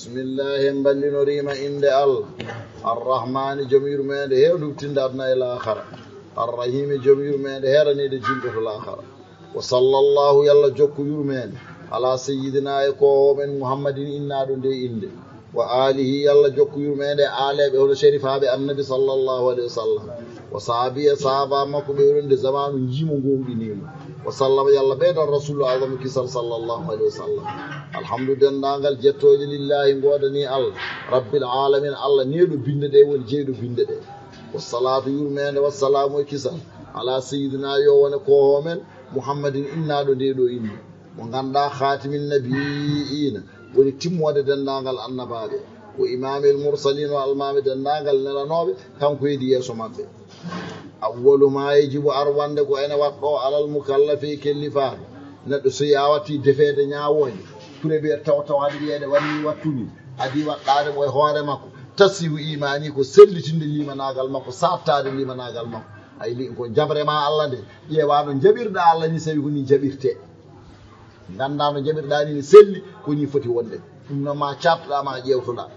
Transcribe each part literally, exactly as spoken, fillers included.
Bismillahi, en mballinorii ma innde Allah. Arrahmani, jom yurmeende heewde huɓtinde aduna e laakhara. Arrahimi, jom yurmeende heeraniiɗo juulɓe to laakhara. Wa sallallahu, yo Allah jokku yurmeende, ala sayyidina, e koohoo men Muhammadin, innaaɗo ndee innde. Wa alihi, yo Allah jokku yurmeende e aaleeɓe hono sherifaaɓe Annabi sallallahu alayhi wa sallam. Wa sahaabi, e sahaaba makko ɓe wonde zamaanu njiimo ngoonɗiniimo. Wa sallama, yo Allah ɓeydan Rasulu Azam kisal sallallahu alayhi wa sallam. Alhamdu, denndaangal jettooje, lillahi, ngoodanii Allah, Rabbil alamin, Allah neeɗo binnde ɗee, woni jeyɗo binnde ɗee. Wa salaatu, yurmeende, wa salaamu, e kisal, ala sayyidina, yo wone koohoo men, Muhammadin, innaaɗo ndee ɗoo innde, mo ngannduɗaa, khaatimin nabiyyiina, woni timmoode denndaangal annabaaɓe, wa imaamil mursaliin, o almaami denndaangal nelanooɓe, kanko heedi yeeso maɓɓe. Awwalu maa yajibu, arwannde ko ene waɗɗoo, alal mukallafi, e kellifaaɗo. Neɗɗo so a wattii defeede ñaawooje, ture ɓe taw taw haɗa wiyeede wannii wattu nii, adii waɗɗaade mo e hoore makko, tasihu imaani, ko sellitinde liimanaagal makko, saattaade liimanaagal makko. Ay li ko jaɓre maa Allah nde, ƴeewaa no jaɓirɗaa Allah nii, sawi ko nii jaɓirtee. Nganndaa no jaɓirɗaa nii ne selli, ko nii foti wonde. Ɗum noon maa caattoɗaa, maa ƴeewtoɗaa.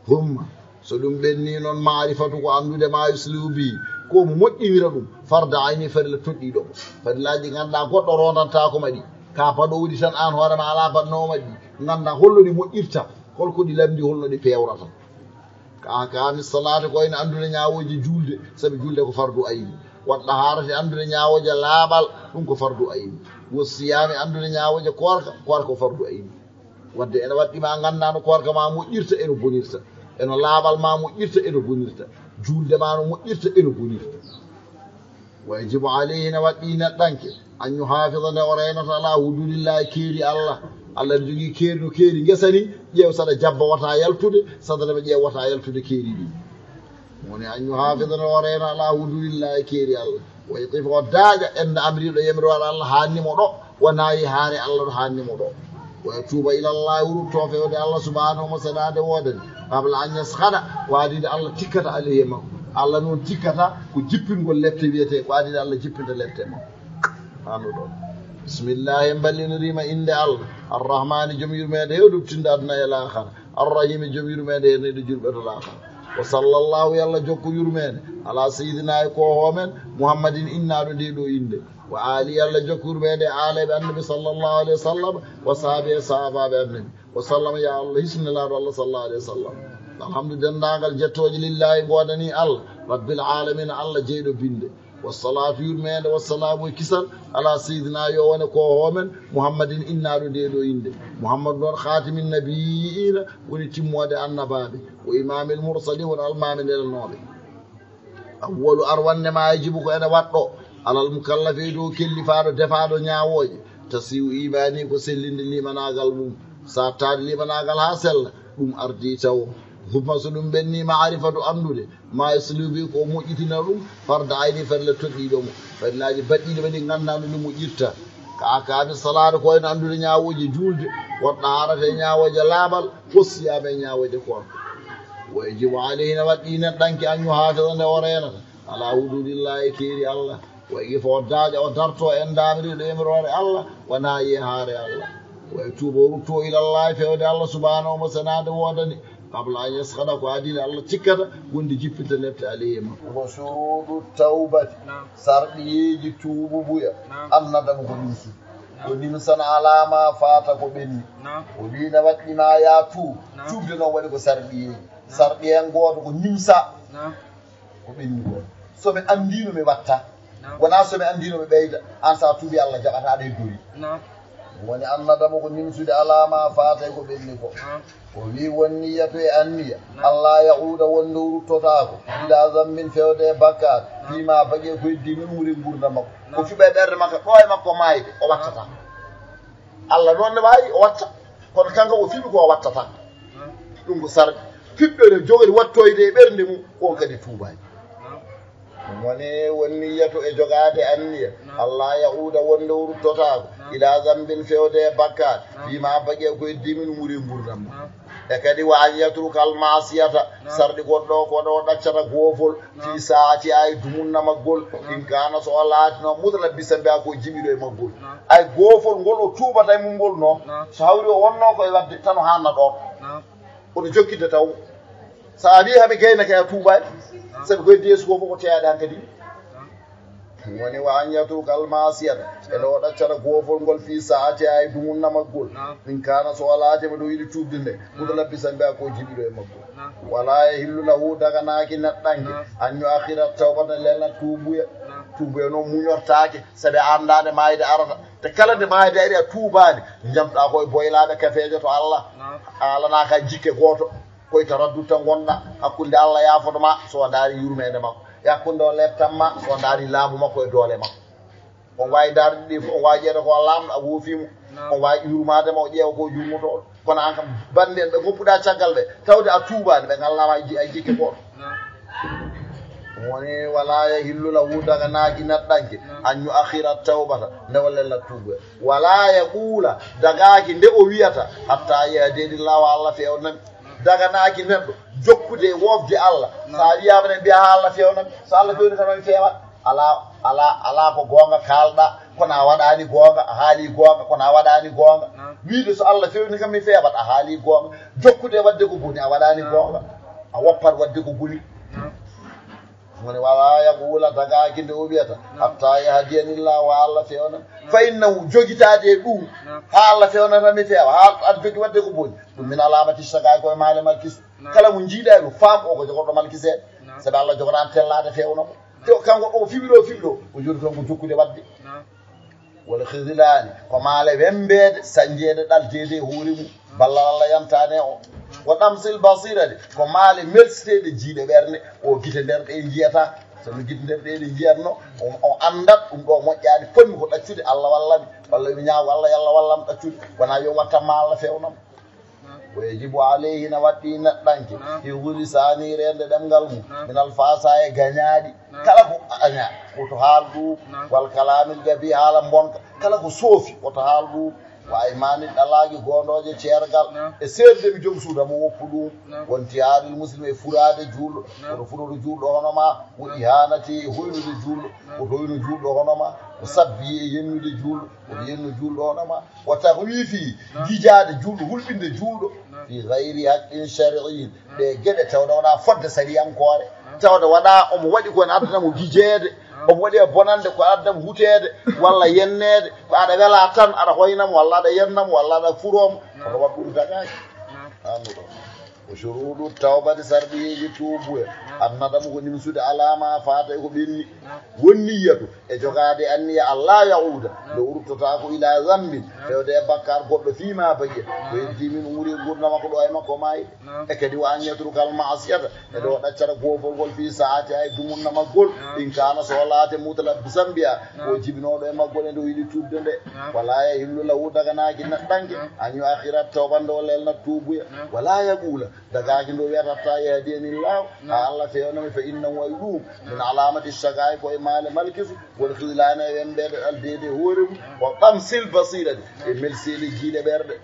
Humma, so ɗum ɓennii noon, maarifatu ko anndude maa yuslihu bi, ko mo moƴƴinira ɗum, farda ayni, farilla toɗɗiiɗo mo. Farillaaji nganndaa goɗɗo rondantaako ma ɗi, ka baɗoowo ɗi tan, aan hoore ma alaa baɗnoowo ma ɗi, nganndaa holno ɗi moƴƴirta, holko ɗi lamndi, holno ɗi peewrata. Ka ahkaami salaati, ko ene anndude ñaawooje juulde, sabi juulde ko fardu ayni. Wa dahaarati, anndude ñaawooje laaɓal, ɗum ko fardu ayni. Wa siyaami, anndude ñaawooje koorka, koorka ko fardu ayni. Wadde ene waɗɗi ma nganndaa no koorka ma moƴƴirta, eno bonirta, eno laaɓal ma moƴƴirta, eno bonirta, juulde ma no moƴƴirta, eno bonirta. Wa yajibu alayhi, ene waɗɗi neɗɗanke, an yuhafida, nde o reenata, ala hududillahi, keeri Allah. Allah ne jogii keeri no keeri ngesa ni, ƴeew saɗa jabba wata yaltude, saɗa rema ƴeew wata yaltude keeri ɗi. Woni an yuhafida, nde o reena, ala hududillahi, keeri Allah. Wa yaqifa, o daaƴa ende amriiɗo yamiroore Allah haanni mo ɗo, wa nahyi haare Allah ɗo haanni mo ɗo. Wa yatuuba ila Allah, o rutto feewde Allah subhanahu wa ta'ala nde woodani. Qabla an yaskhada, ko adii nde Allah tikkata alayhi, e makko. Allah noon tikkata ko jippingol lepte wiyetee, ko adii nde Allah jippinta lepte makko. Hano ɗon. Bismillahi, en mballinorii ma innde Allah. Arrahmani, jom yurmeende heewde huɓtinde aduna e laakhara. Arrahimi, jom yurmeende heerniiɗo juulɓe to laakhara. Wa sallallahu, yo Allah jokku yurmeende, ala sayyidina, e koohoo men, Muhammadin, innaaɗo ndee ɗoo innde. Wa ali, yo Allah jokku yurmeende e aaleeɓe Annabi sallallahu alayhi wa sallam, wa sahaabi, e sahaabaaɓe Annabi. Wa sallama, yo Allah hisnu Nelaaɗo Allah sallallahu alayhi wa sallam. Alhamdu, denndaangal jettooje, lillahi, ngoodanii Allah, Rabbil alamin, Allah jeyɗo binnde. Wa salaatu, yurmeende, wa salaamu, e kisal, ala sayyidina, yo wone koohoo men, Muhammadin, innaaɗo ndee ɗoo innde. Muhammadu noon, khaatimin nabiyyiina, woni timmoode annabaaɓe, wa imaamil mursaliin, woni almaami nelanooɓe. Awwalu, arwannde maa yajibu, ko ene waɗɗoo, alal mukallafi, e dow kellifaaɗo, defaaɗo ñaawooje, tasihu imaani, ko sellinde liimanaagal mum, saattaade liimanaagal haa sella, ɗum ardii tawo. Humma, so ɗum ɓennii, maarifatu, anndude, maa yuslihu bi, ko o moƴƴitina ɗum, farda ayni, farilla toɗɗiiɗo mo. Farillaaji baɗɗiiɗi ɓe ɗi nganndaa no ɗi moƴƴirta. Ka ahkaami salaati, ko wayno anndude ñaawooje juulde, wa dahaarati, e ñaawooje laaɓal, wa siyaami, e ñaawooje koorka. Wa yajibu alayhi, ene waɗɗi neɗɗanke, an yuhafida, nde o reenata, ala hududillahi, keeri Allah. Wa yaqifa, o daaƴa, o darto e ndaamriiɗo yamiroore Allah, wa nahyi, e haare Allah. Wa yatuuba, o rutto ila Allah, feewde Allah subhanahu wa ta'ala nde woodani. Qabla an yaskhada, ko adii nde Allah tikkata wonde jippinta lepte alayhi e makko. Wa shuruudu tawbati, naam, sarɗiyeeji tuububuya, naam, annadamu, ko nimsude. Naam. Ko nimsan ala ma faata, ko ɓenni. Naam. O wii ene waɗɗi ma yaa tuub. Naam. Tuubde noon waɗi ko sarɗiyeeji. Naam. Sarɗiyan gooto ko nimsa. Naam. Ko ɓenni ko. So mi anndiino mi watta. Naam. Wonaa so mi anndiino mi ɓeyda. Aan so a tuubii Allah jaɓataa ɗe dori. Naam. Woni annadamu ko nimsude ala ma faata e ko ɓenni ko. Naam. O wii won niyyatu e anniya. Naam. Alla yauuda wonde o ruttotaako. Naam. Ila zambin fewde e bakkaat. Naam. Fii ma baqi ko heddii min umri ngurndan makko. Naam. O fiɓa e ɓernde makko ɗo e makko maayde o wattata. Naam. Allah noon ne waawi o watta. Kono kanko o fiɓi ko o wattata. Naam. Ɗum ko sarɗi. Fiɓɓere jogori wattoyde e ɓernde mum, on kadi tuubaani. Naam. Ɗum woni, won niyyatu e jogaade anniya. Naam. Alla yauuda wonde o ruttotaako. إلى ذنب, fewde e bakkaat, فيما بقي, ko heddi min umri ngurdam ma. E kadi, وأن يترك المعصية, sarɗi goɗɗo ko ɗo ɗaccata goofol, في ساعتها, e dumunna maggol, إن كان, so o laatino, متلبسا بها, ko jibiɗo e maggol. Ay, goofol ngol o tuubata e mum ngol no, so hawri o wonno ko e wadde tan o hanna ɗon. Oto jokkitde taw. So a wii hami gayna kay a tuubaani. Sabi ko heddi yeeso ko fof ko teyaade hankadi. Woni وأن يترك المعصية, e ɗo ɗaccata goofol ngol في ساعتها, e dumunna maggol. إن كان, so o laatiima ɗo yiɗi tuubde nde, متلبسا بها, ko jibiɗo e maggol. ولا يحل له, daganaaki neɗɗanke, أن يؤخر التوبة, lelna tuubuya. Tuubuya noon muñortaake, sabi a anndaa nde maayde arata. Te kala nde maayde ari a tuubaani, njamɗaa ko e boylaaɓe kafeejo to Allah. A alanaaka jikke gooto. Koye taraddud tan ngonɗaa hakkunde Allah yaafoto ma, so a ndaari yurmeende makko. E hakkunde o leptan ma, so a ndaari laamu makko e doole makko. On waawi ndaarde ɗi fof, on waawi ƴeewde ko laamɗo, a woofii mo. On waawi yurmaade mo, o ƴeewa ko jurmotooɗo. Kono aan kam, bannde en ɓe ngoppuɗaa caggal ɓe, tawde a tuubaani, ɓe ngalnaama e ji-, e jikke gooto. Woni, ولا يحل له, daganaaki neɗɗanke, أن يؤخر التوبة, nde o lelna tuubuya. ولا يقول, dagaaki nde o wiyata, حتى يهديني الله, Allah feewnami. Daganaaki neɗɗo jokkude e woofde Allah. So a wiyaama ne mbiya haa Allah feewnami. So Allah feewni kam mi feewa. Alaa, alaa, alaa ko goonga kaalɗaa, kono a waɗaani goonga, a haalii goonga, kono a waɗaani goonga. Wiide so Allah feewni kam mi feewat, a haalii goonga. Jokkude e waɗde ko boni, a waɗaani goonga. A woppat waɗde ko boni. Woni, ولا يقول, dagaaki nde o wiyata, حتى يهديني الله, haa Allah feewna. فإنه, jogitaade e ɗum, haa Allah feewnata mi feewa, haa aɗa jogii waɗde ko boni. Ɗum من علامة الشقاء, ko e maale malkis. Kala mo njiiɗaa ɗum, faam o ko jogorɗo malkiseede. Sabi Allah jogoraama tellaade feewna mo. Te o, kanko o fiɓi ɗo, fiɓi ɗo, o jogii tan ko jokkude waɗde. والخذلان, ko maale wembeede, sañjeede, ɗaldeede e hoore mum. Ballal Allah yantaani e o. وطمس البصيرة, ko maale melseteeɗe jiiɗe ɓernde. O gite nder ɗe njiyata. So no gite nder ɗe ɗe njiyatno, o, o anndat ɗum ɗo moƴƴaani, fotmi ko ɗaccude, Allah walla mi. Walla mi ñaago Allah, yo Allah wallam ɗaccude. Wonaa yo wattan ma Allah feewnam. ويجب عليه, na waɗɗii neɗɗanke, حفظ لسانه, reende ɗemngal mum, من الفحشاء, e gañaaɗi. Kala ko añaa, woto haal ɗum. والكلام القبيح, haala mbonka. Kala ko soofi, woto haal ɗum. وأيمان الطلاق, goondooje ceergal. E seerde mi joom suudu am o woppu ɗum. وانتهار المسلم, e furaade juulɗo. Woto furoto juulɗo hono ma. وإهانته, e hoynude juulɗo. Woto hoynu juulɗo hono ma. وسبه, e yennude juulɗo. Woto yennu juulɗo hono ma. وتخويفه, gijaade juulɗo, hulɓinde juulɗo. في غير حق شرعي, ɗe geɗe tawde wonaa fodde sariyankoore. Tawde waɗaa omo waɗi ko ene addana mo gijeede, omo waɗi e bonande ko addana mo huteede, walla yenneede, ko aɗa welaa tan, aɗa hoyna mo, walla aɗa yenna mo, walla aɗa furoo mo, kono waɗ ɗum dagaaki. Annuɗo. وشروط التوبة, sarɗiiji tuubuya. الندم, ko nimsude, على ما فات, e ko ɓenni. والنية, e jogaade anniya, ألا يعود, nde o ruttotaako, إلى ذنب, fewde e bakkaar goɗɗo, فيما بقي, ko heddi min umri e nguurndam makko ɗo e makko maayde. E kadi, وأن يترك المعصية, e ɗo ɗaccata goofol ngol, في ساعتها, e dumunna maggol, إن كان, so o laate, متلبسا بها, ko jibinooɗo e maggol, e nde o yiɗi tuubde nde. ولا يحل له, daganaaki neɗɗanke, أن يؤخر التوبة, nde o lelna tuubuya. ولا يقول, dagaaki nde o wiyata, حتى يهديني الله, haa Allah feewna mi, فإنه, ay ɗum, من علامة الشقاء, ko e maale malkisu, والخذلان, e wembeede, ɗaldeede e hoore mum, وطمس البصيرة, e melseede jiiɗe ɓerɗe.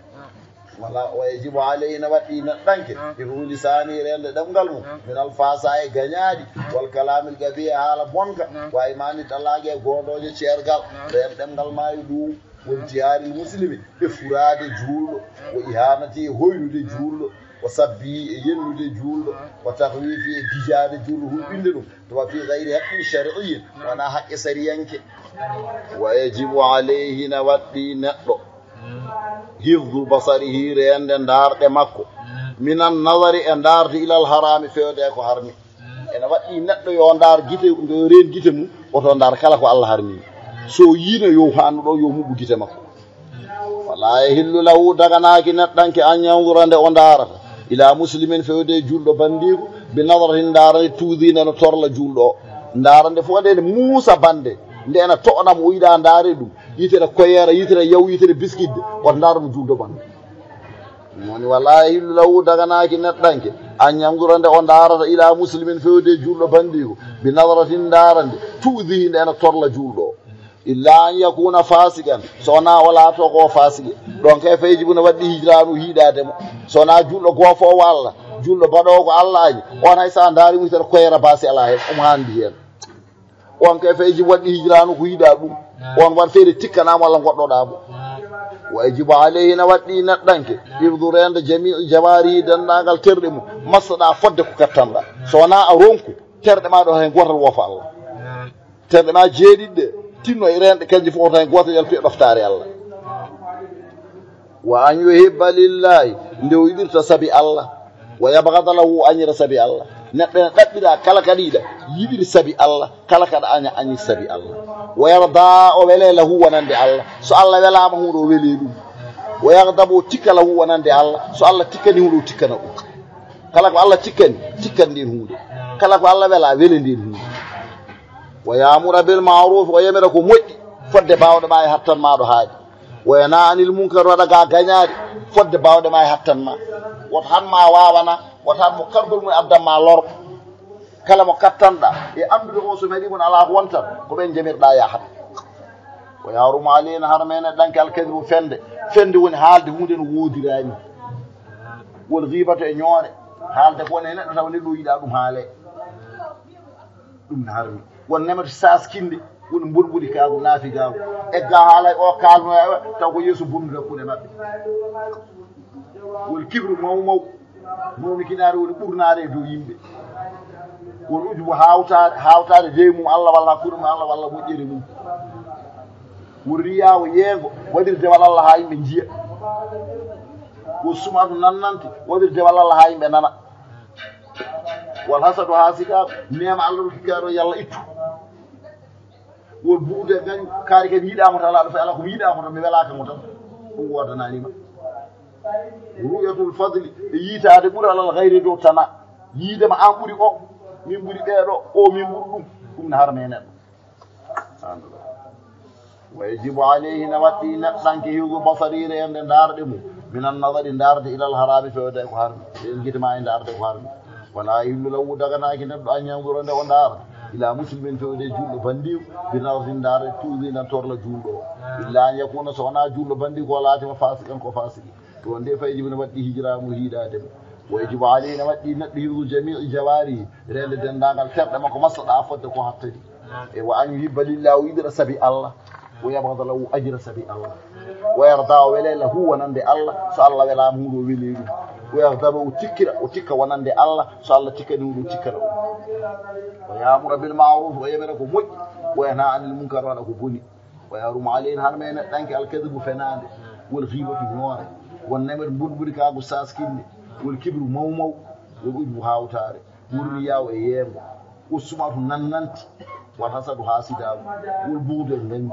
Wala, ويجب عليه, na waɗɗii neɗɗanke, حفظ لسانه, reende ɗemngal mum, من الفحشاء, e gañaaɗi, والكلام القبيح, haala bonka, وأيمان الطلاق, e goondooje ceergal, reen ɗemngal ma e ɗum. وانتهار المسلم, e furaade juulɗo, وإهانته, e hoynude juulɗo, وسبه, e yennude juulɗo, وتخويفه, e gijaade juulɗo, hulɓinde ɗum, tawa في غير حق شرعي, wonaa haqqe sariyanke. ويجب عليه, na waɗɗii neɗɗo, حفظ بصره, reende ndaarɗe makko, من النظر, e ndaarde, إلى الحرام, fewde e ko harmi. Ene waɗɗii neɗɗo yo ndaar gite, yo reen gite mum, woto ndaar kala ko Allah harmini. So yiino yo haanu ɗo, yo muɓɓu gite makko. ولا يحل له, daganaaki neɗɗanke, أن ينظر, nde o ndaarata, إلى مسلم, fewde e juulɗo banndiiko, بنظرة, ndaarande, تؤذيه, nde no torla juulɗo o. Ndaarande fof nde ene muusa bannde, nde ene to'ona mo, o yiɗa ndaare ɗum, yitere koyeera, yitere yaw, yitere biskidde, woto ndaar mo juulɗo bannde. Woni, ولا يحل له, daganaaki neɗɗanke, أن ينظر, nde o ndaarata, إلى مسلم, fewde e juulɗo banndiiko, بنظرة, ndaarande, تؤذيه, nde ene torla juulɗo o. Illa an yakuna fasiqan, so wonaa o laatoo ko o faasiqe. Ɗon kay fa yajibu no waɗɗii hijraanu hiiɗaade mo. So wonaa juulɗo goofoowo Allah, juulɗo baɗoowo ko Allah añi, on hay so a ndaari mo tan koyra baasi alaa heen, omo haandi heen. On kay fa yajibu waɗɗii hijraanu ko yiɗaa ɗum. On waɗ feere tikkanaa mo walla ngoɗɗoɗaa mo. Wa yajibu alayhi na waɗɗii neɗɗanke, hifdu reende jamii jawaarihi denndaangal terɗe mum, massaɗaa fodde ko kattanɗaa. So wonaa a ronku terɗe maa ɗo hay gootal woofa Allah. Terɗe maa jeeɗiɗi ɗe tinno e reenɗe kanji fof tan gooto yaltu e ɗoftaare Allah. Wa an yuhibba lillahi, nde o yiɗirta sabi Allah. Wa yabghada lahu, o añira sabi Allah. Neɗɗo ene ɗaɓɓira kala kaɗa yiɗa yiɗiri sabi Allah, kala kaɗa aña añir sabi Allah. Wa yarda, o wele lahu wonande Allah. So Allah welaama huunde o wele ɗum. Wa yaghdab, o tikka lahu wonande Allah. So Allah tikkani huunde o tikkana ɗum. Kala ko Allah tikkani, tikkan ndeen huunde. Kala ko Allah wela, wele ndeen huunde. Wa ya'mura bil ma'ruf, o yamira ko moƴƴi fodde baawɗe maa e hattan maa ɗo haaɗi. Wa yanha anil munkar, waɗa ga gañaari fodde baawɗe maa e hattan maa. Woto han maa waawana, woto han mo kargol mum addan maa lor. Kala mo kattanɗaa e anndude o so meɗi mon alaa ko wontan, ko ɓeen jamirɗaa yahat. Wa yahrumu alayna, harma e neɗɗanke alkadibu fende. Fende woni haalde huunde no woodiraani. Wol ghibatu e ñoore. Haalde ko woni e neɗɗo tawa neɗɗo o yiɗaa ɗum haalee. Ɗum ne harmi. Won nemeto saaskinde, woni mboɗ mboɗi kaagu, naafi gaagu. Egga haalay o kaalno e taw ko yeeso bonnude hakkunde maɓɓe. Woni kibru maw maw. Mawni kinaare woni ɓurnaare e dow yimɓe. Woni ujubu hawtaare, hawtaare dey mum Allah walla hakkunde mum Allah walla moƴƴere mum. Woni riyaawo yeengo, waɗir dewal Allah haa yimɓe njiya. Woni sumatu nannanti, waɗir dewal Allah haa yimɓe nana. Wal hasadu, haasidaagu, neema Allah ɗo hikkaɗo yalla ittu. Won buuɗe gañ, kaari kadi yiɗaa mo tan, alaa ɗo fayi alaa ko mi yiɗaa mo tan, mi welaaka mo tan. Ɗum woodanaani ma. Ru'yatul fadli, e yiitaade ɓural alal gayri dow tana. Yiide ma aan ɓuri o, min ɓuri ɓeeɗo, o min ɓuri ɗum. Ɗum ne harme neɗɗo. Wa yajibu alayhi, na waɗɗi neɗɗanke, hifdu basarihi, reende ndaarɗe mum, minan nazari, ndaarde, ilal haraami, fewde ko harmi. Nden gite ma e ndaarde ko harmi. Wala yahillu lahu, daganaaki neɗɗo, an yanzura, nde o ndaara, ila muslimin, fewde juulɗo banndiiwo, bi nazrin, ndaarde, tuuzi, nde torla juulɗo o. Illa an yakuna, so wonaa juulɗo banndiiwo ko laatima fasiqan, ko fasiki. Ɗon de fa yajibu, ne waɗɗi hijraanu, hiiɗaade mo. Wa yajibu alayhi, ne waɗɗi neɗɗo, hifdu jamii jawaarihi, reende denndaangal terɗe makko, massaɗa fodde ko hattadi. E wa an yuhibba lillah, o yiɗira sabi Allah. Wa yabghada lahu, o añira sabi Allah. Wa yarda, o wele lahu, wonande Allah. So Allah welaama huunde, o wele ɗum. Wa yaghdaba, o tikkira, o tikka wonande Allah. So Allah tikkani huunde, o tikkana ɗum. Wa ya'mura bil ma'ruf, o yamira ko moƴƴi. Wa yanha anil munkar, waɗa ko boni. Wa yahrumu alayhi, harma e neɗɗanke, alkadibu, fenaande, wal ghibatu, ñoore, won nemet, mbulmbuli kaagu, saaskinde, wal kibru, mawmaw, wal ujbu, hawtaare, wal riyaawu, e yeengo, wal sumatu, nannanti, wal hasadu, haasidaagu, wal bughdu, e ngañgu,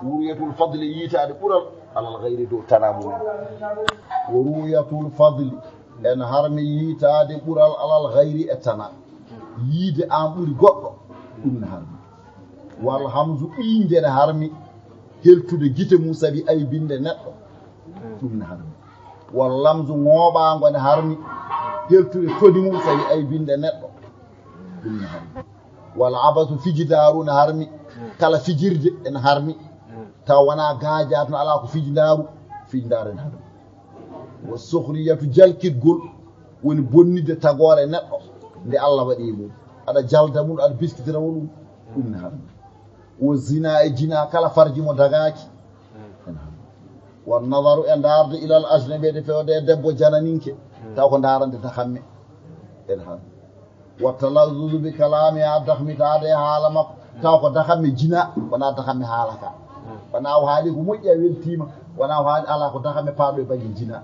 wa ru'yatul fadli, yiitaade ɓural, alal ghayri, dow tanaa mum en. Wa ru'yatul fadli, ene harmi yiitaade ɓural alal ghayri, e tanaa. Yiide aan ɓuri goɗɗo, ɗum ne harmi. Wal hamzu, ɓiiñde, ne harmi heltude gite mum sabi aybinde neɗɗo, ɗum ne harmi. Wal lamzu, ŋooɓaango, ne harmi heltude todi mum sabi aybinde neɗɗo, ɗum ne harmi. Wal abasu, fijidaaru, ne harmi. Kala fijirde ene harmi, taw wonaa gaajaatu, alaa ko fijidaaru, fijindaare ne harmi. Wa sukhriyatu, jalkitgol, woni bonnitde tagoore neɗɗo nde Allah waɗi e mum. Aɗa jalda mum, aɗa biskitira mo ɗum, ɗum ne harmi. Wa zina, e jina, kala farji mo dagaaki, ene harmi. Wa nazaru, e ndaarde, ilal ajnabi, e fewde e debbo jananinke, taw ko ndaarande dakamme, ene harmi. Wa talazzuzu bi kalaamiha, dakhmitaade e haala makko, taw ko dakamme jina, wonaa dakamme haala ka. Wonaa o haali ko moƴƴi, a weltiima, wonaa o haali, alaa, ko dakamme paaɗo e bannge jina.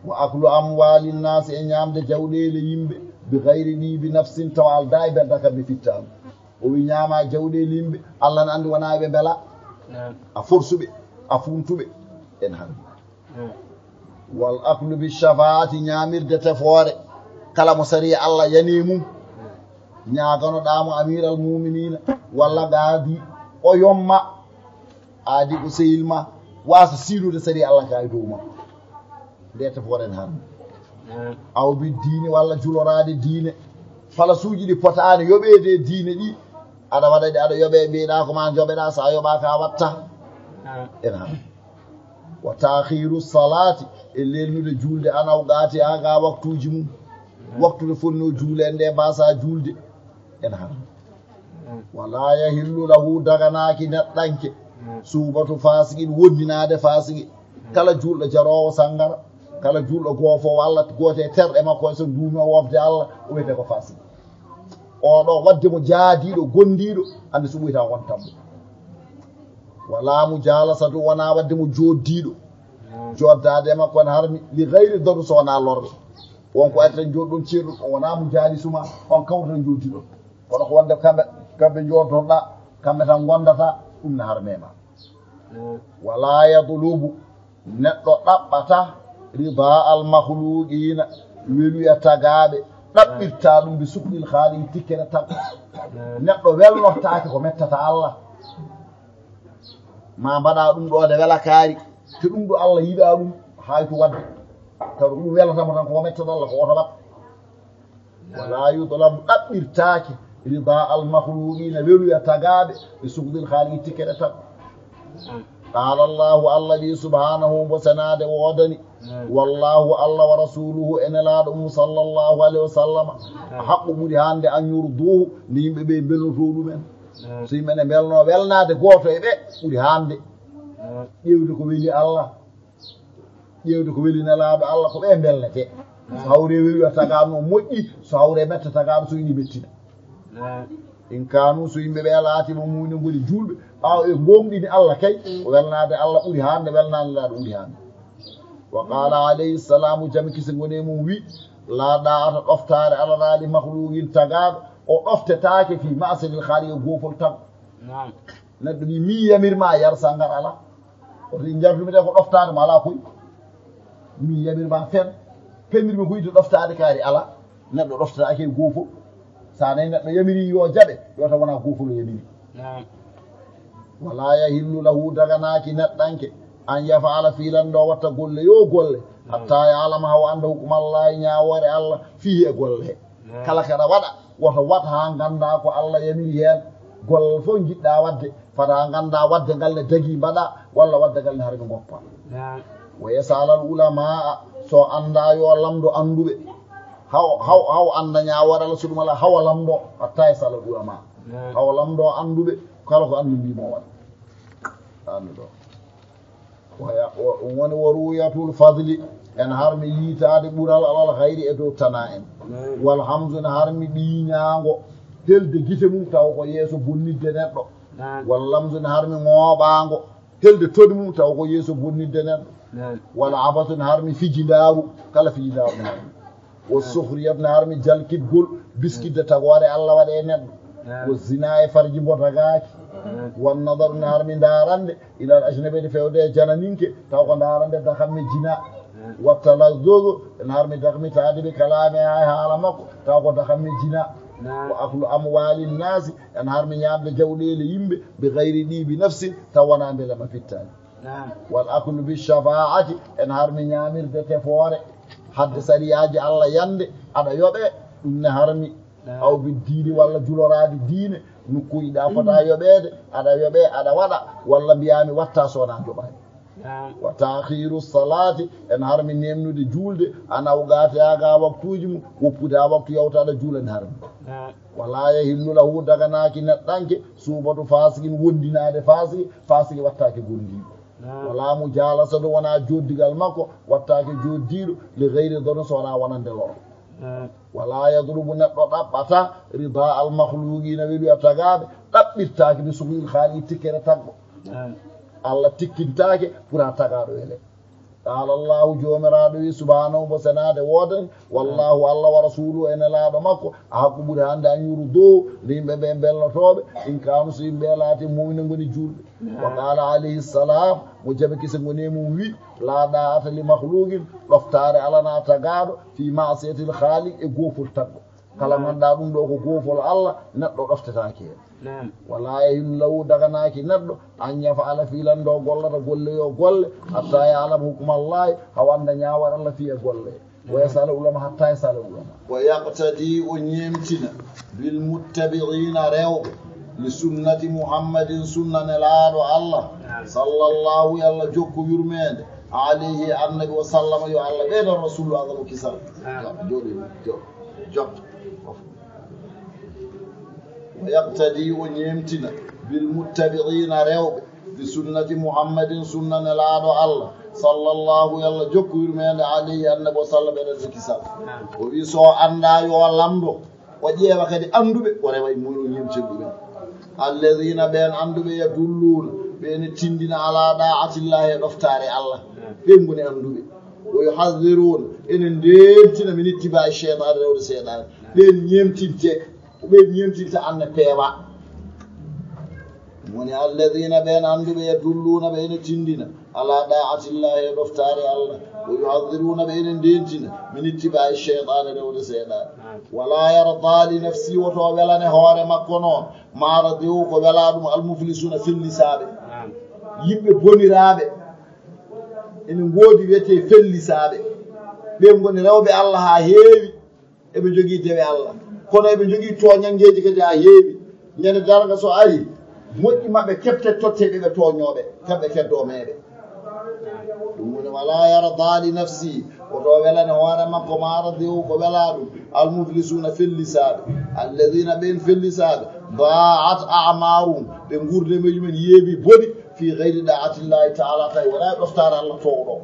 Wa aklu amwaali nnaasi, e ñaamde jawɗeele yimɓe, bi ghayri diibi nafsin, taw aldaa e nder dakamme fittaandu. O wi ñaama jawɗeele yimɓe, Allah ne anndi wonaa ɓe mbela. A forsu ɓe, a funtu ɓe, ene harmi. Wal aklu bi shafaati, ñaamirde tefoore kala mo sariya Allah yani mum. Ñaaganoɗaa mo amiral muminina walla qaadi, o yomma, aadi ko sehil ma, waasa siinude sariya Allah ka e dow ma. Nde tefoore ne harmi. Aw bi diine, walla juloraade diine. Falasuuji ɗi potaani yoɓeede e diine ɗi, Aɗa waɗa ɗe, aɗa yoɓe, mbiɗa ko ma joɓeɗa, sa yoɓaka a watta. Ena. Wa taakhiru salaati, e lelnude julde, an awqaatiha, ga waktuuji mum. Waktu nde fotnoo juuleede nde, mbasa juulde. Ena haram. Wala yahillu lahu, daganaaki neɗɗanke, suhbatu faasiqin, wondinaade faasiqi. Kala juulɗo jaroowo sanngara, kala juulɗo goofoowo Allah, gooto e terɗe makko, so duumii o wofde Allah, o wiyetee ko faasiqi. Oɗo waɗde mo jaadiiɗo, gondiiɗo, anndi so ɓuyta won tambo. Wala mujalasatu, wona waɗde mo jooddiiɗo. Jooddaade e makko ena harmi, li gayri darur, so wona lorɓe. Won ko ari tan jooɗɗon ceerɗon, o wona mo jaalisuma, on kawri tan jooɗdiɗon. Kono ko wonde kamɓe, kamɓe jooɗotoɗa, kamɓe tan gondata, ɗum ne harme ma. Wala yatlubu, neɗɗo ɗaɓɓata rida al makhluqina, weluya tagaaɓe, ɗaɓɓirta ɗum bi sukhtil khaliqi, tikkere tagɗo. Neɗɗo welnortaake ko mettata Allah. Ma mbaɗa ɗum ɗo nde wela kaari, te ɗum ɗo Allah yiɗa ɗum, haytu waɗde. Taw ɗum welata mo tan ko mettata Allah, ko oto waɗ. Wala yutlabu, ɗaɓɓirtaake, rida al makhluqina, weluya tagaaɓe, bi sukhtil khaliqi, tikkere tagɗo. Qala Allahu, Allah wi subhanahu, mo senaade woodani. Wallahu, Allah, wa rasuluhu, e nelaaɗo mum sallallahu alayhi wa sallam, haqqu, ɓuri hande, an yurduhu, nde yimɓe ɓe mbelnoto ɗumen. So yimɓe ne mbelno, welnaade gooto e ɓe ɓuri hande. Ƴeewde ko weli Allah, ƴeewde ko weli nelaaɗo Allah, ko ɓe mbelnete. So hawre weli a tagaano moƴƴi, so hawre metta tagaano so yiɗi mettina. In kanu, so yimɓe ɓe laati mo muumini ngoni juulɓe, ɓaawo ɓe gooŋɗini Allah kay, ko welnaade Allah ɓuri hande, welnaade nelaaɗo ɓuri hande. Wa qala alayhi salamu, jam e kisal ngoni e mum, wi, la da'ata, ɗoftaare alaa li makhluqin, tagaaɗo o ɗoftetaake, fi ma'siyatil khaliq, e goofol tagɗo. Neɗɗo wi, mi yamir ma yar sangar, ala. O wi, jardumi de ko ɗoftaade ma, ala koy. Mi yamir ma fen, penir mi ko yiɗde ɗoftaade kaari, ala. Neɗɗo ɗoftataake e goofol. Sa nayi neɗɗo yamiri yo jaɓe, yo taw wona goofol o yamiri. Wala yahillu lahu, daganaaki neɗɗanke, an yaf'ala, fiilan ɗo, watta golle yo golle, hatta ya'lama, haw annda, hukmallahi, ñaawoore Allah, fihi, e golle he. Kala kaɗa waɗa, woto waɗ haa ngannda ko Allah yamiri heen. Golle fof njiɗɗa waɗde, fada ngannda waɗde ngal ne dagi mbaɗa, walla waɗde ngal ne harmi goppa. Wa yas'alal ulamaa, so annda yo lamndo annduɓe. Haw, haw, haw annda ñaawoore Allah, so ɗum alaa, hawa lamndo, hatta yas'alal ulamaa. Hawa lamndo annduɓe, kala ko anndu mbi mo waɗ. Anndu ɗo. Waya, o, ɗum woni wa ru'yatul fadli, en harmi yiitaade ɓural alal khayri e dow tana en. Wal hamzu, en harmi ɗiiñaango, helde gite mum taw ko yeeso bonnidde neɗɗo. Wal lamzu, en harmi ŋooɓaango, helde toni mum taw ko yeeso bonnidde neɗɗo. Wal abasu, en harmi fijindaaru, kala fijindaaru en harmi. Wa sukhriyatu, ne harmi jalkitgol, biskitde tagoore Allah waɗe e neɗɗo. Wa zina, e farji mbo tagaaki. Wa nadaru, ne harmi ndaarande, ilal ajnabi, de fewde e jananinke, taw ko ndaarande dakammi jina. Wa talazzuzu, ne harmi dakmitaade bi kalami, hay haala makko, taw ko dakammi jina. Wa aklu amwalin nasi, en harmi ñaamde jawɗeele yimɓe, bi ghayri dibi nafsin, taw wona mbelema fittaani. Wal aklu bi shafaa'ati, en harmi ñaamirde tefoore, hadde sariyaaji Allah yande, aɗa yoɓe, ɗum ne harmi. Aw bi diini, walla juloraade diine, nokkuuji ɗa fota yoɓeede, aɗa yoɓe, aɗa waɗa, walla mbiyaami watta so wona joɓaani. Wa taakhiru salaati, en harmi neemnude juulde, an awqaatiha, ga waktuuji mum, woppude ha waktu yawta aɗa juula, ne harmi. Wala yahillu lahu, daganaaki neɗɗanke, suhbatu fasiqin, wondinaade fasiki, fasiki wattaake gondiiɗo. Wala mujalasatu, wona joddigal makko, wattaake joddiiɗo, li ghayri darur, so wona wonande lor. Wala yatlubu, neɗɗo ɗaɓɓata, rida al makhluqina, weluya tagaaɓe, ɗaɓɓirtaake bi sukhtil khaliqi, tikkere tagɗo. Allah tikkintaake pour ha tagaaɗo wele. Qala Allahu, Joomiraaɗo wi, subhanahu, mo senaade woodani, wallahu, Allah, wa rasuluhu, e nelaaɗo makko, a haqqu, ɓuri hande, an yurdu, nde yimɓe ɓe mbelnotooɓe, in kanu, so yimɓe laati, mu'mina, ngoni juulɓe. Wa qala alayhi salam, mo jam e kisal ngoni e mum, wi, la da'ata li makhluqin, ɗoftaare alana tagaaɗo, fi ma'siyatil khaliq, e goofol tagɗo. Kala ngannduɗaa ɗum ɗo ko goofol Allah, neɗɗo ɗoftetaake heen. Wala yahillu lahu, daganaaki neɗɗo, an yaf'ala, fiilan ɗo, gollata golle yo golle, hatta ya'lama hukmallahi, haw annda ñaawoore Allah fii e golle. Wa yas'alal ulama, hatta yas'alal ulama. Wa yaqtadi, o ñeemtina, bil muttabi'ina, rewɓe, Li sunnati Muhammadin, sunna nelaaɗo Allah, sallallahu, yo Allah jokku yurmeende, alayhi, annabi, wa sallama, yo Allah ɓeydan rasulu, adamu kisal. Jooɗi, jo-, jot. Wa yaqtadi, o ñeemtina, bil muttabi'ina, rewɓe, bi sunnati Muhammadin, sunna nelaaɗo Allah, sallallahu, yo Allah jokku yurmeende, alayhi, annabi, wa sallama, ɓeydan kisal. O wi, so annda yo lamdo, o ƴeewa kadi annduɓe, o rewa e mumen, o ñeemtina ɗumen. Alladina, ɓeen annduɓe, yadulluuna, ɓe ene tinndina, ala daa'atillahi, e ɗoftaare Allah. Ɓeen ngoni annduɓe. Wa yuhaddiruna, ene ndeentina, min ittibaai sheytaani, rewde seyɗaane. Ɓeen ñeemtinte, ko ɓeen ñeemtinta anne peewa. Woni alladina, ɓeen annduɓe, yadulluuna, ɓe ene tinndina, ala daa'atillahi, e ɗoftaare Allah. Wa yuhaddiruna, ɓe ene ndeentina, min ittibaai sheytaani, rewde seyɗaane. Wala yarda li nafsi, woto welane hoore makko noon, ma radiyahu, ko wela ɗum, almuflisuna, fellisaaɓe. Yimɓe boniraaɓe, ene ngoodi wiyetee fellisaaɓe. Ɓe ngoni rewɓe Allah haa heewi, eɓe njogii dewe Allah, kono eɓe njogii tooñanngeeji kadi haa heewi. Ñande darnga so ari, moƴƴi maɓɓe kepte, tottee ɓe ɓe tooñooɓe, kamɓe keddoo meeɓe. Ɗum woni, wala yarda li nafsi, woto welane hoore makko, ma radiyahu, ko wela ɗum, almuflisuna, fellisaaɓe, alladina, ɓeen fellisaaɓe, daa'at a'maruhum, ɓe nguurndam mumen yeeɓi, boni, fi gayri daa'atillahi taala, tawi wonaa e ɗoftaare Allah toowɗo.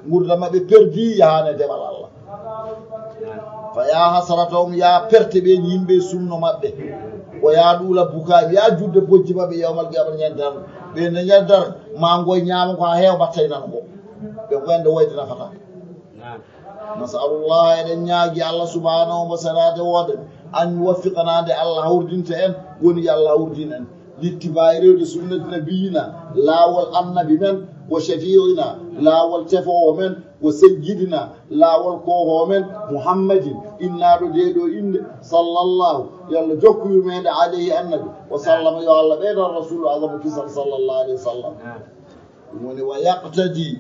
Nguurndam maɓɓe perdi, yahaani e dewal Allah. Fa ya hasratahum, ya perte ɓeen yimɓe sunno maɓɓe. Wa ya ɗuula bukaahim, ya juutde bojji maɓɓe yawmal qiyamati, ñande darnga. Ɓe nde ñande darnga, ma ngoy ñaama ko haa heewa, mbaɗta e nana ngo. Ɓe ngoya nde woyde nafata. Nasalullaha, eɗen ñaagi Allah subhanahu wa ta'ala, wooden, an yuwaffiqana, nde Allah hawridinta en, woni yo Allah hawridin en. Littibaai, rewde sunnati nabiyina, laawol annabi men, wa shafi'ina, laawol tefoowo men, wa sayyidina, laawol koohoo men, Muhammadin, innaaɗo ndee ɗoo innde, sallallahu, yo Allah jokku yurmeende, alayhi, annabi, wa sallama, yo Allah ɓeydan rasulu, adamu kisal, sallallahu alayhi wa sallam. Ɗum woni, wa yaqtadi,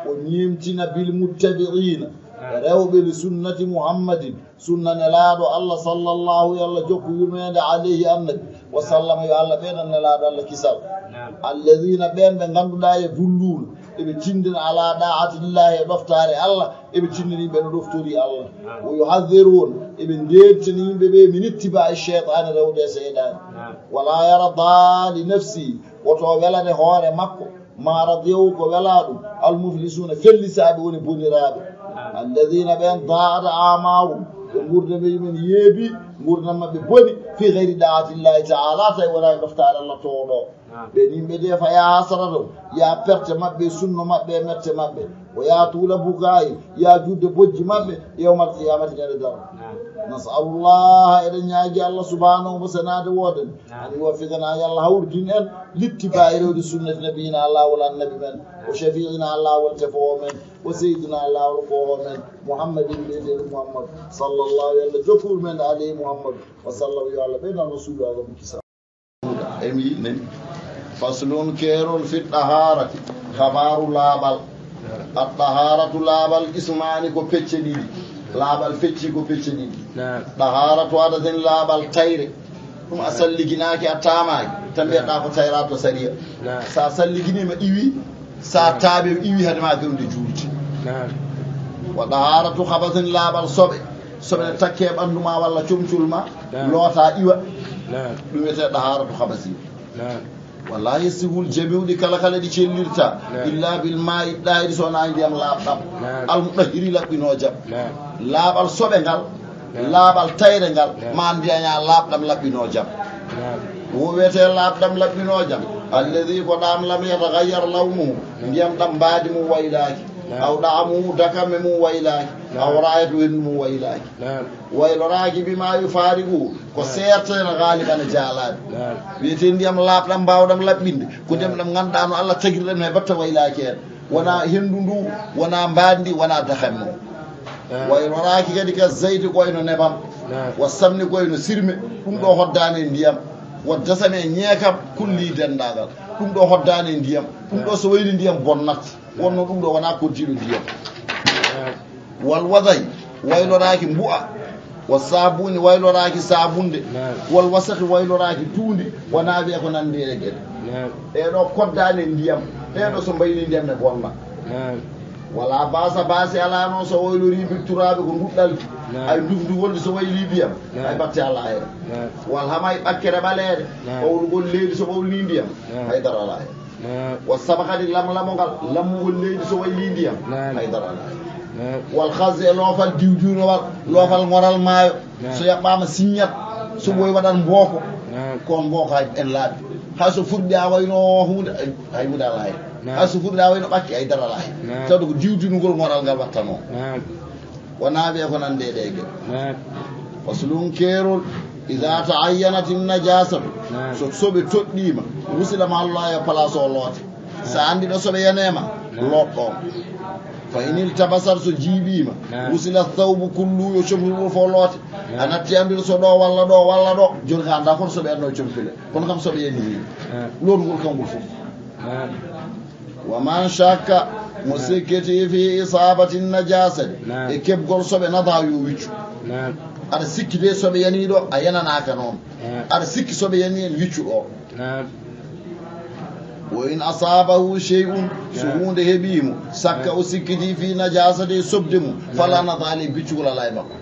o ñeemtina, bil muttabi'ina, rewɓe, li sunnati Muhammadin, sunna nelaaɗo Allah, sallallahu, yo Allah jokku yurmeende, alayhi, annabi, wa sallama, yo Allah ɓeydan nelaaɗo Allah kisal. Alladina, ɓeen ɓe ngannduɗaa, yadulluuna, eɓe tinndina, ala daa'atillahi, e ɗoftaare Allah, eɓe tinndina yimɓe no ɗoftori Allah. Wa yuhaddiruna, eɓe ndeentina yimɓe ɓe, min ittibaai sheytaani, rewde e seyɗaani. Wala yarda li nafsi, woto welane hoore makko, ma radiyahu, ko wela ɗum, almuflisuna, fellisaaɓe, woni boniraaɓe. Alladina, ɓeen, daa'at a'maruhum, ɓe nguurndam mumen yeeɓi, nguurndam maɓɓe boni, fi gayri daa'atillahi taala, tawi wonaa e ɗoftaare Allah toowɗo. Ɓeen yimɓe de, fa ya hasratahum, ya perte maɓɓe, sunno maɓɓe, e mette maɓɓe. Wa ya tuula bukaahim, ya juutde bojji maɓɓe, yawmal qiyamati, ñande darnga. Nasalullaha, eɗen ñaagi Allah subhanahu wa ta'ala, wooden, an yuwaffiqana, yo Allah hawridin en, littibaai, rewde sunnati nabiyina, laawol annabi men, wa shafi'ina, laawol tefoowo men, wa sayyidina, laawol koohoo men, Muhammadin, biyeteeɗo Muhammad, sallallahu, yo Allah jokku yurmeende, alayhi, Muhammad, wa sallam, yo Allah ɓeydan rasulu, adamu kisal. E mi nani. Faslun, keerol, fi ɗahaarati, xabaaru laaɓal. A ɗahaaratu, laaɓal, ismaani, ko pecce ɗiɗi. Laaɓal fecci ko pecce ɗiɗi. Naam. Ɗahaaratu hadasin, laaɓal tayre. Ɗum a salliginaaki, a taamaaki, tan mbiyataa ko tayraa to sariya. Naam. So a salliginiima, iwi, so a taaɓi, iwi, hade ma gewde juulde. Naam. Wa ɗahaaratu xabasin, laaɓal soɓe. Soɓe ne takke e ɓanndu ma walla comcol ma, naam, loota, iwa. Naam. Ɗum wiyetee ɗahaaratu xabasi. Naam. Wala yasihul jamiu, ɗi kala kala ɗi cellirta, naam, illa bil maa'i ɗaahiri, so wonaa ndiyam laaɓɗam. Naam. Al muɗahhiri, laɓɓinoojam. Naam. Laaɓal soɓe ngal, naam, laaɓal tayre ngal, naam, ma ndiyam laaɓɗam laɓɓinoojam. Naam. Wo wiyetee laaɓɗam laɓɓinoojam, alladi, ko ɗam, lam yatagayyar lawnuhu, naam, ndiyam ɗam mbaadi mum waylaaki. Naam. Aw ɗa'amuhu, dakamme mum waylaaki. Naam. Aw raayatu, henndu mum waylaaki. Naam. Wayloraaki bima yufaariquhu, ko, naam, seertata gaaliban e jaalaade. Naam. Wiyetee ndiyam laaɓɗam mbaawɗam laɓɓinde, ko, naam, ndiyam ɗam ngannduɗaa no Allah tagiri ɗam, he batte waylaaki heen. Wonaa henndu ndu, wonaa mbaadi ndi, wonaa dakamme mum. Naam. Wayloraaki kadi ka zayti, ko wayno nebam. Naam. Wa samni, ko wayno sirme. Ɗum ɗo, naam, hoddaani e ndiyam. Wa dasami, e ñeekam, kulli, denndaangal. Ɗum ɗo hoddaani e ndiyam. Ɗum ɗo, naam, so wayli ndiyam bonnat. Wonno ɗum ɗo wonaa koddiiɗo ndiyam. Wal waday, wayloraaki mbu'a. Wa saabuni wayloraaki saabunde. Wal wasakhi wayloraaki tuundi. Wa naawi e ko nanndi e geɗe. Ɗee ɗoo koddaani e ndiyam. Ɗee ɗoo so mbayli ndiyam ne bonna. Wala baasa baasi alaa noon so waylorii bi turaabi ko nduɗɗalki. Ay ndufndu wonde so wayli ndiyam. Ay batte alaa heen. Wal hama e ɓakkere ɓaleere. Ɓawlugol leydi so ɓawlii ndiyam. Hay dara alaa heen. Wa sabakadi lamlamo ngal, lammugol leydi so wayli ndiyam. Hay dara alaa heen. Wal khazzi e loofal diwdiwnowal, loofal ngoral maayo. So yaɓɓaama siññat, so ɓooyi waɗan mbooko. Ko on mbooko hay en laaɓi. Hay so furɗi a wayno huunde, ay, hay huunde alaa heen. Hay so furɗi a wayno ɓakki, ay dara alaa heen. Tawde ko diwdiwnugol ngoral ngal wattanoo. Wonaa wiya ko nande e ɗee geɗe. Faslun keerol, iza ta'ayyanati najasatu. So soɓe toɗɗiima, wusila ma Allah e place o loote. So a anndi ɗo soɓe yaneema, loot ɗoon. Fa in iltabasat so jiiɓiima, wusila thawbu kullu yo comri ɗo fof loote. A natti anndi ɗo so ɗo walla ɗo walla ɗo, jooni ka annda kono soɓe anno e comfile. Kono kam soɓe yani heen. Lootugol kangol fof. Wa man shakka mo sikkiti fi isabati najasati e keɓgol soɓe nada yo wiccu. Aɗa sikki de soɓe yani ɗo a yananaaka noon. Aɗa sikki soɓe yani en wiccu ɗo. Wa in asabahu shay'un so huunde heɓiimo sakka o sikkiti fi najasati e soɓde mum fala nada alay biccugol alaa e makko.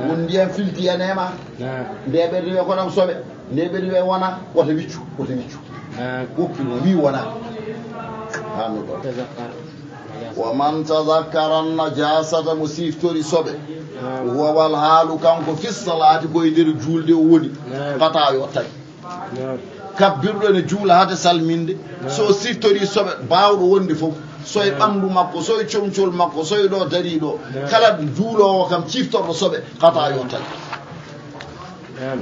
Won ndiyam filti yaneema nde ɓe riwe ko ɗam soɓe. Nde ɓe riwe wona wota wiccu wota wiccu. Woppi no wi wona. Hanno ɗo. Wa man tazakkara najasata mo siftori soɓe. Huwa wal haalu kanko fi salaati koye nder julde o woni. Kata yo tañ. Kabbirɗo ene juula hade salminde. So siftori soɓe baawɗo wonde fof, so e ɓanndu makko, so e comcol makko, so e ɗo dari ɗo, kala juuloowo kam ciftorɗo soɓe kata yo tañ.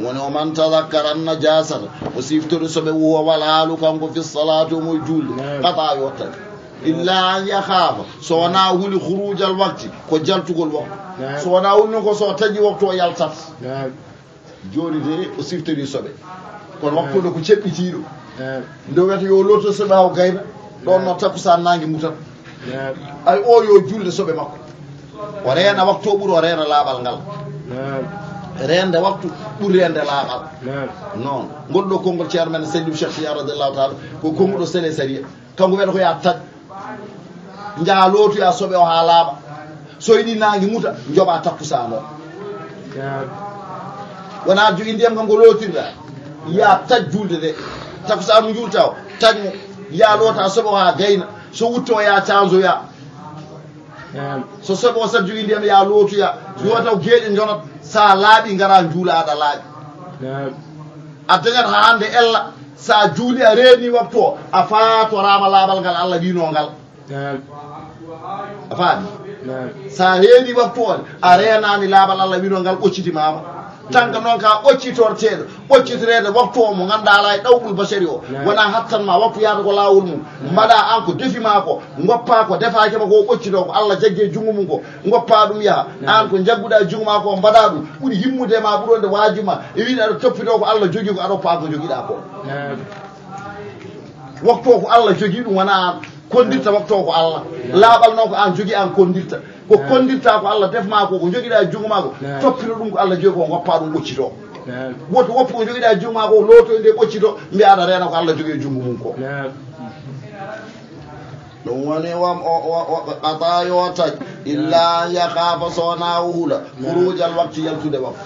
Woni o man tazakkara najasata o siftori soɓe huwa wal haalu kanko fi salaati omo e julde kata yo tañ. Illa an yakhafa so wonaa huli khurujal wakti ko jaltugol waktu. So wonaa huli noon ko so taƴi waktu o yaltat. Jooni de o siftori soɓe kono waktu o ko ceɓɓitiiɗo. Nde wiyata yo looto soɓe haa o gayna ɗoon no takkusaan naange mutat. Ay o yo julde soɓe makko. O reena waktu o ɓuri o reena laaɓal ngal. Reende waktu ɓuri reende laaɓal. Noon ngol ɗo konngol ceerno men Seydou Cheikh Tidiane radiallahu taala ko konnguɗo sele sariya. Kanko wiyata ko yaa taƴ njaha lootoya soɓe o haa laaɓa. So yiɗi naange muta njoɓa takkusaan o. Wona jogi ndiyam kam ko lootirɗa. Yaa taƴ julde de takkusaan mo njuulta o taƴ mo. Yaa loota soɓe o haa gayna so wutto yaa canzoya. So soɓe o sat jogi ndiyam yaa lootoya. Yo taw geeƴe njonat sa laaɓi ngara njuula aɗa laaɓi. A dañat haa hannde ella. So a juuli a reeni waktu o a faatoraama laaɓal ngal Allah wiino ngal. A faami? So a reeni waktu o a reenaani laaɓal Allah wiino ngal ɓoccitimaama. Tan ko noon ka ɓoccitorteeɗo ɓoccitoreede waktu o mo ngannduɗaa alaa e ɗawɓul basari o wonaa hattan ma waktu yahata ko laawol mum. Mbaɗa aan ko defi ma ko ngoppa ko defaaki ma ko ɓoccitoo ko Allah jaggi e junngo mum ko. Ngoppa ɗum yaha aan ko njagguɗaa e junngo ma ko mbaɗa ɗum ɓuri himmude ma ɓuri wonde waaju ma e wiide aɗa toppitoo ko Allah jogii ko aɗa oppa ko jogiɗaa ko. Waktu o ko Allah jogii ɗum wona aan kondirta waktu o ko Allah. Laaɓal noon ko aan jogii aan kondirta ko kondirta ko Allah def ma ko ko jogiɗaa e junngo ma ko. Toppito ɗum ko Allah jogii ko ngoppa ɗum ɓoccitoo. Woto woppu ko jogiɗaa e junngo ma ko looto nde ɓoccitoo mbiya aɗa reena ko Allah jogii e junngo mum ko. Ɗum woni wam o qata yo taƴ illa an yakhafa so wona o hula khurujal wakti yaltude waktu.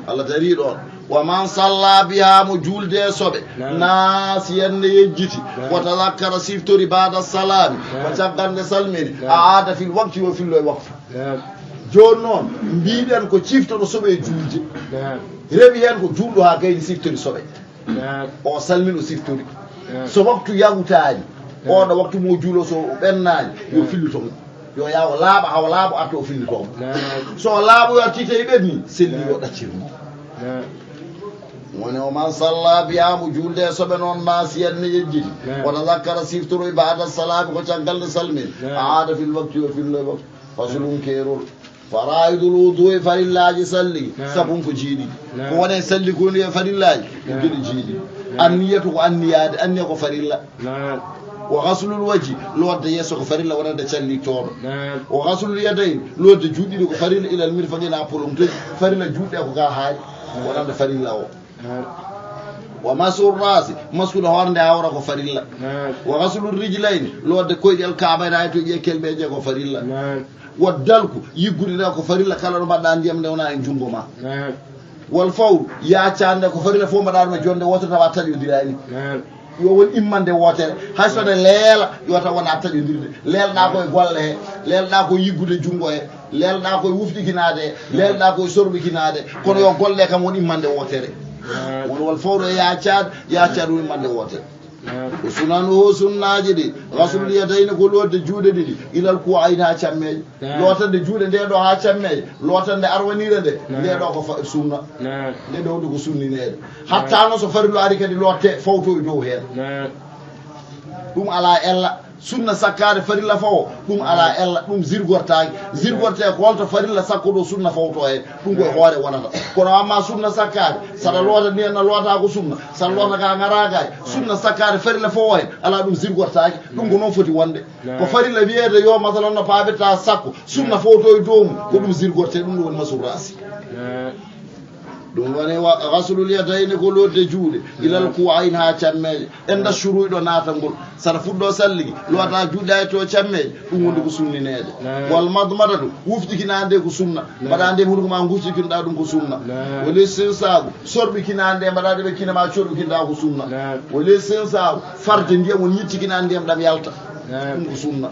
Allah darii ɗoon. Wa man salla biha mo juulde e soɓe nasiyan ne yejjiti. Wa tazakkara siftori bada salami ko caggal nde salmini a aada fil wakti yo fillo e waktu. Jooni noon mbiɗen ko ciftoɗo soɓe e juulde. Rewi heen ko juulɗo haa gayni siftori soɓe. O salmino siftori so waktu yawtaani oɗo waktu mo juulo so ɓennaani yo fillito mo. Yo yaw laaɓa haw laaɓo arta o fillito mo. So o laaɓo yo arti tawi ɓenni selli yo ɗaccir mo. Woni o man salla biyaamu juulde e soɓe noon nasiyan ne yejjiti. Wata zakkara siftoroy baada salami ko caggal nde salmin a aada fil wakti yo fillo e waktu. Fasulun keerol. Faraidul wudu'i farillaaji salli sappo ko jeeɗiɗi. Ko wone salli ko woni e farillaaji ko geɗe jeeɗiɗi. Anniyatu ko anniyaade anniya ko farilla. Wa ghaslul wajhi, lootde yeeso ko farilla wonande calli tooɗo. Wa ghaslul yadayn, lootde juuɗe ɗiɗi ko farilla ilal mirfaqayn haa polom taji. Farilla juuɗe ko ka haaɗi wonande farilla o. Wa mashu ra'si, maskude hoore nde awra ko farilla. Wa ghaslul rijlayni, lootde koyɗe ilal ka'bayni haa to ƴiye kelmeeje ko farilla. Wa dalku, yiggude nde ko farilla kala ɗo mbaɗɗa ndiyam nde wona e junngo ma. Wal fawru, yaacande ko farilla fof mbaɗa ɗum e jonde wootere tawa taƴodiraani. Yo won immande wootere. Hay so nde leela, yo taw wona taƴodirde. Leelɗa ko e golle he, leelɗa ko e yiggude junngo he, leelɗa ko e wufɗikinaade he, leelɗa ko e sorɓikinaade. Kono yo golle kam won immande wootere. Won wal fawru e yaacaade, yaacaade won immande wootere. O sunanuhu, sunnaaji ɗi, ghaslul yadayni ko lootde juuɗe ɗiɗi, ilal ku'ayni haa cammeeje. Lootande juuɗe nde ɗo haa cammeeje, lootande arwaniire nde, nde ɗo ko fa-, sunna. Nde ɗo ko sunnineede. Hatta no so farilla ari kadi lootte fawto e dow heen. Ɗum alaa ella. Sunna sakkaade farilla fawo, ɗum alaa ella, ɗum zirgortaaki. Zirgortee ko holto farilla sakkoɗo sunna fawto heen. Ɗum ko e hoore wonata. Kono amma sunna sakkaade, saɗa loota ni en na loota ko sunna, saɗa loota ka ngaraagaay. Sunna sakkaade farilla fawo heen, alaa ɗum zirgortaaki. Ɗum ko noon foti wonde. Ko farilla wiyeede yo masalan no paaɓirta sakko, sunna fawto e dow mum, ko ɗum zirgortee, ɗum ɗo woni mashu ra'si. Ɗum woni wa ghaslul yadayni ko lootde juuɗe, ilal ku'ayni haa cammeeje. En nda shuruuɗo naatangol. Saɗa fuɗɗo salligi, loota juuɗe haa to cammeeje, ɗum woni ko sunnineede. Wal madmadatu, wuftikinaande ko sunna. Mbaɗa nde hunuko ma nguftikinoɗa ɗum ko sunna. Wal istinsaku, sorɓikinaande mbaɗa ɗe ɓe kine ma sorɓikinoɗa ko sunna. Wal istinsaku, farde ndiyam won ñittikinaande ndiyam ɗam yalta. Ɗum ko sunna.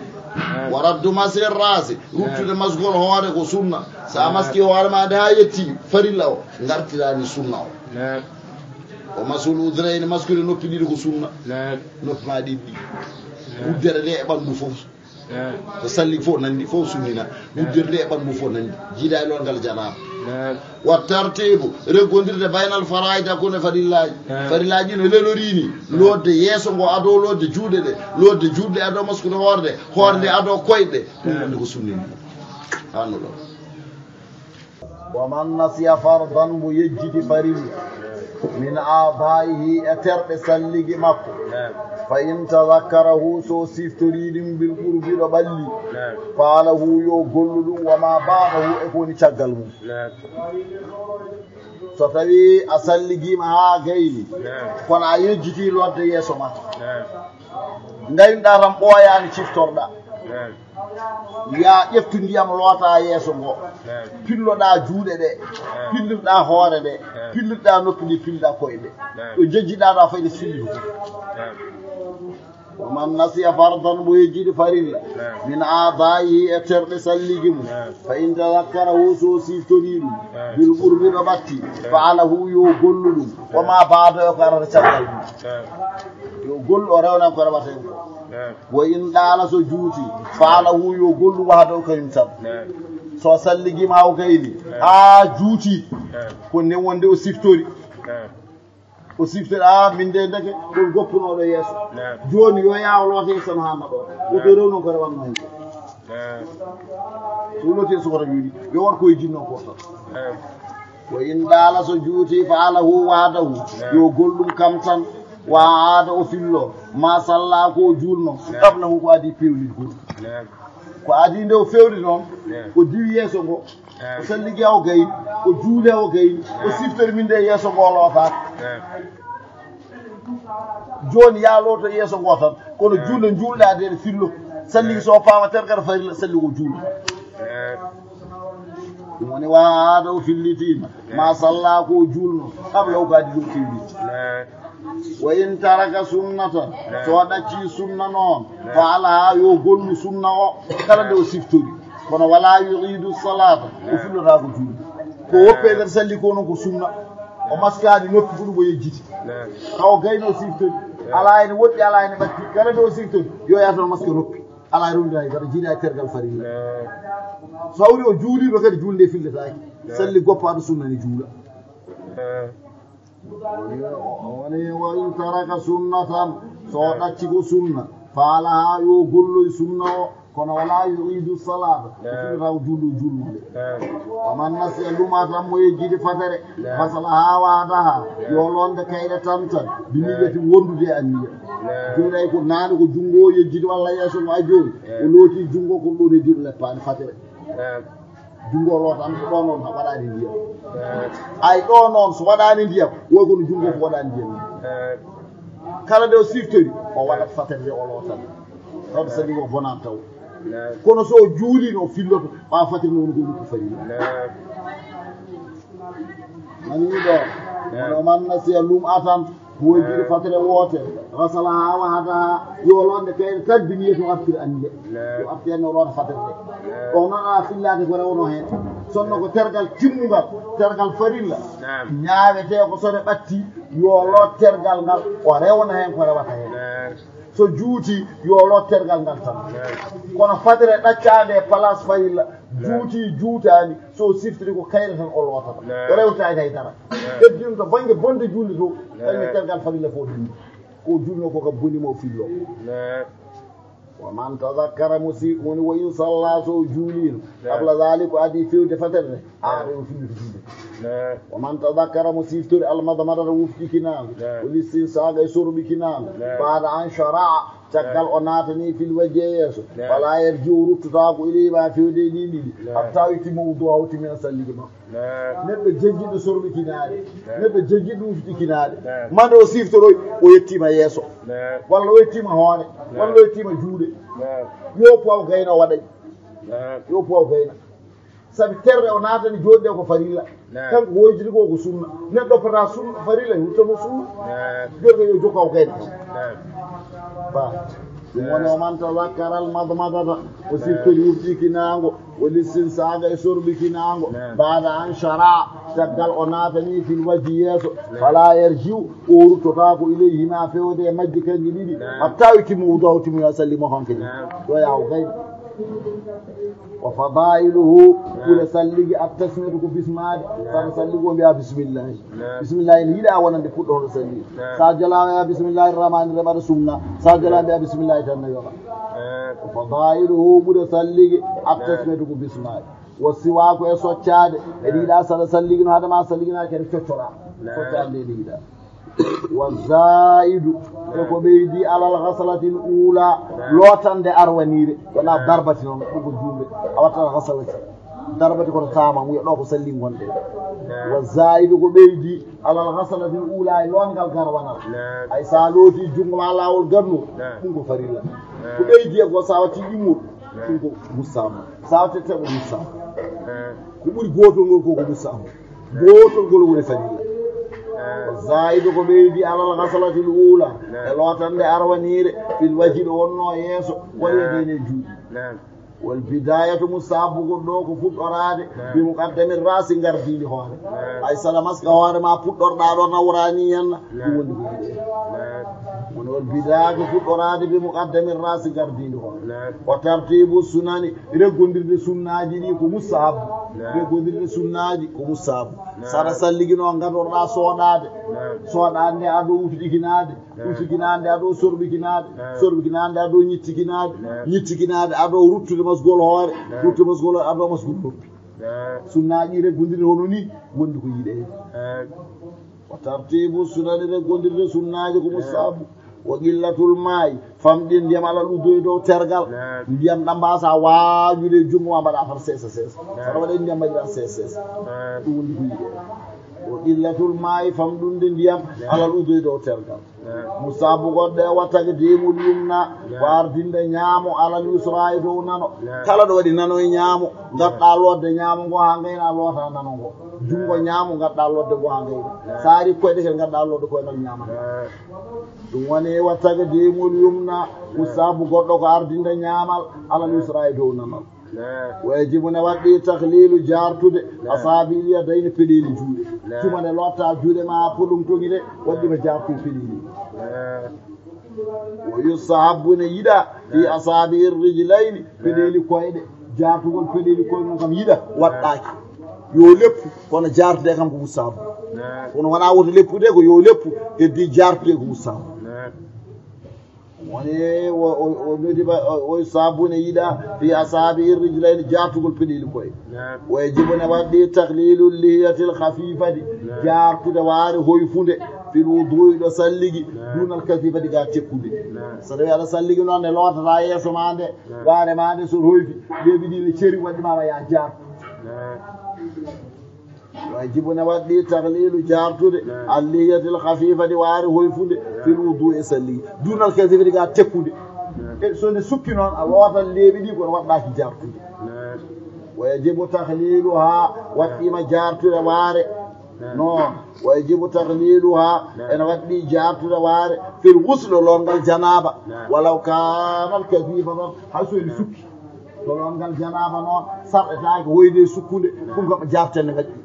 Wa raddu mashi ra'si, ruttude masgol hoore ko sunna. Sa maski hoore ma nde haa yetti farilla o, ngartirani sunna o. Wa mashul udhunayni, maskude noppi ɗiɗi ko sunna. Noppi ma ɗiɗi. Wuddere nde e ɓanndu fof. Ko salli fof nanndi, fof sunnina. Wuddere nde e ɓanndu fof nanndi. Jiida e loongal janaaba. Wa tartibu, reggondirde baynal faraa'id, hakkunde farillaaji. Farillaaji no lelorini. Lootde yeeso ngo ado lootde juuɗe ɗe. Lootde juuɗe ado maskude hoore nde. Hoore nde ado koyɗe. Ɗum woni ko sunnini. Hanno ɗo. Wa man nasiya fardan, mbo yejjiti farilla, min a'daa'ihi, e terɗe salligi makko, fa in tazakkarahu, so siftori ɗum, bil qurbi, ɗo ɓalli, fa'alahu, yo gollu ɗum, wa ma ba'dahu, e ko woni caggal mum. So tawi a salligiima haa gayni, kono a yejjiti lootde yeeso ma, ngaynuɗaa tan ɓooyaani ciftorɗaa. Ya ƴeftu ndiyam loota yeeso ngo. Pilloɗaa juuɗe ɗe. Pillirɗaa hoore nde. Pillirɗaa noppi ɗi, pillirɗaa koyɗe ɗe. Ɗo jejjiɗaa ɗo a fayde silli fof. Wa man nasiya fardan, mbo yejjiti farilla, min a'daa'ihi, e terɗe salligi mum, fa in tazakkarahu, so siftori ɗum, bil qurbi, ɗo ɓatti, fa'alahu, yo gollu ɗum, wa ma ba'dahu, ko arata caggal mum. Yo gollu o rewnan ko rewata hen ko. Wa in ɗaala, so juuti, fa'alahu, yo gollu wahdahu, kañum tan. So salligiima haa o gayni, haa juuti, ko nden wonde o siftori. O siftori, a, min de ndeke ɗon goppunooɗo yeeso. Jooni yo yaha o loota yeeso no haanna ɗo. Woto rew noon ko rewatnoo hen ko. So looti yeeso ko tan wiɗi, yo war ko e jinno ko tan. Wa in ɗaala, so juuti, fa'alahu wahdahu, yo gol ɗum kam tan. Wa a'ada, o fillo, ma salla, ko o juulno, qablahu, ko adii peewnitgol. Ko adii nde o feewni noon, o diwi yeeso ngo, o salligi haa o gayni, o juuli haa o gayni, o siftori min nde yeeso ngo lootaaka. Jooni ya looto yeeso ngo tan, kono juulde njuulɗaa nde fillo. Salligi so o faama tergal farilla, salli o juulno. Ɗum woni wa a'ada, o fillitiima, ma salla, ko o juulno, qablahu, ko adii ɗum feewni. Wa in taraka sunnatan, so o ɗaccii sunna noon, fa'alaha, yo gollu sunna o, kala nde o siftori. Kono wala yu'idu salata, o fillotaako juulde. Ko woppi e nder salli ko noon ko sunna. O maskaani noppi ko ɗum o yejjiti. Taw gayno siftori. Alaa ene woɗɗi, alaa ene ɓatti. Kala nde o siftori, yo yahto o maska noppi. Alaa e ronde hay dara, jiidaa e tergal farilla. So hawri o juuliima kadi, juulde filletaake. Salli goppaaɗo sunna ne juula. Woni, woni, wa in taraka sunnatan, so o ɗacci ko sunna, fa'alaha, yo golloy sunna o, kono wala yu'idu salata, o fillata ko juulde o juulnoo nde. Wa man nasiya, luma tan mo yejjiti fatere, ghasalaha wahdaha, yo loonde kayɗe tan tan, bi niyyati, wondude e anniya. Naam. Juuɗay ko naaɗo ko junngo o yejjiti walla yeeso mo a jooni. Naam. O looti junngo ko ɗon e diɗo leppaani fatere. Naam. Junngo o loota an ko ɗo noon waɗaani ndiyam. Naam. Ay ɗo noon so waɗaani ndiyam, woy kono junngo ko waɗaani ndiyam. Naam. Kala nde o siftori, o waɗat fatere nde o lootan. Tawde sadi o bonan taw. Naam. Kono so o juulino, o filloto, ɓaawo fatere nde woni ko luttu farilla. Naam. Nani ɗo? Naam. Wano man nasiya lum'atan, ko wojjiri fatere woote, gasalaha wa hadaha, yo loonde kayre tan bi niyyati o artira anniya. Naam. Yo artir anniya o loota fatere nde. Naam. Ɗo noon a fillaade ko rewno heen. Sonno ko tergal timmungal, tergal farilla. Naam. Ñaawetee ko so ɓe ɓatti, yo loot tergal ngal, o rewna heen ko rewata heen. Naam. So juuti, yo loot tergal ngal tan. Naam. Kono fatere ɗaccaande e place farilla, naam, juuti, juutaani, so siftiri ko kayre tan o lootata. Naam. O rewtaani hay dara. Naam. Heddino to bannge bonde julde to, naam, ɓen tergal farilla fof ɗum. Ko julno ko ka boni mo fillo. Naam. Wa man tazakkara musi-, woni wa in salla so juulino. Naam. Qabla zalik ko adii fewde fatere nde. Naam. Aɗa o fillo to julde. Naam. Wa man tazakkara mo siftori almadmadata wufɗikinaango. Naam. Wal istinsaaqa e sorɓikinaango. Naam. Baada an shara'a, caggal o naatani fil wajhi e yeeso. Naam. Fala yarji'u ruttotaako ilayhi ma fewde e ɗin ɗiɗi. Naam. Hatta yutimma wudu'ahu o timmina salligi makko. Naam. Neɗɗo jejjiɗo sorɓikinaade. Naam. Neɗɗo jejjiɗo wufɗikinaade. Naam. Mande o siftoroy, o yettiima yeeso. Naam. Walla o yettiima hoore. Naam. Walla o yettiima juuɗe. Naam. Yo paw gayna o waɗay. Naam. Yo paw gayna. Sabi terɗe o naatani jooɗde ko farilla. Naam. Kanko woytiri ko ko sunna. Neɗɗo fota sunna, farilla, huttomo sunna. Naam. Joɗo yo jokka o kayna. Naam. Ba. Ɗum woni o man tazakkara al madmadata. O siftori wufɗikinaango. Wal istinsaaqa e sorɓikinaango. Naam. Baada an shara'a. Caggal o naatani fil wajhi yeeso. Naam. Fala yarji'u. O ruttotaako ilayhima fewde e majji kanji ɗiɗi. Naam. Hatta yutimma wudu'ahu o timmina salli mo hanke ni. Naam. Ɗo yaa o kayna. Wa fadailuhu, naam, ɓure salligi, at tasmiyatu ko bismaade. Naam. Saɗa salligi o mbiya bismillahi. Naam. Bismillahi ne yiɗa wonande puɗɗo hono salligi. Naam. Sa jala mbiya bismillahi rahmani rahim aɗa sunna. Sa jala mbiya bismillahi tan no yoɓa. Naam. Wa fadailuhu, ɓure salligi, at tasmiyatu ko bismaade. Wa siwaaku e soccaade. E ɗiɗa saɗa salligi no haɗa ma salligi na kadi coccoɗa. Naam. Soccaade nde ɗiɗa. Wa zaidu, e ko ɓeydi alal ghasalati al ula, lootande arwaniire, wona darbati noon, ɗum ko juumre, a wattat ghasalati. Darbati koto taama, wiya ɗo ko salli ngonde. Wa zaidu ko ɓeydi alal ghasalati al ula, e loongal garwanal. Ay sa looti junngo ma laawol ganno, ɗum ko farilla. Ko ɓeydi e ko sa watti ɗimmol, ɗum ko mustahabu. Sa watti teɓo mustahabu. Ko ɓuri gootol ngol ko ko mustahabu. Gootol ngol woni fadila. Zaidu ko ɓeydi alal ghasalati al ula. E lootande arwaniire fil wajhi ɗo wonno yeeso. Walla dene juuɗe. Wal bidayatu mustahabu goɗɗo ko fuɗɗoraade. Bi muqaddami rasi ngardiindi hoore. Ay sala maska hoore ma puɗɗorɗa ɗo nawrani yanna. Ɗum woni ko yiɗe. Woni wal bidayatu fuɗɗoraade bi muqaddami rasi ngardiindi hoore. Wa tartibu sunani reggondirde sunnaaji ɗi ko mustahabu. Reggondirde sunnaaji ko mustahabu. Saɗa salligi noon ngadorɗa sooɗaade. Sooɗaade nde aɗo wufɗikinaade. Wufɗikinaade nde aɗo sorɓikinaade. Sorɓikinaade nde aɗo ñittikinaade. Ñittikinaade aɗo ruttude masgol hoore. Ruttude masgol hoore aɗo masgol noppi. Sunnaaji reggondirde hono ni wondi ko yiɗe. Wa tartibu sunani reggondirde sunnaaji ko mustahabu. Wa qillatul maa'i, famɗin ndiyam alal uddu e dow tergal. Ndiyam ɗam mbasa waajude e junngo ma mbaɗa far seesa seesa. Saɗa waɗa ndiyam mbaɗira seesa seesa. Ɗum woni ko yiɗe. Wa qillatul maa'i, famɗunde ndiyam alal uddu e dow tergal. Mustahabu goɗɗo e wa taqdimul yumna, ko ardinde ñaamo alal yusra e dow nano. Kala ɗo waɗi nano e ñaamo, ngaɗɗa lootde ñaamo ngo haa ngayna loota nano ngo. Junngo ñaamo ngaɗɗa lootde ngo haa ngayna. Saari koyɗe ke ngaɗɗa lootde koyngal ñaamal. Ɗum woni wa taqdimul yumna, mustahabu goɗɗo ko ardinde ñaamal alal yusra e dow nanal. Wa yajibu ne waɗɗi takhlilu jaartude asaabi'il yadayni peɗeeli juuɗe. Tuma nde lotta juuɗe ma puɗum toŋi ɗe waɗɗi ma jaartude peɗeeli. Wa yustahabu ne yiɗa fi asaabi'ir rijlayni peɗeeli koyɗe. Jaartugol peɗeeli koyɗe noon kam yiɗa waɗɗaaki. Yo leppu kono jaartude kam ko mustahabu. Kono wona woto leppude ko yo leppu heddi jaartude ko mustahabu. Woni o nodi ba o sabune yiɗa fi asaabi'ir rijlayni jaartugol peɗeeli koye. Wa yajibu ne waɗɗi takhlilu lihiyatil khafifati jaartude waare hoyfunde. Fil wudu'i ɗo salligi, dunal kasifati ga tekkude. Naam. So tawi aɗa salligi noon, nde lootata yeeso ma nde, naam, waare ma nde, so hoyfi, leeɓi ɗi ne ceri, waɗi ma ya jaartu. Naam. Wajibu ne waɗɗi takhlilu jaartude, naam, al-lihiyatil khafifati waare hoyfude, naam, fil wudu'i e salligi. Dunal kasifati ga tekkude. Naam. E so nde sukki noon, a lootat leeɓi ɗi, kono waɗɗaaki jaartude. Naam. Wa yajibu takhliluha, waɗɗiima jaartude waare. Naam. Noon, wa yajibu takhliluha, naam, ene waɗɗi jaartude waare, fil ghusl, lootngal janaaba. Naam. Walaw kaanat kasifatan, hay so ene sukki. To lootngal janaaba noon, sarɗetaake hoyde e sukkude, ɗum kam jaartene waɗɗi.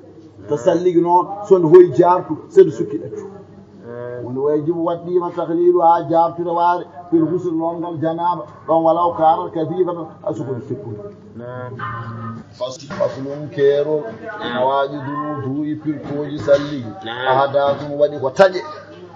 To salligi noon, so nde hoyi jaartu, so nde sukki ɗaccu. Woni wa yajibu waɗɗiima takhliluha jaartude waare, fil ghusl lootngal janaaba, ɗoon walaw kaanat kasifatan, hay so ko nde sukkude. Naam. Fas-, faslun keerol. Naam. Nawaqidul wudu'i pirkooji salligi. Naam. Ahdathun waɗi ko taƴe.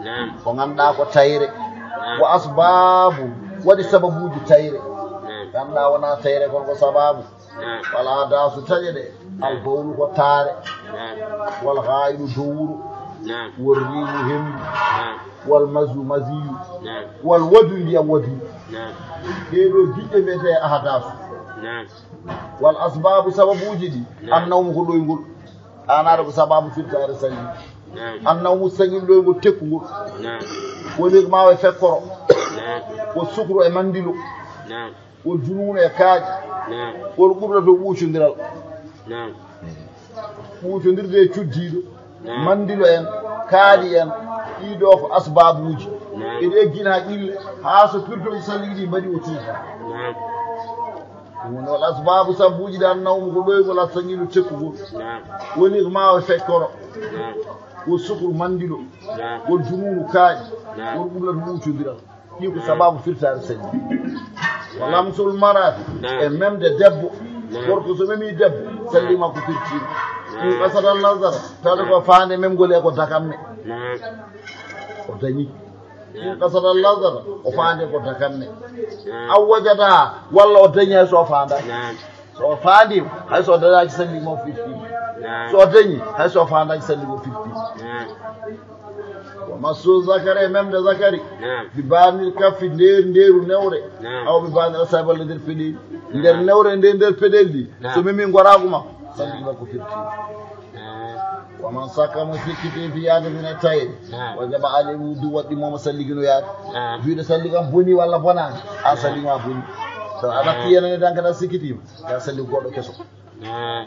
Naam. Ko ngannduɗaa ko tayre. Naam. Wa asbabun waɗi sababuuji tayre. Naam. Ngannduɗaa wonaa tayre kono ko sababu. Naam. Wal ahdasu taƴe ɗe. Naam. Al bawlu ko taare. Naam. Wal ghaidu dowuro. Naam. Wal rihu henndu. Naam. Wal mazu maziyu. Naam. Wal wadu ndiyam wadu. Naam. Ɗee ɗoo diƴƴe mbiyetee ahdasu. Naam. Wal asbabu sababuuji ɗi. Naam. An nawmu ko ɗoyngol. An aɗa ko sababu firtaare salligi. Naam. An nawmu sañil ɗoyngol tekkungol. Naam. Woni ko maawa e fekkoro. Naam. Ko sukru e manndilo. Naam. Won junuunu e kaaƴe. Naam. Won ɓurɗo to ɓuucondiral. Naam. Ɓuucondirde e cuddiiɗo. Naam. Manndilo en, kaaƴe en, ɗii ɗoo ko asbaabuuji. Naam. Eɗi eggina haa ƴille, haa so pirtooji salligi ɗi mbaɗi o tuuba. Naam. Ɗum woni wal asbaabu sabuuji ɗi an nawmu ko ɗoyngol a sañilu tekkugol. Naam. Woni ko maawa fekkoro. Naam. Wo sukru manndilo. Naam. Wo junuunu kaaƴe. Naam. Wo ɓurɗo to ɓuucondiral. Ɗi ko sababu firtaare salli. Wa lamsul mar'ati, naam, e memde debbo. Naam. Gorko so memi debbo, salli makko firtiima. Naam. In qasada nazara, tawde ko faande memgol e ko dakamme. Naam. O dañi. Naam. In qasada nazara, o faande ko dakamme. Naam. Aw wajadaha, walla o dañi hay so o faandaaki. Naam. So o faandiima, hay so o dañaaki salli mo firtiima. Naam. So o dañi, hay so o faandaaki salli mo firtiima. Naam. Wa massu zakari, e memde zakari. Naam. Bi baanir kaffi, nder ndeeru newre. Naam. Aw bi baanir asabi, walla nder peɗeeli. Nder newre nde, nder peɗeeli ɗi. Naam. So memi ngoraagu ma, salligi makko firtiima. Naam. Wa man sakka mo sikkiti fi yahdatin e tayre. Naam. Wajaba alayhi wudu, waɗɗi mo mo salligi no yaade. Naam. Wiide salli kam boni walla bonaani, a salli ma boni. So a ɗakki yenane tan kadi a sikkitiima, ya salli goɗɗo keso. Naam.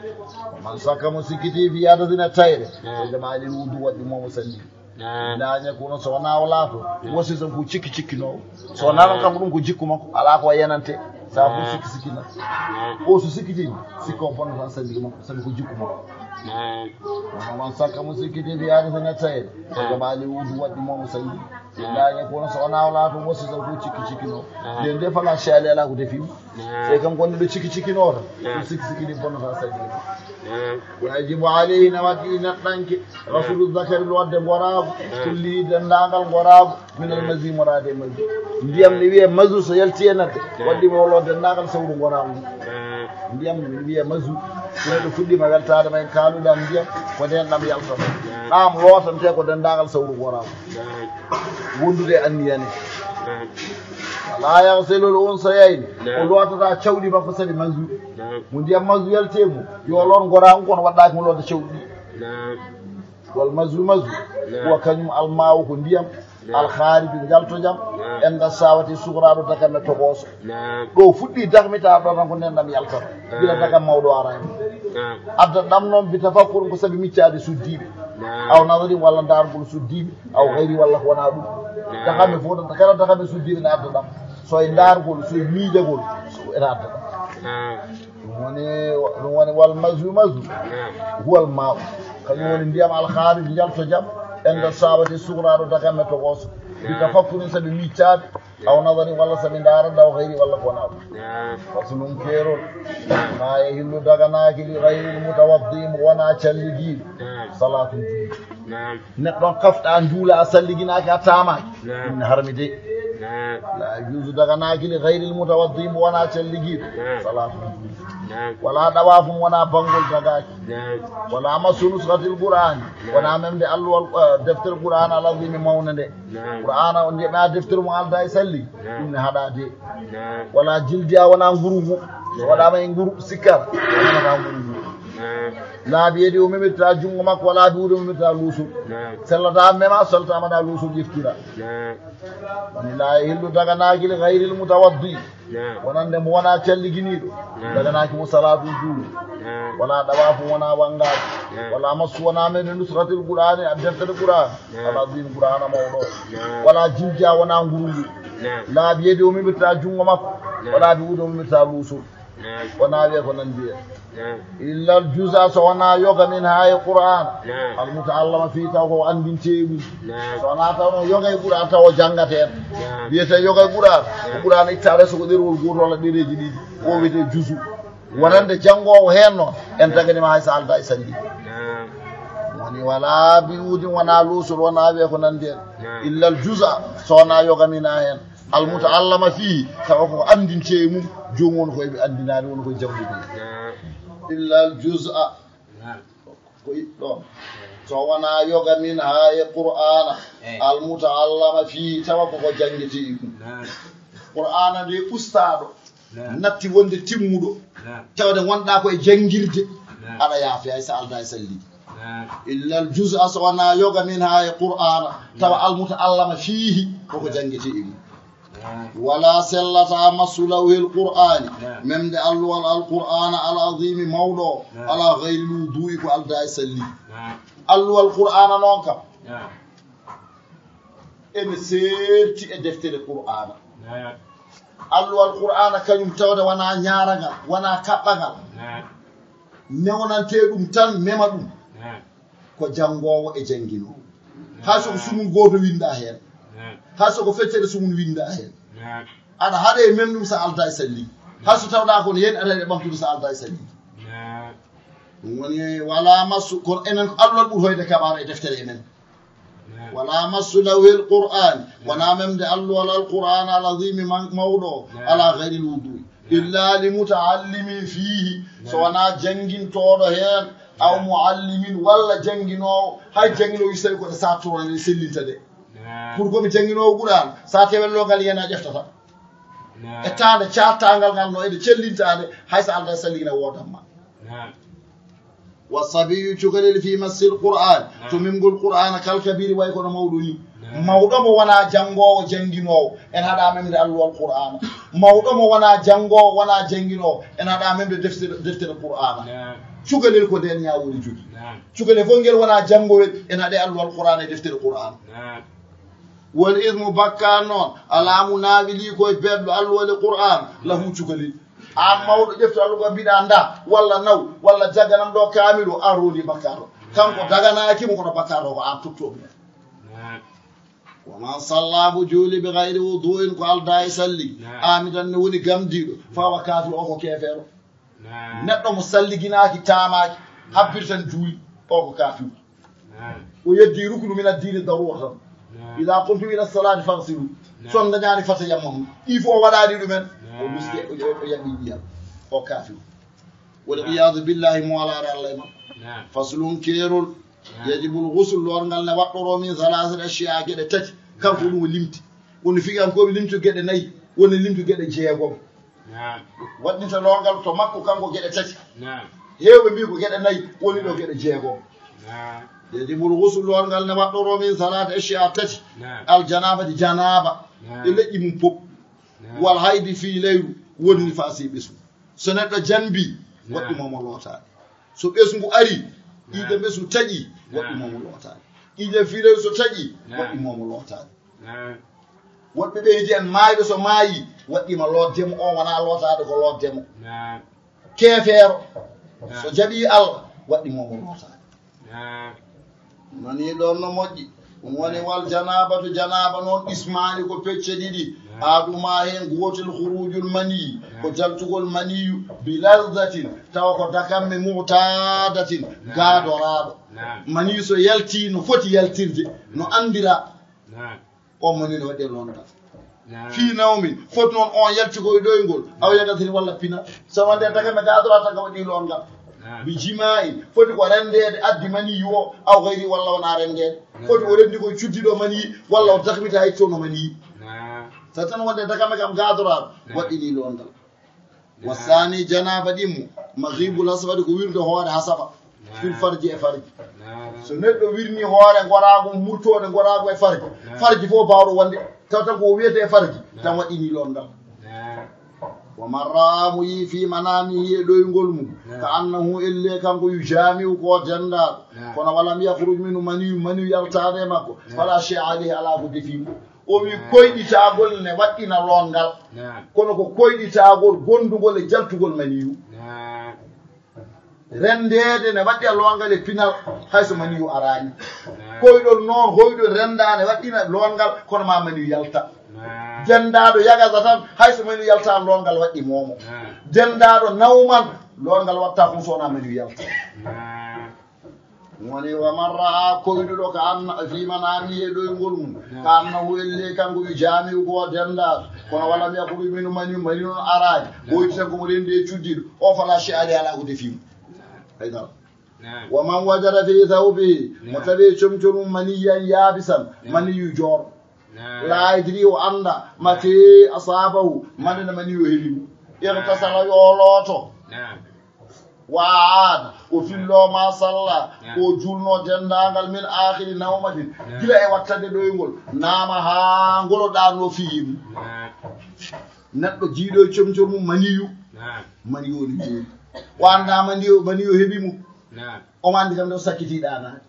Wa man sakka mo sikkiti fi yahdatin e tayre. Naam. Wajaba alayhi wudu, waɗɗi mo mo salli. Naam. Illa an yakuna, so wonaa o laato, naam, wasitan ko cikki cikkinoowo. So wonaa noon, naam, kanko ɗum ko jikku makko, alaa ko yenante. Sabu, naam, sikki sikki na. Naam. O so sikkitiima, sikka o bonnata salli makko, sabu ko jikku makko. Naam. Wa man sakka mo sikkiti fi yahdatin e tayre. Naam. Wajaba alayhi wudu, waɗɗi mo mo salli. Naam. Illa an yakuna, so wonaa o laato wasitan ko cikki cikkinoowo. Naam. Nden nde fala shali alaa ko defiima. Naam. Sey kanko woni ɗo cikki cikkinoo tan. Naam. Ɗum sikki sikki ɗi bonnata salli. Naam. Wa yajibu alayhi, na waɗɗi neɗɗanke, naam, ghaslu zakari, lootde ngoraagu, naam, kullihi, denndaangal ngoraagu, minal, naam, mazi, moraade e mazi. Ndiyam ne wiyee mazu, so yalti e neɗɗo, naam, waɗɗi mo lootde denndaangal sawru ngoraagu ngu. Naam. Ndiyam ne wiyee mazu, so neɗɗo fuɗɗiima weltaade ma, en kaaluɗaa ndiyam, ko ndeen ɗam yaltata. Naam. Ɗam lootantee ko denndaangal sawru ngoraagu. Naam. Wondude e anniya ne. Naam. Wala yaghsilul unsayayni. Naam. O lootataa cawɗi makko sabi mazu. Naam. Mo ndiyam mazu yalti e mum, yo loot ngoraagu, kono waɗɗaaki mo lootde cawɗi. Naam. Wal mazu mazu. Naam. Wa kañum almaawu ko ndiyam. Naam. Al khariju njaltojam. Naam. Inda shahwati sughra, ɗo dakamme tokooso. Naam. Ɗo fuɗɗi dakmitaa ɗo tan ko nden ɗam yaltata. Gila, naam, dakam mawɗo araani. Naam. Adda ɗam noon bi tafakkur, ko sabi miccaade suddiiɓe. Naam. Aw nazarin, walla ndaargol suddiiɓe. Aw, naam, ghayri, walla ko wonaa ɗum. Naam. Dakamme fof tan, kala dakamme suddiiɓe ne adda ɗam. So e ndaargol, so e miijagol, so ene adda ɗam. Naam. Ɗum woni, ɗum woni wal mazu mazu. Naam. Huwal maa'u. Kañum woni ndiyam al kharij njaltojam. Inda, naam, shahwati sughra, ɗo dakamme tokooso. Bi, naam, tafakkurin, sabi miccaade. Aw nazarin, walla sabi ndaarde, aw ghayri, walla ko wonaa ɗum. Naam. Faslun keerol. Naam. Ma yahillu daganaaki li ghayril mutawaddi, mo wonaa calligiiɗo. Naam. Salaatun, juulde. Naam. Neɗɗo on kafɗa juula a salliginaaki a taamaaki. Naam. Ɗum ne harmi de. Naam. La yajuuzu daganaaki li ghayril mutawaddi, mo wonaa calligiiɗo. Naam. Salaatun, juulde. Wala ɗawaafun wona banngol dagaaki. Wala massu nusratil Qur'aani. Wona memde alluwal, eh, deftere Qur'aana al-aziimi mawnde nde. Qur'aana o njeɓa deftere mo aldaa e salli. Ɗum ne haɗa de. Wala jildiya wona nguru ngu. So waɗaama e nguru sikkar. Wonata nguru ngu. Laabi yedi o memirta junngo makko, wala ɓiwude o memirta luusul. Sellata mema, sellata maɗa luusul ƴeftira. Woni la yahillu daganaaki li gayril mutawaddi. Wonande mo wona calliginiiɗo. Daganaaki mo salaatu juulu. Wala ɗawaafu wona wanngaade. Wala massu wona men e nusratil Qur'aani, a deftere Qur'aan. Al-aziim Qur'aana mawɗo. Wala jildiya wona nguru ngu. Laabi yedi o memirta junngo makko. Wala ɓiwude o memirta luusul. Wona wiye ko nanndi en. Illa al juz'a, so wona yoga min haa e Qur'aana. Al muta'allama fii, taw ko anndintee ɗum. So wona taw noon yoga e Qur'aana taw o janngata en. Wiyete yoga e Qur'aana. Ko Qur'aana ittaade so ko ɗerewol gootol walla ɗereeji ɗiɗi. O wiyete juzu. Wonande janngoowo heen noon, en taganima hay so aldaa e salli. Woni wala ɓiwude wona luusul, wona wiye ko nanndi en. Illa al juz'a, so wona yoga min haa heen. Al muta'allama fii, tawa ko anndintee e mum, joomum woni koye ɓe anndinaade, woni koye janngude. Illa al juz'a. Ko iɗɗo. So wona yoga min haa e Qur'aana. Al muta'allama fii, tawa koko janngete e mum. Qur'aana nde ustaaɗo natti wonde timmuɗo. Tawde wonɗa ko e janngirde. Aɗa yaafi hay so aldaa e salli. Illa al juz'a, so wona yoga min haa e Qur'aana. Tawa al muta'allama fiihi, koko janngete e mum. Wala sellata massu lawhil Qur'aani, memde alluwal al Qur'aana al aziimi mawɗo, ala gayril wudu'i, ko aldaa e salli. Alluwal Qur'aana noon kam, ene seerti e deftere Qur'aana. Alluwal Qur'aana kañum tawde wona ñaaragal, wona kaɓɓagal. Newnantee ɗum tan, mema ɗum. Ko janngoowo e jannginoowo. Hay so ko sumun gooto winnda heen. Hay so ko feccere sumun winnda heen. Aɗa haɗe e memɗum so aldaa e salli. Hay so tawɗa kono heen aɗa haɗe ɓamtude so aldaa e salli. Ɗum woni wala massu, kono enen ko alluwal ɓuri hoyde kaɓaaro e deftere enen. Wala massu lawhil Qur'aani, wona memde alluwal al Qur'aana al aziimi mawɗo, ala gayril wudu'i, illa li muta'allimin fiihi, so wona janngintooɗo heen, aw mu'allimin, walla jannginoowo, hay jannginoowo so tawi ko ɗe sattoro ne sellinta de. Pour ko mi jannginoowo Qur'aan, sa tewel logal yana ƴeftata. E taande caattangal ngal no ede cellintaade, hay so aldaa e salli ina woodan ma. Wa sabiyyu, cukalel, fi massil Qur'aan, to memgol Qur'aana, kal kabiiri, way kono mawɗo ni. Mawɗo mo wona janngoowo, jannginoowo, en haɗa memde alluwal Qur'aana. Mawɗo mo wona janngoowo, wona jannginoowo, en haɗa memde deftere, deftere Qur'aana. Cukalel ko nden ñaawori jogi. Cukalel fof ngel wona janngowel, en haɗe alluwal Qur'aana e deftere Qur'aana. Wal ismu, bakkaar noon, alaa mo naawili ko e beɗɗo alluwal e Qur'aan, lahu, cukalel. Aan mawɗo, ƴeftu alluwa mbiɗa nda, walla naw, walla jagganam ɗo kaamil o, a rondi bakkaar o. Kanko daganaaki mo, kono bakkaar o ko aan tottooɓe. Wa man salla, mo juuli, bi gayri wudu'in, ko aldaa e salli, amidan, ne woni gamdiiɗo, fa huwa kaafir, o ko keefeero. Neɗɗo mo salliginaaki, taamaaki, habbiri tan juuli, o ko kaafir. O yeddi ruknu min addiini daruuratan. Idaa qumtum ila salaati faghsilu. So on dañaani fatayammamu. Ɗi fof o waɗaani ɗumen. O lusti, o, o, o yaɓi ndiyam. O kaafir. Wal iyaadu billahi, mo alaare Allah e makko. Faslun, keerol. Yajibul ghusl, loorngal ne waɗɗoroo min thalathati ashyaa, geɗe tati. Kanko ɗum o limti. Woni fiqhankooɓe limti geɗe nayi. Woni limti geɗe jeegom. Waɗɗinta loorngal to makko kanko geɗe tati. Heewɓe mbii ko geɗe nayi, woni ɗo geɗe jeegom. Yajibul ghusl, loorngal ne waɗɗoroo min thalathati ashyaa, tati. Al janaabati, janaaba. E leƴƴi mum fof. Wal haydi, fii layru, woni nifaasi, ɓesngu. So neɗɗo janmbii, waɗɗi mo mo lootaade. So ɓesngu arii, ƴiiƴe ɓesngu taƴii, waɗɗi mo mo lootaade. Ƴiiƴe fii layru so taƴii, waɗɗi mo mo lootaade. Woɗɓe ɓeydi en, maayɗo so maayii, waɗɗii mo lootde mo, o wonaa lootaade ko lootde mo. Keefeero, so jaɓii Allah, waɗɗii mo mo lootaade. Nanii ɗoon no moƴƴi. Ɗum woni wal janaabatu, janaaba noon, qismaani, ko pecce ɗiɗi. Ahaduhumaa, heen gootel, khuruujul maniyyi, ko jaltugol maniyu, bi lazzatin, tawa ko dakamme, mu'taadatin, gaadoraaɗo. Maniyu so yaltii no foti yaltirde, no anndiraa. On maniyu no waɗi e loongal. Fii nawmin, foti noon on yalti ko e ɗoyngol, aw yaqazatin walla pinal. So wonde tagame gaadora taga waɗi loongal. Bi jima'in, foti ko renndeede addi maniyu o, aw gayri walla wonaa renndeede. Foti o renndi ko e cuddiɗo maniyi, walla o dakmita e tono maniyi. So tan wonde tagame kam gaadora, waɗɗini loongal. Wa saani janaaba ɗimmo, maghibul aswadi ko wirde hoore hasafa. Fil farji e farji. So neɗɗo wirni hoore ngoraagu, murtoode ngoraagu e farji. Farji fof baawɗo wonde. Taw tan ko o wiyete e farji, tan waɗɗini loongal. Wa man ra'a mo yii fii manaamihi e ɗoyngol mum. Ka annahu elle kanko yu jaami'u ko dendaaɗo. Kono walam yakhruj minhu maniyu, maniyu yaltaade e makko. Fala shay'a alayhi, alaa ko defii mo. O wi koyɗitaagol ne waɗɗina loongal. Kono ko koyɗitaagol gondugol e jaltugol maniyu. Renndeede ne waɗɗi a loongal e pinal, hay so maniyu araani. Koyɗol noon, hoyɗol renndaande waɗɗina loongal, kono ma maniyu yalta. Dendaaɗo yagaza tan, hay so maniyu yaltaani loongal waɗɗi moomo. Dendaaɗo nawman, loongal waɗta kon so wonaa maniyu yalta. Woni wa man ra'a koyɗuɗo ka anna, fii manaamihi e ɗoyngol mum, ka annahu elle kanko yu jaami'u ko dendaaɗo, kono walam yakhruj minhu maniyu, maniyu noon araani, o itti tan ko mo renndi e cuddiɗo, o fala shay'a alayhi, alaa ko defii mo. Haydara. Wa man wajada fii thawbihi, mo tawi e comcol mum maniyyan yaabisan, maniyu joorɗo. La yadri, o annda, mate asaabahu, mande nde maniyu heɓi mo. Ightasala, yo looto. Wa aada, o fillo ma salla, o julno denndaangal min aakhiri nawmatin, gila e wattande ɗoyngol, naama haa ngolo ɗaanno fii mum. Neɗɗo jiiɗo e comcol mum maniyu, maniyu o ne jooni. O annda maniyu, maniyu heɓi mo. Omo anndi kam nde o sakkiti ɗaanaade.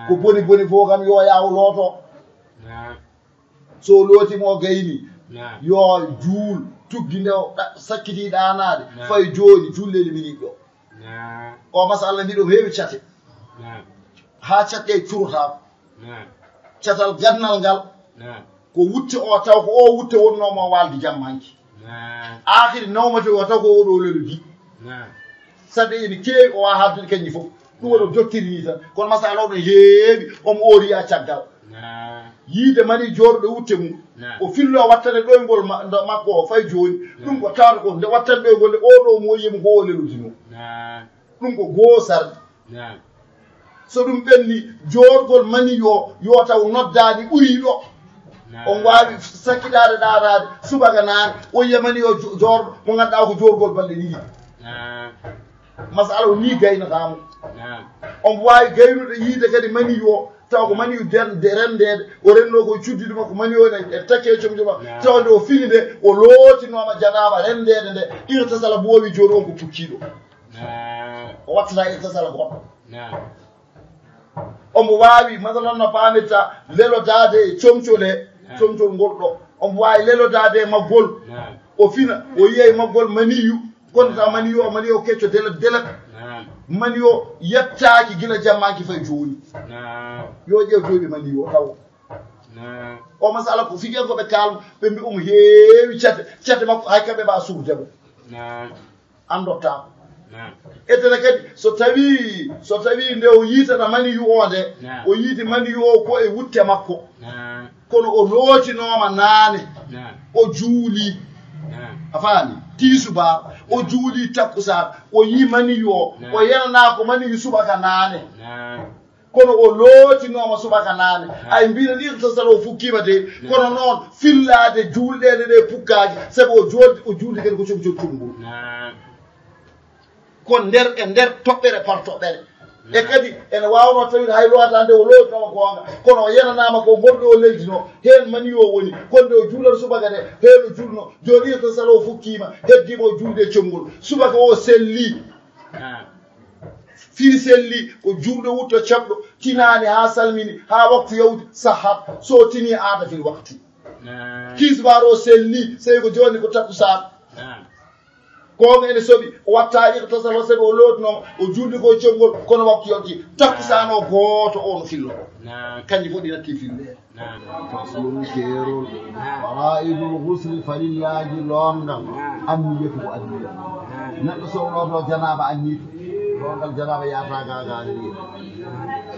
Ko boni boni fof kam yo yaaw looto. So looti mo gayni, yo juul, tuggi nde o ɗa-, sakkiti ɗaanaade, fay jooni, juulɗe ɗe minit ɗo. O masala mbiɗo heewi cate. Haa caɗɗe curotaako. Catal gannal ngal, ko wutte o taw ko o wutte wonnoo mo waalde jammanki. Aakhiri nawmate o taw ko oɗo lelodi. Saɗe ene keewi o waawa haaldude kañƴi fof. Ɗum waɗo dottiri ni tan. Kono masala o ɗon heewi, omo oori yaa caggal. Yiide mani joorɗo wutte mum. O fillo wattane ɗoyngol ma-, ndo makko o fay jooni. Ɗum ko tawata ko nde wattane ɗoyngol nde oɗo mo yiyemo ko o lelodino. Ɗum ko goo sarɗi. So ɗum ɓenni, joorgol mani yo, yo taw noddaani ɓurii ɗo. On waawi sakkitaade ɗaanaade subaka naane, o yiya mani yo jo-, joorɗo mo ngannduɗaa ko joorgol balɗe ɗiɗi. Masala o nii gaynata mo. Omo waawi gaynude yiide kadi mani yo, taw ko mani yo den-, de-, renndeede, o renno ko cuddiɗo makko, mani yo ne, e takke e comco makko. Taw nde o fini nde, o lootinooma janaaba renndeede nde, irtasala boowi jooni on ko pukkiiɗo. O wattata irtasala goɗɗo. Omo waawi, masalan, no paamirta lelodaade e comcol he, comcol ngol ɗo. Omo waawi lelodaade e maggol. O fina, o yiya e maggol maniyu, gondata maniyu o, maniyu o kecco delet, delet. Maniyu o yettaaki gila jammaaki fay jooni. Yo ƴeew duuɓi maniyu o taw. O masala ko figen ko ɓe kaalmo, ɓe mbi omo heewi cate, cate makko hay kamɓe mbawa suurde mo. Anndottaa. Etene kadi, so tawi, so tawi nde o yiitata maniyu o nde, o yiiti maniyu o ko e wutte makko. Kono o lootinooma naane, o juuli. A faami? Tiisubaar, o juuli takkusaan, o yii maniyu o, o yenanaa ko maniyu subaka naane. Kono o lootinooma subaka naane. Ay mbiɗa ni irtasala o fukkiima de. Kono noon, fillaade juulɗeele ɗe pukkaaki, sabu o jooldi, o juuldi kadi ko comcol conngol. Ko nder e nder toɓɓere par toɓɓere. E kadi, ene waawnoo tawde hay loota nde o lootinooma goonga, kono o yenanaama ko bonɗo o leldinoo, heen mani o woni, ko nde o juulata subaka nde, heen o juulno, jooni irtasala o fukkiima, heddiima o juulde e conngol. Subaka o selli. Fii selli ko juulɗo wutto caɓɗo, tinaani haa salmini, haa waktu yawti, sahat, so o tinii aada fil wakti. Kiisbaar o selli, sey ko jooni ko takkusaan. Goonga ene soɓi, o watta irtasala o sabi o lootinooma, o juuldi ko e conngol, kono waktu yawti, takkusaan o gooto o no fillo. Kanji fof ɗi natti filleede. Faslun keerol. Faraa'idul ghusli, farillaaji loongal. Anniyatu ko anniya. Neɗɗo so looto janaaba anniyatu. Loongal janaaba yaata gaagaani ni.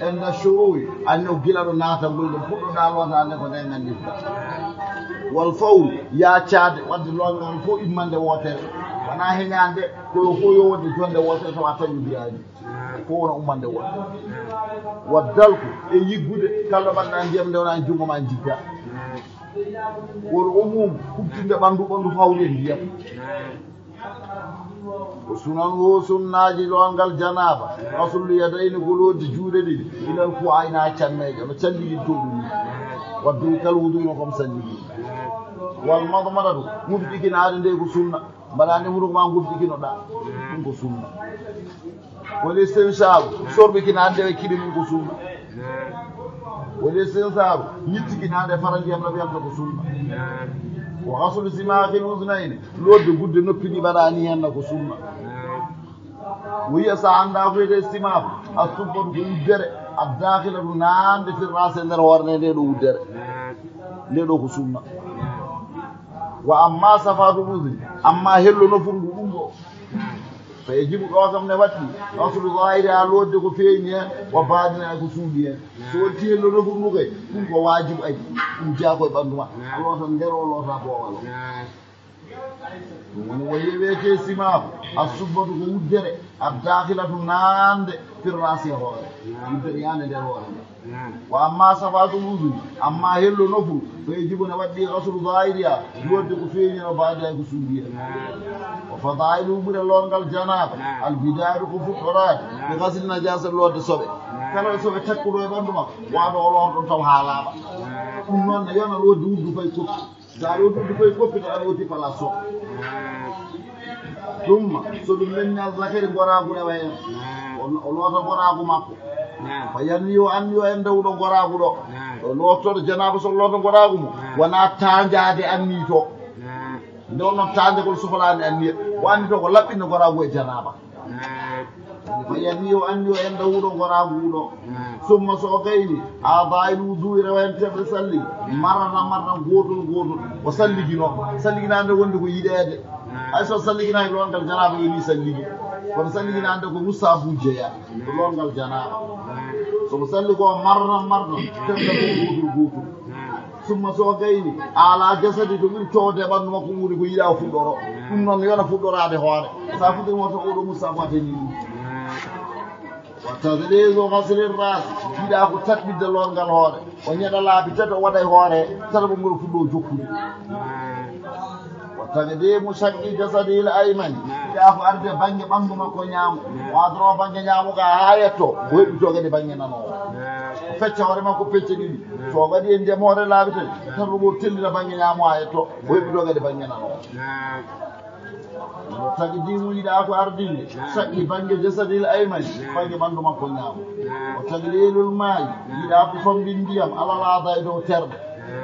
Inda shuru'i, anne o gila ɗo naatagol ɗo puɗɗoɗaa lootaade ko nden nganndirta. Wal fawru, yaacaade, waɗde loongal fof immande wootere. Wonaa heñaande, ko yo fof yo wonde jonnde wootere tawa taƴondiraani. Fof wona ummande wootere. Wa dalku, e yiggude, kala mbaɗɗaa ndiyam nde wonaa junngo ma jigga. Wal umum, huɓtinde ɓanndu, ɓanndu hawri e ndiyam. Ko sunan wo sunnaaji loongal janaaba. Xaslul yadayni ko lootde juuɗe ɗiɗi. Ilal ku'ayni haa cammeeje, no calliɗinto ɗum ni. Waddu kal wudu no kom salligi. Wal madmadatu, ŋufƴikinaade nde ko sunna. Mbaɗaa nde hunuko ma ŋufƴikinoɗaa. Ɗum ko sunna. Wal istinshaaru, sorɓikinaade nde kiɗi mum ko sunna. Wal istinsaaru, yittikinaade fara ndiyam ɗam yalta ko sunna. Wa xaslu simaaqil uznayni, lootde gudde noppi ɗi mbaɗaani heen na ko sunna. Wiya so a anndaa ko wiyetee simaaqu, a subbatu ko wuddere, a daakhilatu naatde fil ra'si e nder hoore nde, nde ɗo wuddere. Nde ɗo ko sunna. Wa amma safaatul uzni, amma hello nofuru ndu ɗum ɗo. Fa yajibu ɗo kam ne waɗɗi, xaslu zaahiri haa lootde ko feeñi heen, wa baatini haa ko suuɗi heen. So wonti hello nofuru ndu kay, ɗum ko waajibu ay, ɗum jeyaa ko e ɓanndu ma. A lootan nder o loota boowal o. Ɗum woni o wiyetee simaaku, a subbatu ko wuddere, a daakhilatu naatde fil ra'si e hoore. Wuddere yaande nder hoore nde. Wa amma safaatul uzni, amma hello nofuru, fa yajibu ne waɗɗi xaslu zaahiriha, lootde ko feeñi heen, wa baatiniha ko suuɗi heen. Wa fadaa'ilu ɓure loongal janaaba, al bidaayatu ko fuɗɗoraade, bi xasli najaasa lootde soɓe. Kala soɓe takkuɗo e ɓanndu makko, waɗa o loota ɗum taw haa laaɓa. Ɗum noon ne yona lootde wuddu fay koppi. So a looti ɗum koye koppi tan, a looti place o. Ɗum, so ɗum ɓenni al zakari, goraagu rewa heen. O, o loota goraagu makko. Fa yanwi o anni o en dawɗo goraagu ɗo. O loottoto janaaba so loota goraagu mum. Wonaa taanjaade anni to. Nde wonno taanjagol sofalaani anniya. O anni to ko laɓɓinno goraagu e janaaba. Fa yanwi o anni o en dawɗo goraagu ɗo. Summa so o gayni, a'daa'il wudu'i rewa heen terɗe salligi. Marratan marratan, gootol gootol. O salligino. Salliginaande wonde ko yiɗeede. Hay so salliginaaki loongal janaaba yoni salligi. Kono salliginaande ko mustahabu jeyaa. Ko loongal janaaba. So o salli ko marratan marratan, terɗe fof gootol gootol. Summa so o gayni, ala jasadi to ɓuri toowde e ɓanndu makko ɗum woni ko yiɗaa o fuɗɗoro. Ɗum noon yona fuɗɗoraade hoore. So a fuɗɗirima o tan oɗo mustahabu a dañi ɗum. Wa tagliizu xasli raas, yiɗaa ko taɓɓitde loongal hoore. O ñeɗa laabi tati o waɗa e hoore, tata mo ngol fuɗɗo jokkude. Wa taqdiimu shaqqi jasadihil aymani, yiɗaa ko arde bannge ɓanndu makko ñaamo. O adoro bannge ñaamo ga haa yetto, o heɓɓito kadi bannge nano o. O fecca hoore makko pecce ɗiɗi. So o waɗi e ndiyam hoore laabi tati, tan ɗum o tellina bannge ñaamo haa yetto, o heɓɓito kadi bannge nano o. O taqdiimu yiɗaa ko ardinde, shaqqi bannge jasadihil aymani, bannge ɓanndu makko ñaamo. O taqliilul maa'i, yiɗaa ko famɗin ndiyam, alal a'daa'i dow terɗe.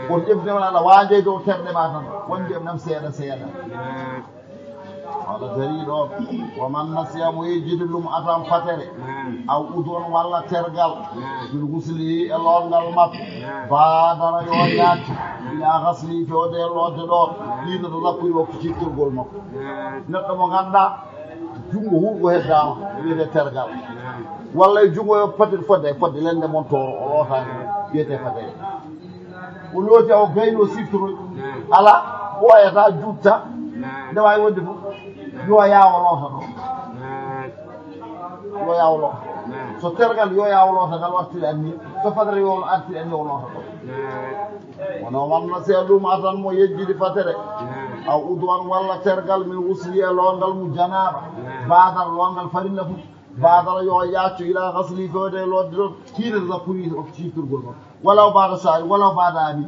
Kono ƴefde ma aɗa waaja e dow terɗe ma tan, won ndiyam ɗam seeɗa seeɗa. Wala darii ɗoon, wa man nasiya mo yejjiti lum'atan fatere, aw udwan walla tergal, min guslihi e loongal makko, baadara yo yaaccu, ilaa xaslihi fewde e lootde ɗoon, hiina to lappiri waktu ciftorgol makko. Neɗɗo mo ngannduɗaa, junngo huurgo heddaama, wiyetee tergal. Walla e junngo yo fodde, fodde, fodde lende mon tooro, o lootaani, wiyetee fatere. O looti, o gayni, o siftoroy. Alaa, ɓooyataa, juutta. Nde waawi wonde fof, yo yaawo loota ɗo. Yo yaawo loota. So tergal, yo yaawo loota ngal, o artiri anniya. So fatere, yo artiri anniya, o loota ɗo. Wano wanna si a lum'atan mo yejjiti fatere. Aw udwan walla tergal min guslihi e loongal mum janaaba. Baadara loongal farilla fof. Baadara yo yaaccu ilaa xaslihi fewde e lootde ɗoon. Hiina zakuri o siftorgol makko. Walaw baada saari, walaw baada ami.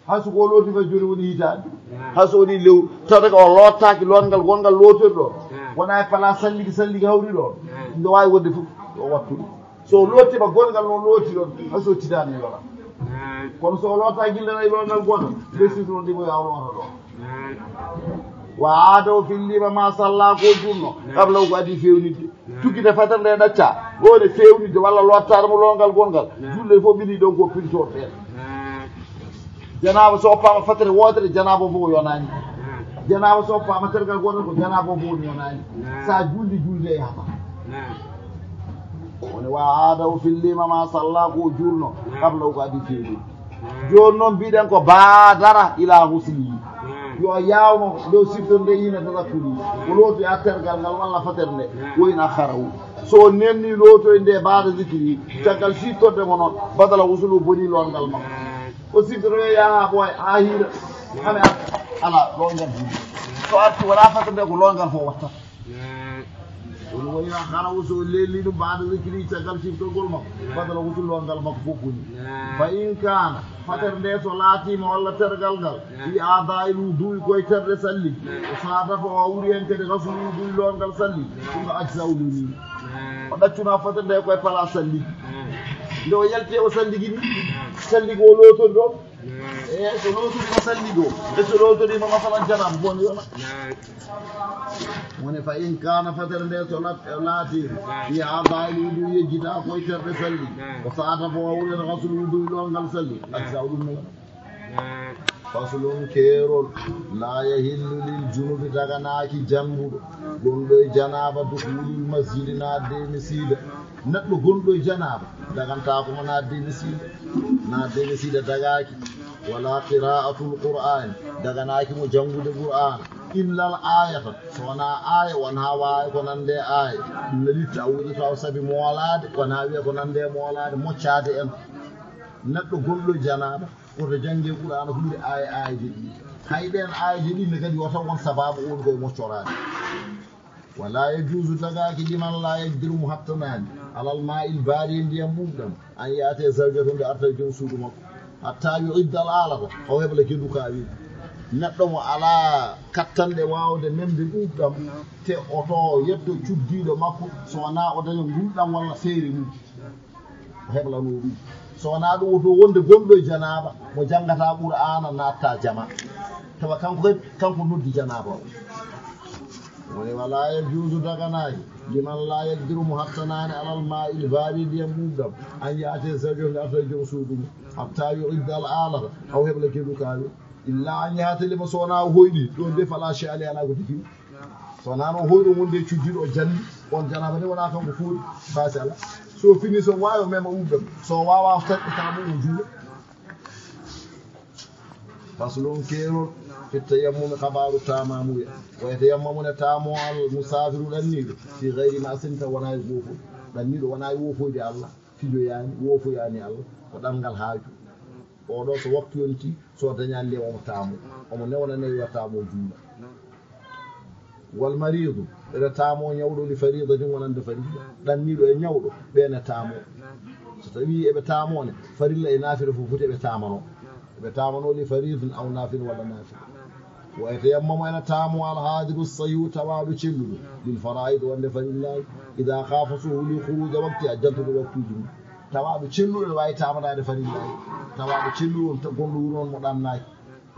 Hay so ko o looti fay jooni woni hitaande. Hay so woni lewru. Tawde ko o loottaaki loongal gonngal lootori ɗoon. Wonaa e palaa salligi, salligi hawri ɗoon. Nde waawi wonde fof, yo o wattu ɗum. So o lootiima gonngal no looti ɗoon, hay so tinaani yora. Kono so o lootaaki gila nayi loongal gootal, lesdi ɗoon ɗi mo yaaw loota ɗoon. Wa aadahu fillima ma salla ko julno, qabla ko adii feewnitde. Tuggite fatere nde ɗaccaa, ɗoon e feewnitde walla loottaade mo loongal gonngal. Julde fof ɓili ɗoon ko pintoor ɗeen. Janaaba so oppaama fatere wootere, janaaba fof yonaani. Janaaba so oppaama tergal gootal ko janaaba fof woni yonaani. Sa julde, julde yahata. Woni wa aada o fillima ma salla ko o julno qabla o ko adi fewde. Jooni noon mbiɗen ko baadara ila husli. Yo yawno nde o siftonde ina tadakkuri. O looti a tergal ngal walla fatere nde. Woyin akharahu. So o nenni lootoy nde baada zikri. Caggal siftorde mo noon badala huslu boni longal makko. O siftoto yo yaha ɓooy ha hiira. Hame arta ala longal huli. So arti wala fatere nde ko longal fof watta. Woni woni hara o so lelli ɗum baada zikri caggal siftogol makko. Badala o tullo ngal makko fof woni. Fa in kana fatere nde so laatima walla tergal ngal. Fi aada il wudu'i koye terde salli. O saada fo o wuri hen kadi rasul wudu'i longal salli. Ɗum ko ajsa o loni. O ɗaccuna fatere nde koye pala salli. Nde o yalti o salli gini. Salli ko o lotoni ɗon. E so lotodima salli ɗo. E so lotodima masalan janam boni wona. Woni fa in kana fatere nde so lat- laati. Fi aada il wudu yejjita koye terde salli. O saada fo o wuren rasul wudu longal salli. Ajsa o ɗum ne wona. Faslun keerol. La yahillu lil junubi daganaaki janguɗo. Gonɗo e janaba dukhulul masjidi naatde e misiida. Neɗɗo gonɗo e janaba dagantaako mo naatde e misiida. Naatde e misiida dagaaki. Wala qira'atul qur'ani daganaaki mo jangude qur'ana. Illal ayata so wonaa aaya won haa waawi ko nande aaya. Ɗum ne litta a wujata o sabi moolaade won haa wiya ko nande moolaade moccaade en. Neɗɗo gonɗo janaba woto jannge qur'ana ko ɓuri aaya aayeje ɗiɗi. Hay ɗen aayeje ɗiɗi ne kadi wota won sababu woni koye moccoraade. Wala yajuusu dagaaki liman la yaqdiru mo hattanaani alal maa'il baari e ndiyam ɓuuɓɗam an yaate zawjatu nde arta e joom suudu makko hatta yu'idda al alata haw hebla gedu kaawiri. Neɗɗo mo alaa kattanɗe waawde memde ɓuuɓɗam te oto yetto cuddiiɗo makko so wonaa o daña ngulɗam walla feere mum. O heblano ɗum so wonaa ɗum woto wonde gonɗo e janaaba mo janngata qur'aana naatta jama tawa kanko kadi kanko noddi janaaba o. Woni wala yajuusu daganaaki liman la yaqdiru mo hattanaani alal maa'il baari ndiyam ɓuuɓɗam an yaate zawjo nde arta e joom suudu mum hatta yu'idda al alata haw hebla gedu kaawiri. Illa an yahatalima so wonaa o hoyɗi ɗon de fala shay'a alayhi alaa ko defi. So wonaa no o hoyɗo wonde e cuddiiɗo o janni on janaaba de wonaa kanko fooɗi baasi alaa. So fini so waawi o mema ɓuuɓɗam so waawa taƴɓe kaamo o juula. Faslun keerol. Fi tayammumi kabaaru taamamuya. Wa yatayammamu ne taamo al musaafiru ɗanniiɗo fi gayri ma'sin taw wonaa e goofoy. Ɗanniiɗo wonaa e woofoyde Allah fijoyaani woofoyaani Allah ko ɗanngal haaju. Oɗo so waktu yonti so dañani ndiyam omo taamo omo newna newi watta mo juula. Wal maridu ene taamo ñawɗo li faridatin wonande farilla. Ɗanniiɗo e ñawɗo ɓene taamo. So tawi eɓe taamone farilla e naafila fof foti eɓe taamano. Eɓe taamano li faridin aw naafila walla naafila. Wa yatayammamu ene taamo al haadiru sahihu tawaaɗo celluɗo lil faraa'id wonde farillaaji. Ida xaafa so huli xuruuja wakti a jaltude waktuuji mum. Tawaaɗo celluɗo ene waawi taamanaade farillaaji. Tawaaɗo celluɗo on gonɗo wuro on mo ɗannaaki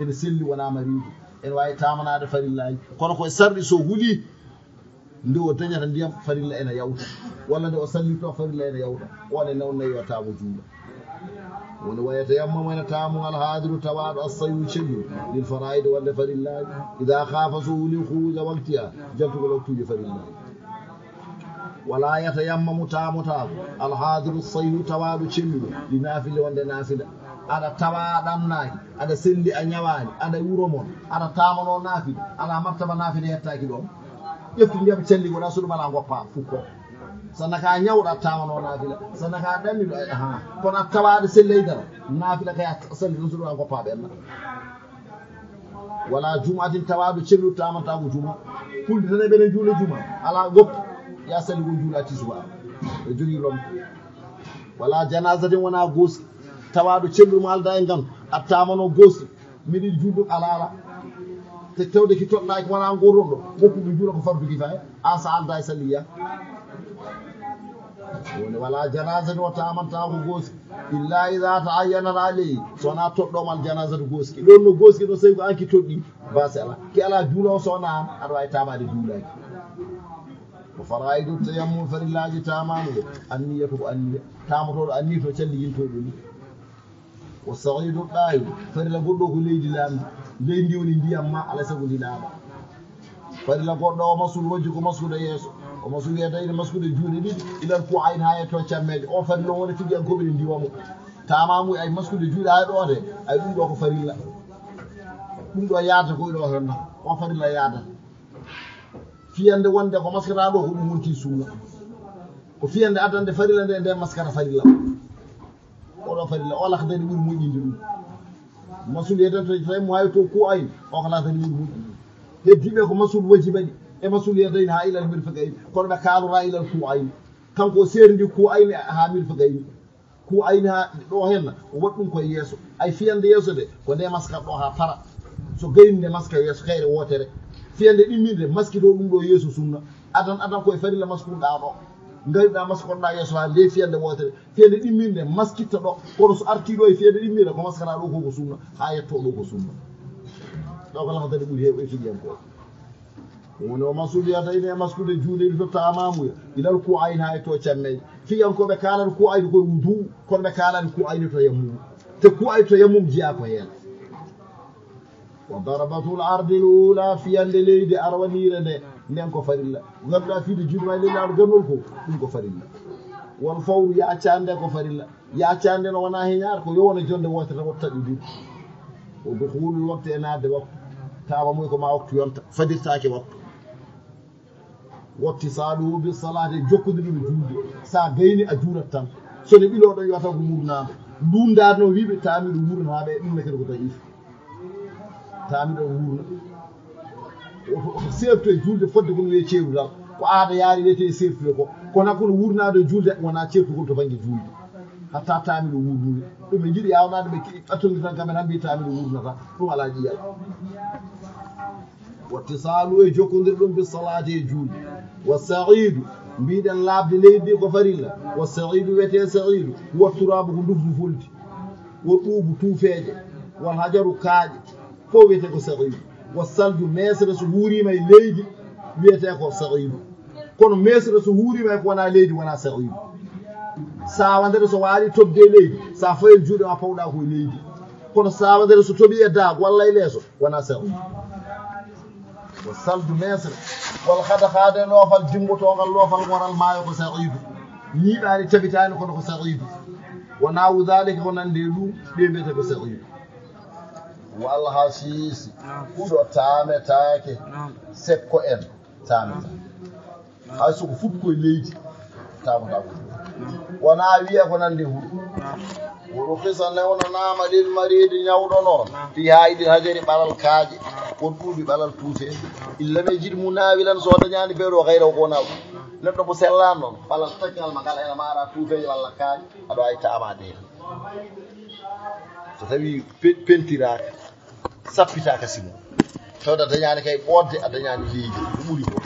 ene selli wonaa mariidu ene waawi taamanaade farillaaji kono koye sarɗi so huli nde o dañata ndiyam farilla ene yawta walla nde o sallirto farilla ene yawta. On e nawnayi o taamo juula. Woni wa yatayammamu ene taamo al haadiru tawaaɗo assayu celluɗo lil faraa'id wonde farillaaji. Ida xaafa so huli xuruuja waktiha jaltugol waktuuji farillaaji. Wala yatayammamu taamotaako al haadiru sahihu tawaaɗo celluɗo li naafila wonde naafila. Aɗa tawa a ɗannaaki aɗa selli a ñawaani aɗa e wuro mon aɗa taamano naafila alaa martaba naafila yettaaki ɗon. Ƴeftu ndiyam calli wona suɗum alaa ngoppa fukko. Sanna ka ñawɗo a taamano naafila sanna ka ɗanniɗo aha kono a tawaade selli e dara naafila kay a salli ɗum suɗum a ngoppa ɓenna. Wala jum'atin tawaaɗo celluɗo taamantaago juma. Fulde tan e ɓene juula juma alaa goppi ya salli ko juula tisuba. E jogii lomto. Wala janazatin wona gooski tawaaɗo celluɗo mo alda e ngan a taamano gooski. Miɗen juulɗo alaala te tewde ki toɗɗaaki wona ngotonɗo woppu ɓe juula ko fardu kifaya. An sa alda e salliya. Woni wala janazati o tamantako goosi illa ida ta ayyanat aleyhi so wona toɗɗomal janazatu goosi ki ɗon no goosi ki ɗo sey ko an ki toɗɗi. Basi ala ki ala juulowo so wona an aɗa wawi tamade juulaki. Ko faraidu tayammum farillaji tamamuɗo anniyatu ko anniya. Tamotoɗo anniya to calligintoɗo ni. Ko sa'idu ɗahiru farila goɗɗo ko leydi lamdi. Leydi ndi woni ndiyam ma alay sago ndi laaɓa. Farila goɗɗo o masul wajju ko masude yeeso. Omo suuɗi e dayde maskude juuɗe ɗiɗi ilal ku'ayni haa yetto cammeeje. O farilla wonde fijiyankooɓe ne ndiwa mo. Tamamu ay maskude juuɗe haa ɗo de, ay ɗum ɗo ko farilla. Ɗum ɗo yaata ko ɗo hen. O farilla yaata. Fiyande wonde ko maskata ɗo ko ɗum wonti sunna. Ko fiyande adande farilla nde, nde maskata farilla. Oɗo farilla, o lahdani ɓuri moƴƴinde ɗum. Masul yadayni to tawi mo hawi to ku'ayni, o ko lahdani ɓuri moƴƴinde. Heddiɓe ko masul wajibaɗi, e masul yadayni haa ilal mirfaqayni, kono ɓe kaalora ilal ku'ayni. Kanko o seerndi ku'ayni haa mirfaqayni. Ku'ayni haa ɗo henna, o waɗi ɗum koye yeeso. Ay fiyande yeeso de, ko nde maskata ɗo haa para. So gayni nde maska yeeso, kayre wootere. Fiyande ɗimminde, maskito ɗum ɗo yeeso sunna. Adan, adan koye farilla maskuɗa ɗo. Ngayɗa maskoɗa yeeso haa nde fiyande wootere. Fiyande ɗimminde maskitta ɗo, kono so arti ɗo e fiyande ɗimminde, ko maskata ɗo ko, ko sunna, haa yetto ɗo ko sunna. Ɗo ko lahdani ɓuri heewɓe e fijiyankooɓe. Ɗum woni o masul yadayni e maskude juuɗe ɗiɗi to tamamuya, ilal ku'ayni haa yetto cammeeje. Fiyankooɓe kaalata ku'ayni koye wudu, kono ɓe kaalani ku'ayni to yammumu. Te ku'ayni to yammum jeyaa ko heen. Wa darbatul ardil ula, fiyande leydi arwaniire nde, nden ko farilla. Ngannduɗaa fiyde juuɗe ma e leydi aɗa gannol ko, ɗum ko farilla. Wal fawru, yaacande ko farilla. Yaacande no wona heñaare, ko yo wona jonde wootere tan, wota taƴu ɗum. O dukhulul waqti, e naatde waktu. Tawa moy ko ma waktu yonta, fadirtaake waktu. Wattisaluhu bis salati, jokkondirɗum e juulde. Sa gayni a juulat tan. So ne ɓilo ɗon yo taw ko wurnaama. Ɗum ndaarno wiiɓe taamiɗo wurnataaɓe, ɗum ne kadi ko da'if. Taamiɗo wurna. Oto, oto seertu e juulde fodde kono wiyee ceerudal. Ko aada yaari wiyetee seertude ko. Kono hakkunde wurnaade e juulde wonaa ceertugol to bannge juulde. Hatta taamiɗo wurnude. Ɗum ɓe njiɗi yaawnaade ɓe ki-, ɓattude tan kamɓe tan mbii taamiɗo wurnata. Ɗum alaa ƴiyal. Wattisalu e jokkondirɗum bi salati e juulde. Wa sa'idu, mbiɗen laaɓde leydi ndi ko farilla. Wa sa'idu wiyetee sa'idu. Wa turabu ko ndufdu foldi. Wa ɗuubu tuufeeje. Wal hajaru kaaƴe. Fof wiyetee ko sa'idu. Wa salju, meesere so wuuriima e leydi, wiyetee ko sa'idu. Kono meesere so wuuriima e ko wonaa leydi, wonaa sa'idu. Sawandere so waali toɓde e leydi, sa fayen juuɗe ma pawɗa ko e leydi. Kono sawandere so toɓi e daago walla e leeso, wonaa sa'idu. Wa salju, meesere. Wal khadkhada, loofal dimbotoongal, loofal ngoral maayo ko sa'idu. Ñiiɓaani, tabitaani, kono ko sa'idu. Wa nahwu dhalika, ko nande e ɗum, ɓe mbiyetee ko sa'idu. Wal hasisi, huɗo taametaake, sekko en taametaake. Hay so ko fuɗi koye leydi, taamataako. Wona wiya ko nande huɗo. Wa rukhisa, newnanaama, lil maridi, ñawɗo noon, fi haidil hajari, ɓalal kaaƴe, ko ɗuuɗi ɓalal tuufeeje. Illa me jiɗ mu naawilan, so dañaani beeɗo gayra ko naaw. Neɗɗo mo sellaani noon, ɓalal taƴngal ma ngal ena maara tuufeeje walla kaaƴe, aɗa waawi taamaade heen. So tawi pe-, pentiraaka, sappitaaka simo. Tawde a dañaani kay ɓoodde, a dañaani leydi, ko ɓuri ko.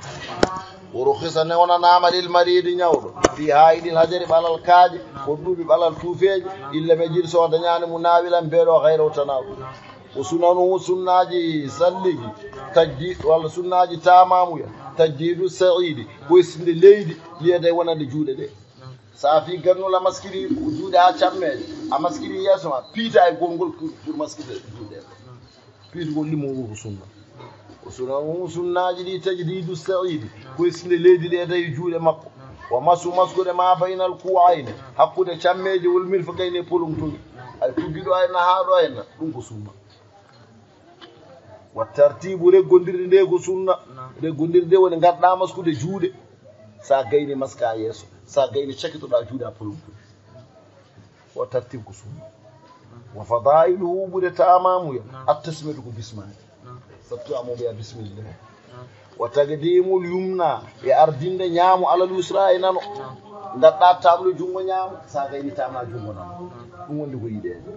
Wa rukhisa, newnanaama, lil maridi, ñawɗo, fi haidil hajari, ɓalal kaaƴe, ko ɗuuɗi ɓalal tuufeeje, illa me jiɗ so dañaani mu naawilan beeɗo gayra o tanaaw. Wa sunanuhu, sunnaaji salligi, tajdi-, walla sunnaaji taamamuya, tajdidu saidi, ko isnde leydi, liyede wonande juuɗe ɗe. So a fii gannol a maskiri juuɗe haa cammeeje, a maskiri yeeso ma, piita e gongol pour, pour maskirde juuɗe ɗe. Piitugol limmo ngol ko sunna. Ko sunna, ko sunnaaji ɗi tajdidu saidi, ko isnde leydi ɗe tawi juuɗe makko. Wa masu, maskude ma baynal ku'ayni, hakkunde cammeeje wal mirfaqayni e polontoy. Ay tuggiɗo ay nahaa ɗo ay na, ɗum ko sunna. Wa tartibu, reggondirde nde ko sunna. Reggondirde woni ngarɗa maskude juuɗe. Sa gayni maska yeeso, sa gayni cakitoɗa juuɗe a polum polum. Wa tartibu ko sunna. Wa fadailuhu, ɓure tamamuya. At tasmiyatu ko bismaade. Sattu amoɓe ya bismillah. Wa taqdimul yumna, e ardinde ñaamo alal yusra e nano. Ngadda tamle junngo ñaamo, sa gayni tamna junngo nano. Ɗum woni ko yiɗeede.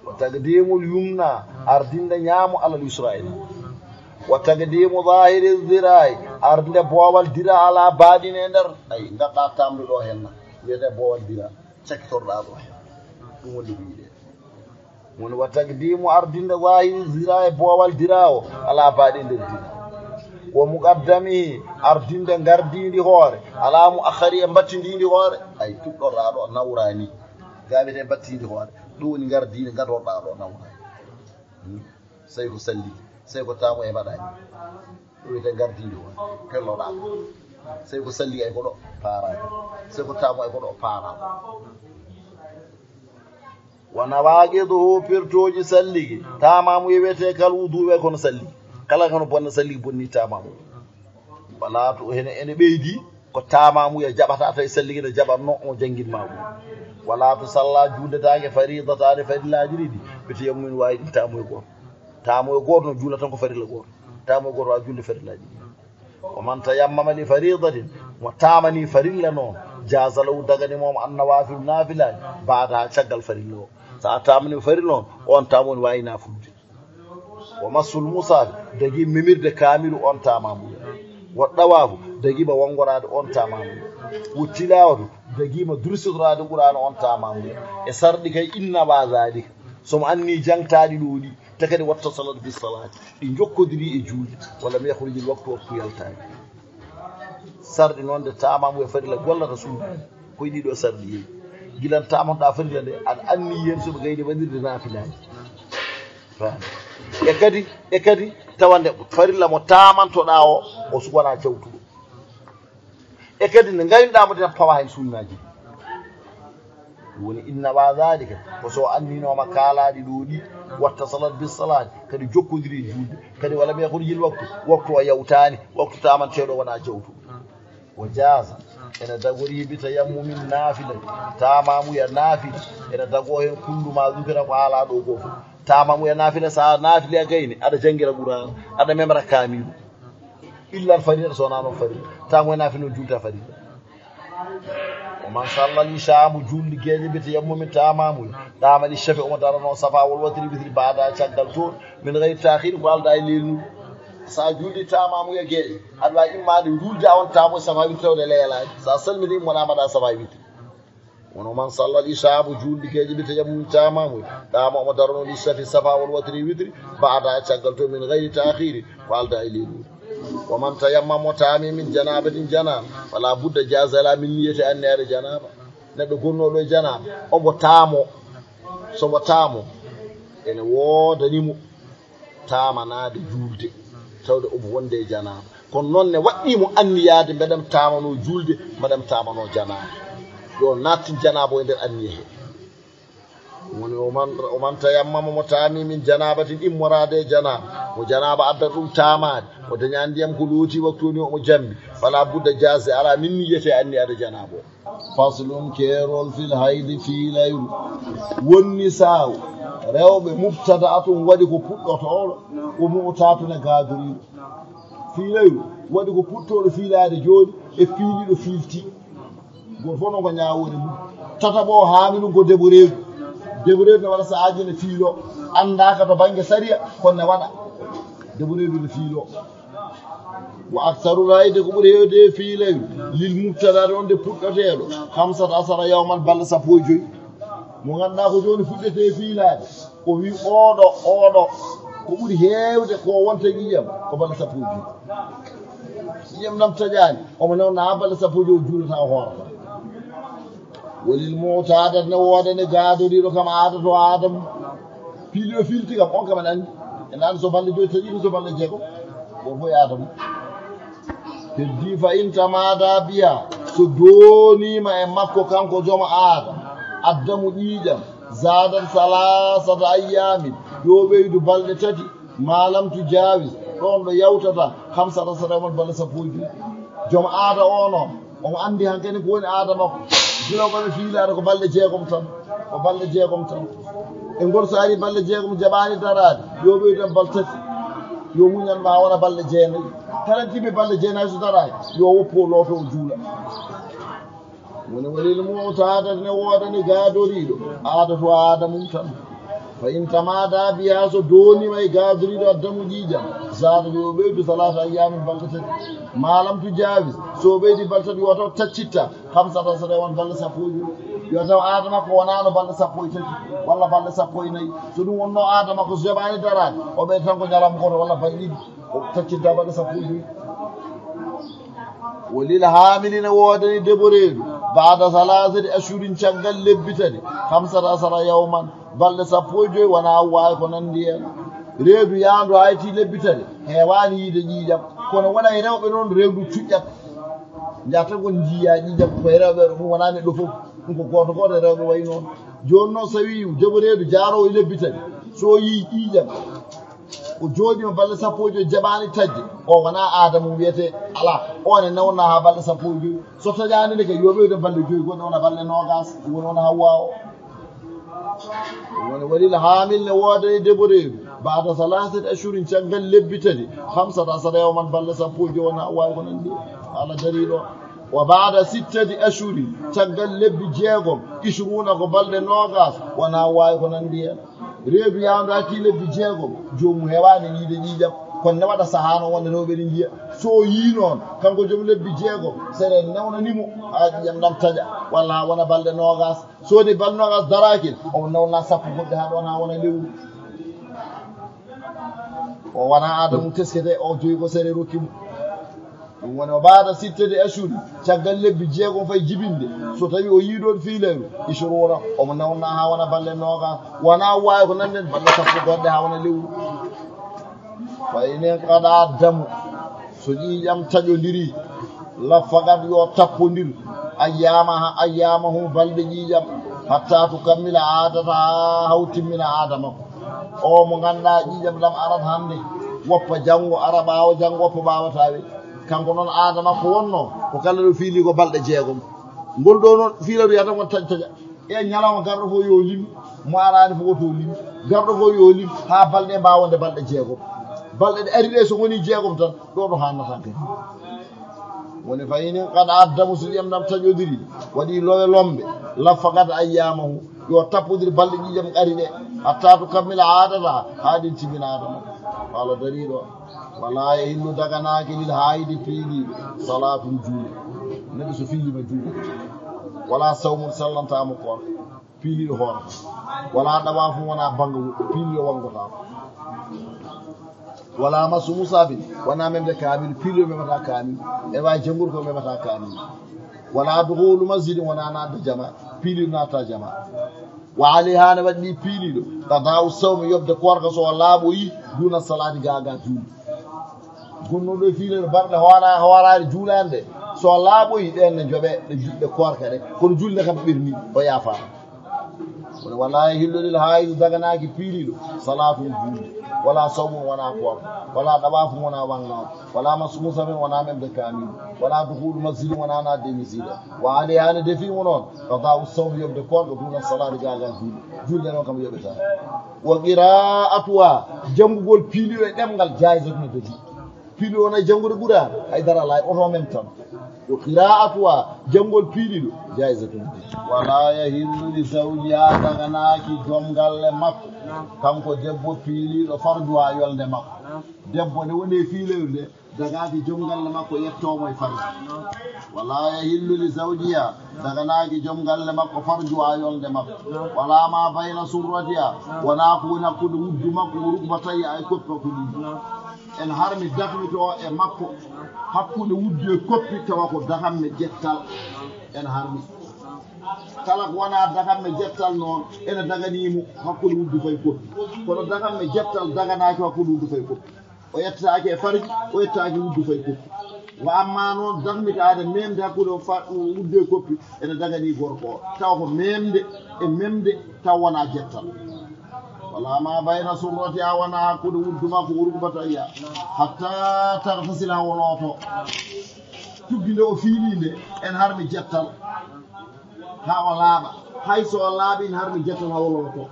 Wa taqdimul yumna, ardinde ñaamo alal yusra e nano. Wa taqdimu zahiri zira'i, ardinde boowal dira ala baɗine e nder. Ay, ngadda tamle ɗo henna. Wiyete boowal dira, cakkitorɗa ɗo hen. Ɗum woni ko yiɗeede. Woni wa taqdimu ardinde zahiri zira e boowal dira o, ala baɗinde dira. Wa muqaddamihi, ardinde ngardiindi hoore, ala muakhkhari e mbattindiindi hoore. Ay, tuɗɗorɗa ɗo nawrani. Gawete mbattiindi hoore. Ɗum woni ngardiindi gadorɗa ɗo nawrani. Hmm. Sey ko salli, sey ko tamo e mbaɗani. Ɗum wiyete ngardiindi hoore. Pelloɗa ɗo. Sey ko salli ay ko ɗo paaraani. Sey ko taamu ay ko ɗo paaraani. Wa nawaaqiduhu, pirtooji salligi. Taamaamuye wiyetee kal wudu, wiye kono salli. Kala kono bonna salligi, bonni taamaamuye. Wala to hene, ene ɓeydi ko taamaamuya jaɓata tawi salligi ne jaɓatno o jannginma ɗum. Wala to salla juuldetaake fariidataani, farillaaji ɗiɗi. Ɓe tiyam min waawi ɗum taamuye gooto. Taamuye gooto no juula tan ko farilla gooto. Taamuye gooto waawi juulde farillaaji ɗiɗi. Wa man tayammama li faridatin, mo taamani farilla noon, jaaza lahu, dagani mo, an nawaafilu, naafilaaji, baada, caggal farilla o. So a taamani farilla on, on taamu on waawi naafulude. Wa massul musaafi, dagii memirde kaamilu, on taamaamuya. Wa ɗawaafu, dagiima wongoraade, on taamaamuya. Wa tilaawatu, dagiima dursidoraade Qur'aana, on taamaamuya. E sarɗi kay, inna wa zaalika, so mo anni jangtaaɗi ɗo ɗi, te kadi watta salat bi salaati, ɗi njokkodiri e juulde, wala mi yahrujil waktu, waktu yaltaani. Sarɗi noon nde taamaamuya farilla gollata suudu, ko e ɗiɗo sarɗi yeeyi. Gilan taamanɗa farilla nde, aɗa anni heen so ɓe gayni waɗirde naafilaaji. Faami. E kadi, e kadi tawa nde farilla mo taamantoɗa o, o su-, wona jawtuɗo. E kadi nde ngaynuɗa mo tan pawa heen sunnaaji. Ɗum woni inna wa zaalika, ko so anninooma kaalaaɗi ɗo ɗi, watta salat bi salaati, kadi jokkodiri e juulde, kadi wala mi yahrujil waktu, waktu o yawtaani, waktu taamanteeɗo wona jawtuɗo. Wa jaaza, ene dagori bi tayammumin naafila, taamaamuya naafila, ene dago heen kullu ma zukira, ko haalaa ɗo ko fof. Taamaamuya naafila, so a naafili a gayni, aɗa janngira Qur'aana, aɗa memra kaamilu. Illa al farida, so wonaa noon farida. Taamaamuya naafila no juulta farida. Wa man salla al isha, mo juuldi geeƴe bi tayammumin, taamaamuya. Qaama li shafi, omo darano safa wal watri, witri, baada, caggal toon, min gayri taakhir, ko aldaa e leelnude. So a juuldi taamaamuya geeƴe, aɗa waawi immaade juulde a on taamu safa witri tawde leelaani. So a salmini, immoɗa mbaɗa safa witri. Kono man salla al isha, mo juuldi geeƴe bi tayammumin, taamaamuya. Qaama, omo darano li shafi, safa wal watri, witri, baada, caggal toon, min gayri taakhir, ko aldaa e leelnude. Wa man tayammama, mo taami min janaabatin, janaaba, fala budda, jaaza lahu, min niyyati, anniyaade janaaba. Neɗɗo gonnooɗo e janaaba, omo taamo. So mo taamo, ene woodani mo taamanaade juulde, tawde omo wonde e janaaba. Kono noon ne waɗɗii mo anniyaade, mbeɗam taamanoo juulde, mbeɗam taamanoo janaaba. Yo naattin janaaba o e nder anniya he. Ɗum woni, o man, o man tayammama, mo taami min janaabatin, immoraade e janaaba. Mo janaaba adda ɗum taamaade, o daña ndiyam ko looti waktu woni omo jambi. Fala budda, jaazi alaa min niyyati, anniyaade janaaba o. Faslun, keerol, fil haydi, fiilayru. Wonni saawo, rewɓe, mubtada'atun, waɗi ko puɗɗotooɗo, wa mu'tatun, e gaadoriiɗo. Fiilayru, waɗi ko puɗɗotooɗo fiilaade jooni, e fiiliiɗo fiilti. Gooto fof noon ko ñaawoore mum. Tataɓo o, haamilun, ko deboreedu. Deboreedu ne waɗa sahaaji ne fiilo, anndaaka to bannge sariya, kono ne waɗa. Deboreedu ne fiilo. Wa aktharul haydi, ko ɓuri heewde e fiilayru, lil mubtada, wonde puɗɗoteeɗo, khamsata ashara yawman, balɗe sappo e joy. Mo ngannduɗaa ko jooni fuɗɗetee fiilaade, o wi oɗo, oɗo, ko ɓuri heewde ko wonta ƴiiƴam, ko balɗe sappo e joy. Ƴiiƴam ɗam taƴaani, omo nawna haa balɗe sappo e joy, o juulata, o hoorata. Wa lil mu'tadati, ne woodani gaadoriiɗo kam, aada to aada mum. Piiliiɗo fiilti kam, on kam en anndi. En anndi so balɗe joy taƴiino, so balɗe jeegom. Gooto fof e aada mum. Heddii, fa in tamaada biha, so dooniima e makko kanko joom aada, addamu ƴiiƴam, zaadat salaasata ayyaamin, yo ɓeydu balɗe tati, ma lam tujaawis, ɗoon ɗo yawtata, khamsata ashara yawman, balɗe sappo e joy. Joom aada o noon, omo anndi hankadi ko woni aada makko. Gila o ɓami fiilaade ko balɗe jeegom tan, ko balɗe jeegom tan. E ngol so arii balɗe jeegom jaɓaani daraade, yo ɓeydu tan balɗe tati. Yo muñan ma wona balɗe jeenayi. Kala tiimi balɗe jeenayi so daraani, yo woppu, o looto, o juula. Woni, wa lil mu'tadati, ne woodani gaadoriiɗo, aada to aada mum tan. Fa in tamaada biha, so dooniima e gaadoriiɗo addamu ƴiiƴam, zaadat, yo ɓeydu, salaasa ayyaamin, balɗe tati. Ma lam tujaawis, so ɓeydi balɗe tati, yo taw taccitta, khamsata ashara yawman, balɗe sappo e joy. Yo taw aada makko wonaano balɗe sappo e tati, walla balɗe sappo e nayi. So ɗum wonno aada makko, so jaɓaani daraade, o ɓeyda tan ko ñalawma gooto walla balɗe ɗiɗi, o taccinta balɗe sappo e joy. Wa lil haamili, ne woodani deboreedu, baada salaasati ashhurin, caggal lebbi tati, khamsata ashara yawman, balɗe sappo e joy, wonaa waawi ko nanndi heen. Reedu yaandu hayti lebbi tati, heewaani yiide ƴiiƴam, kono wona e rewɓe noon, reedu cuƴƴat. Njahata ngon njiya ƴiiƴam ko e rewɓe ɗo, ɗum wonaa neɗɗo fof. Ɗum ko gooto gooto e rewɓe wayi noon. Jooni noon, so wii jaɓo reedu jaaroowo e lebbi tati, so o yii ƴiiƴam, o jooɗiima balɗe sappo e joy jaɓaani taƴde, o wonaa aada mum wiyetee alaa. O ne nawnaa haa balɗe sappo e joy. So taƴaani nde kay, yo ɓeydo balɗe joy goɗɗe, wona balɗe noogaas, ɗum woni wona Hawwa o. Ɗum woni, walil haamil ne wooda e debbo reedu, baada salaasati ashurin, caggal lebbi tati, hamsata asara yawman, balɗe sappo e joy, wona Hawwa ko nanndi. Alla darii ɗo. Wa baada sittati ashurin, caggal lebbi jeegom, ishruuna ko balɗe noogaas, wona Hawwa ko nanndi heen. Reedu yaandaaki lebbi jeegom, joomum heewaani yiide ƴiiƴam. Kono ne waɗa sahaa noon wonde rewɓe ne njiya. So o yii noon, kanko joom lebbi jeegom, sere newnani mo haa ƴiiƴam ɗam taƴa, walla haa wona balɗe noogaas. So woni balɗe noogaas daraaki, omo nawna sappo goɗɗe haa ɗoon haa wona lewru. O wona aada mum teskete, o joyi ko sere rokki mo. Ɗum woni, o baada sittati ashuri, caggal lebbi jeegom fay jibinde, so tawi o yii ɗoon fiilayru, ishruuna, omo nawna haa wona balɗe noogaas. Wona waawi ko nannden balɗe sappo goɗɗe haa wona lewru. Fa in inqadaa damu, so ƴiiƴam taƴondirii, laffagat yo tappondir, ayyaamaha, ayyaamahu, balɗe ƴiiƴam, hatta tukammila aadataha, haa o timmina aada makko. O mo ngannduɗaa ƴiiƴam ɗam arat hannde, woppa janngo, ara ɓaawo janngo, woppa ɓaawo tawe. Kanko noon aada makko wonno ko kala ɗo fiili ko balɗe jeegom. Ngol ɗo noon fiilayru yata ngon taƴ taƴa. E ñalawma garɗo fof yo lim, mo araani fof woto lim. Garɗo fof yo lim haa balɗe mbaawa wonde balɗe jeegom. Balɗe ɗe ari ɗe so ngonii jeegom tan, ɗo ɗo haannata kadi. Woni fa in inqadaa damu, so ƴiiƴam ɗam taƴondirii, waɗi lowe lombe, laffagat ayyaamahu, yo tappondir balɗe ƴiiƴam ari ɗe, hatta tukammila aadataha, haa ɗin timmina aada makko. Alla darii ɗo. Wala yahillu, daganaaki, lil haayidi, piiliiɗo, salaatun, juulde. Neɗɗo so fiiliima juulde. Wala sawmun, sellantaa mo koorka. Piiliiɗo hoorata. Wala ɗawaafun, wona bannga woɗɗi, piiliiɗo wanngotaako. Wala massu mushafin, wona memde kaamiilu, piiliiɗo memataa kaamiilu. Ene waawi janngude ko memataa kaamiilu. Wala dukhulu masjidin, wona naatde jamaa, piiliiɗo naatataa jamaa. Wa alayhi, ene waɗi piiliiɗo, qadaa'u sawmi, yoɓde koorka so o laaɓoyi, duuna salaati, gaa gaa juulde. Gonnuɗo e fiilayru balɗe hoora-, hooraare juulaande, so laaɓoyi, ɗeen ne njoɓee ɗe ju-, ɗe koorka ɗe. Kono juulde kam ɓerni, o yaafaama. Kono wala yahillu lil haayidi, daganaaki piiliiɗo, salaatun, juulde, wala sawmun, wona koorka, wala ɗawaafun, wona wanngaade, wala massu mushafin, wona memde kaamiilu, wala dukhulu masjidin, wona naatde e misiide. Wa alayha, ene defii mo noon, qadaa'u sawmi, yoɓde koorka, duuna salaati, gaa gaa juulde. Juulde noon kam yoɓetaa. Wa qiraa'atuha, janngugol piiliiɗo e ɗemngal, jaa'izatun, ne daɗi. Piiliiɗo wona janngude Qur'aana, hay dara alaa, oto mem tan. Wa qiraa'atuha, janngol piiliiɗo, jaa'izatun, ne daɗi. Wala yahillu li zawjiha, daganaaki joom galle makko, kanko debbo piiliiɗo, farjuha, yolnde makko. Debbo nde woni e fiilayru nde, dagaaki joom galle makko yettoo mo e farju. Wala yahillu li zawjiha, daganaaki joom galle makko farjuha, yolnde makko. Wala ma bayna surratiha, wona ko woni hakkunde wuddu makko, wa rukbatayha, e koppi makko ɗiɗi. Ene harmi dakmito e makko, hakkunde wuddu e koppi, tawa ko dakamme jettal ene harmi. Kala ko wona dakamme jettal noon, ene daganii mo hakkunde wuddu fayi koppi. Kono dakamme jettal daganaaki hakkunde wuddu fayi koppi. O yettataake e farji, o yettataake wuddu fayi koppi. Wa amma noon, dakmitaade, memde hakkunde o fa-, wuddu e koppi, ene daganii gorko o. Tawa ko memde e memde, tawa wonaa jettal. Wala ma bayna surratiha, wonaa hakkunde wuddu makko, wa rukbatayha, hatta taghtasila, haa o looto. Tuggi nde o fiilii nde, ene harmi jettal. Haa o laaɓa. Hay so o laaɓii, ene harmi jettal haa o looto.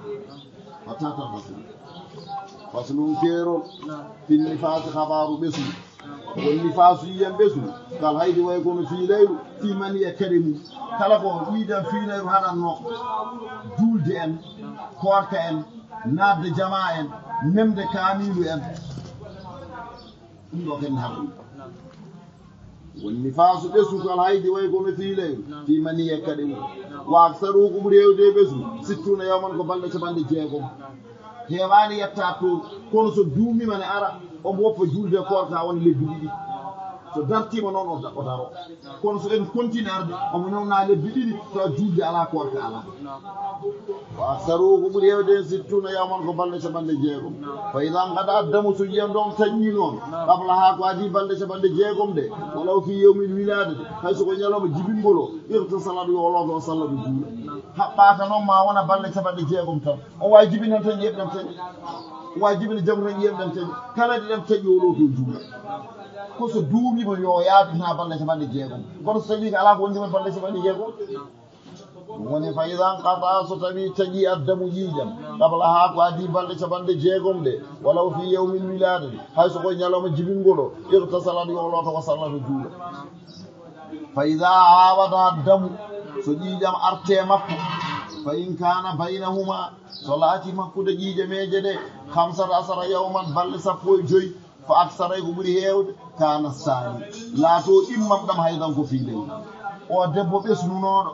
Hatta taghtasila. Faslun, keerol. Fin nifaasi, kabaaru ɓesngu. Won nifaasu, ƴiiƴam ɓesngu. Kal haydi, wayi ko no fiilayru. Fii manii, e kaɗe mum. Kala ko ƴiiƴam fiilayru haɗatnoo. Juulde en, koorka en, naatde jamaa en, memde kaamiilu en. Ɗum ɗo kadi ne harmi. Won nifaasu ɓesngu kal haydi, wayi ko no fiilayru, fii manii, e kaɗe mum. Wa aksaruhu, ko ɓuri heewde e ɓesngu, sittuuna yawman, ko balɗe capanɗe jeegom. Heewaani yetta to, kono so duumiima ne ara, omo woppa juulde e koorka haa wona lebbi ɗiɗi. So dartiima noon, o da-, o daro. Kono so en continue arde, omo nawna lebbi ɗiɗi, tawa juulde alaa, koorka alaa. Wa aksaruhu, ko ɓuri heewde en, sittuuna yawman, ko balɗe capanɗe jeegom. Fa idaa nqata'a damu, so ƴiyam ɗam taƴii noon, qablahaa, ko adii balɗe capanɗe jeegom ɗe, walaw fii yawmil wilaadati, hay so ko ñalawma jibingol o, ightasalat, yo o looto, o salla, o juula. Haɓɓaaka noon ma wona balɗe capanɗe jeegom tan. O waawi jibinande tan ƴiyam ɗam taƴi. O waawi jibinande janngo tan ƴiyam ɗam taƴi. Kala nde ɗam taƴi, o looto, o juula. Ko so duumiima yo o yaadu haa balɗe capanɗe jeegom. Kono so tawii ko alaa ko wondiima balɗe capanɗe jeegom. Ɗum woni fa idaa nqata'a, so tawii taƴii addamu ƴiiƴam, qablahaa, ko adii balɗe capanɗe jeegom ɗe, walaw fii yawmil wilaadati, hay so ko e ñalawma jibingol o, ightasalat, yo o looto, o salla, o juula. Fa idaa aawada damu, so ƴiiƴam artii e makko, fa in kaana baynahumaa, so laatii hakkunde ƴiiƴameeje ɗe, khamsata ashara yawman, balɗe sappo e joy, fa aksara, e ko ɓuri heewde, kaana saani, laatoo ɗimmam ɗam haydan ko fii lewru. O debbo ɓesnunooɗo,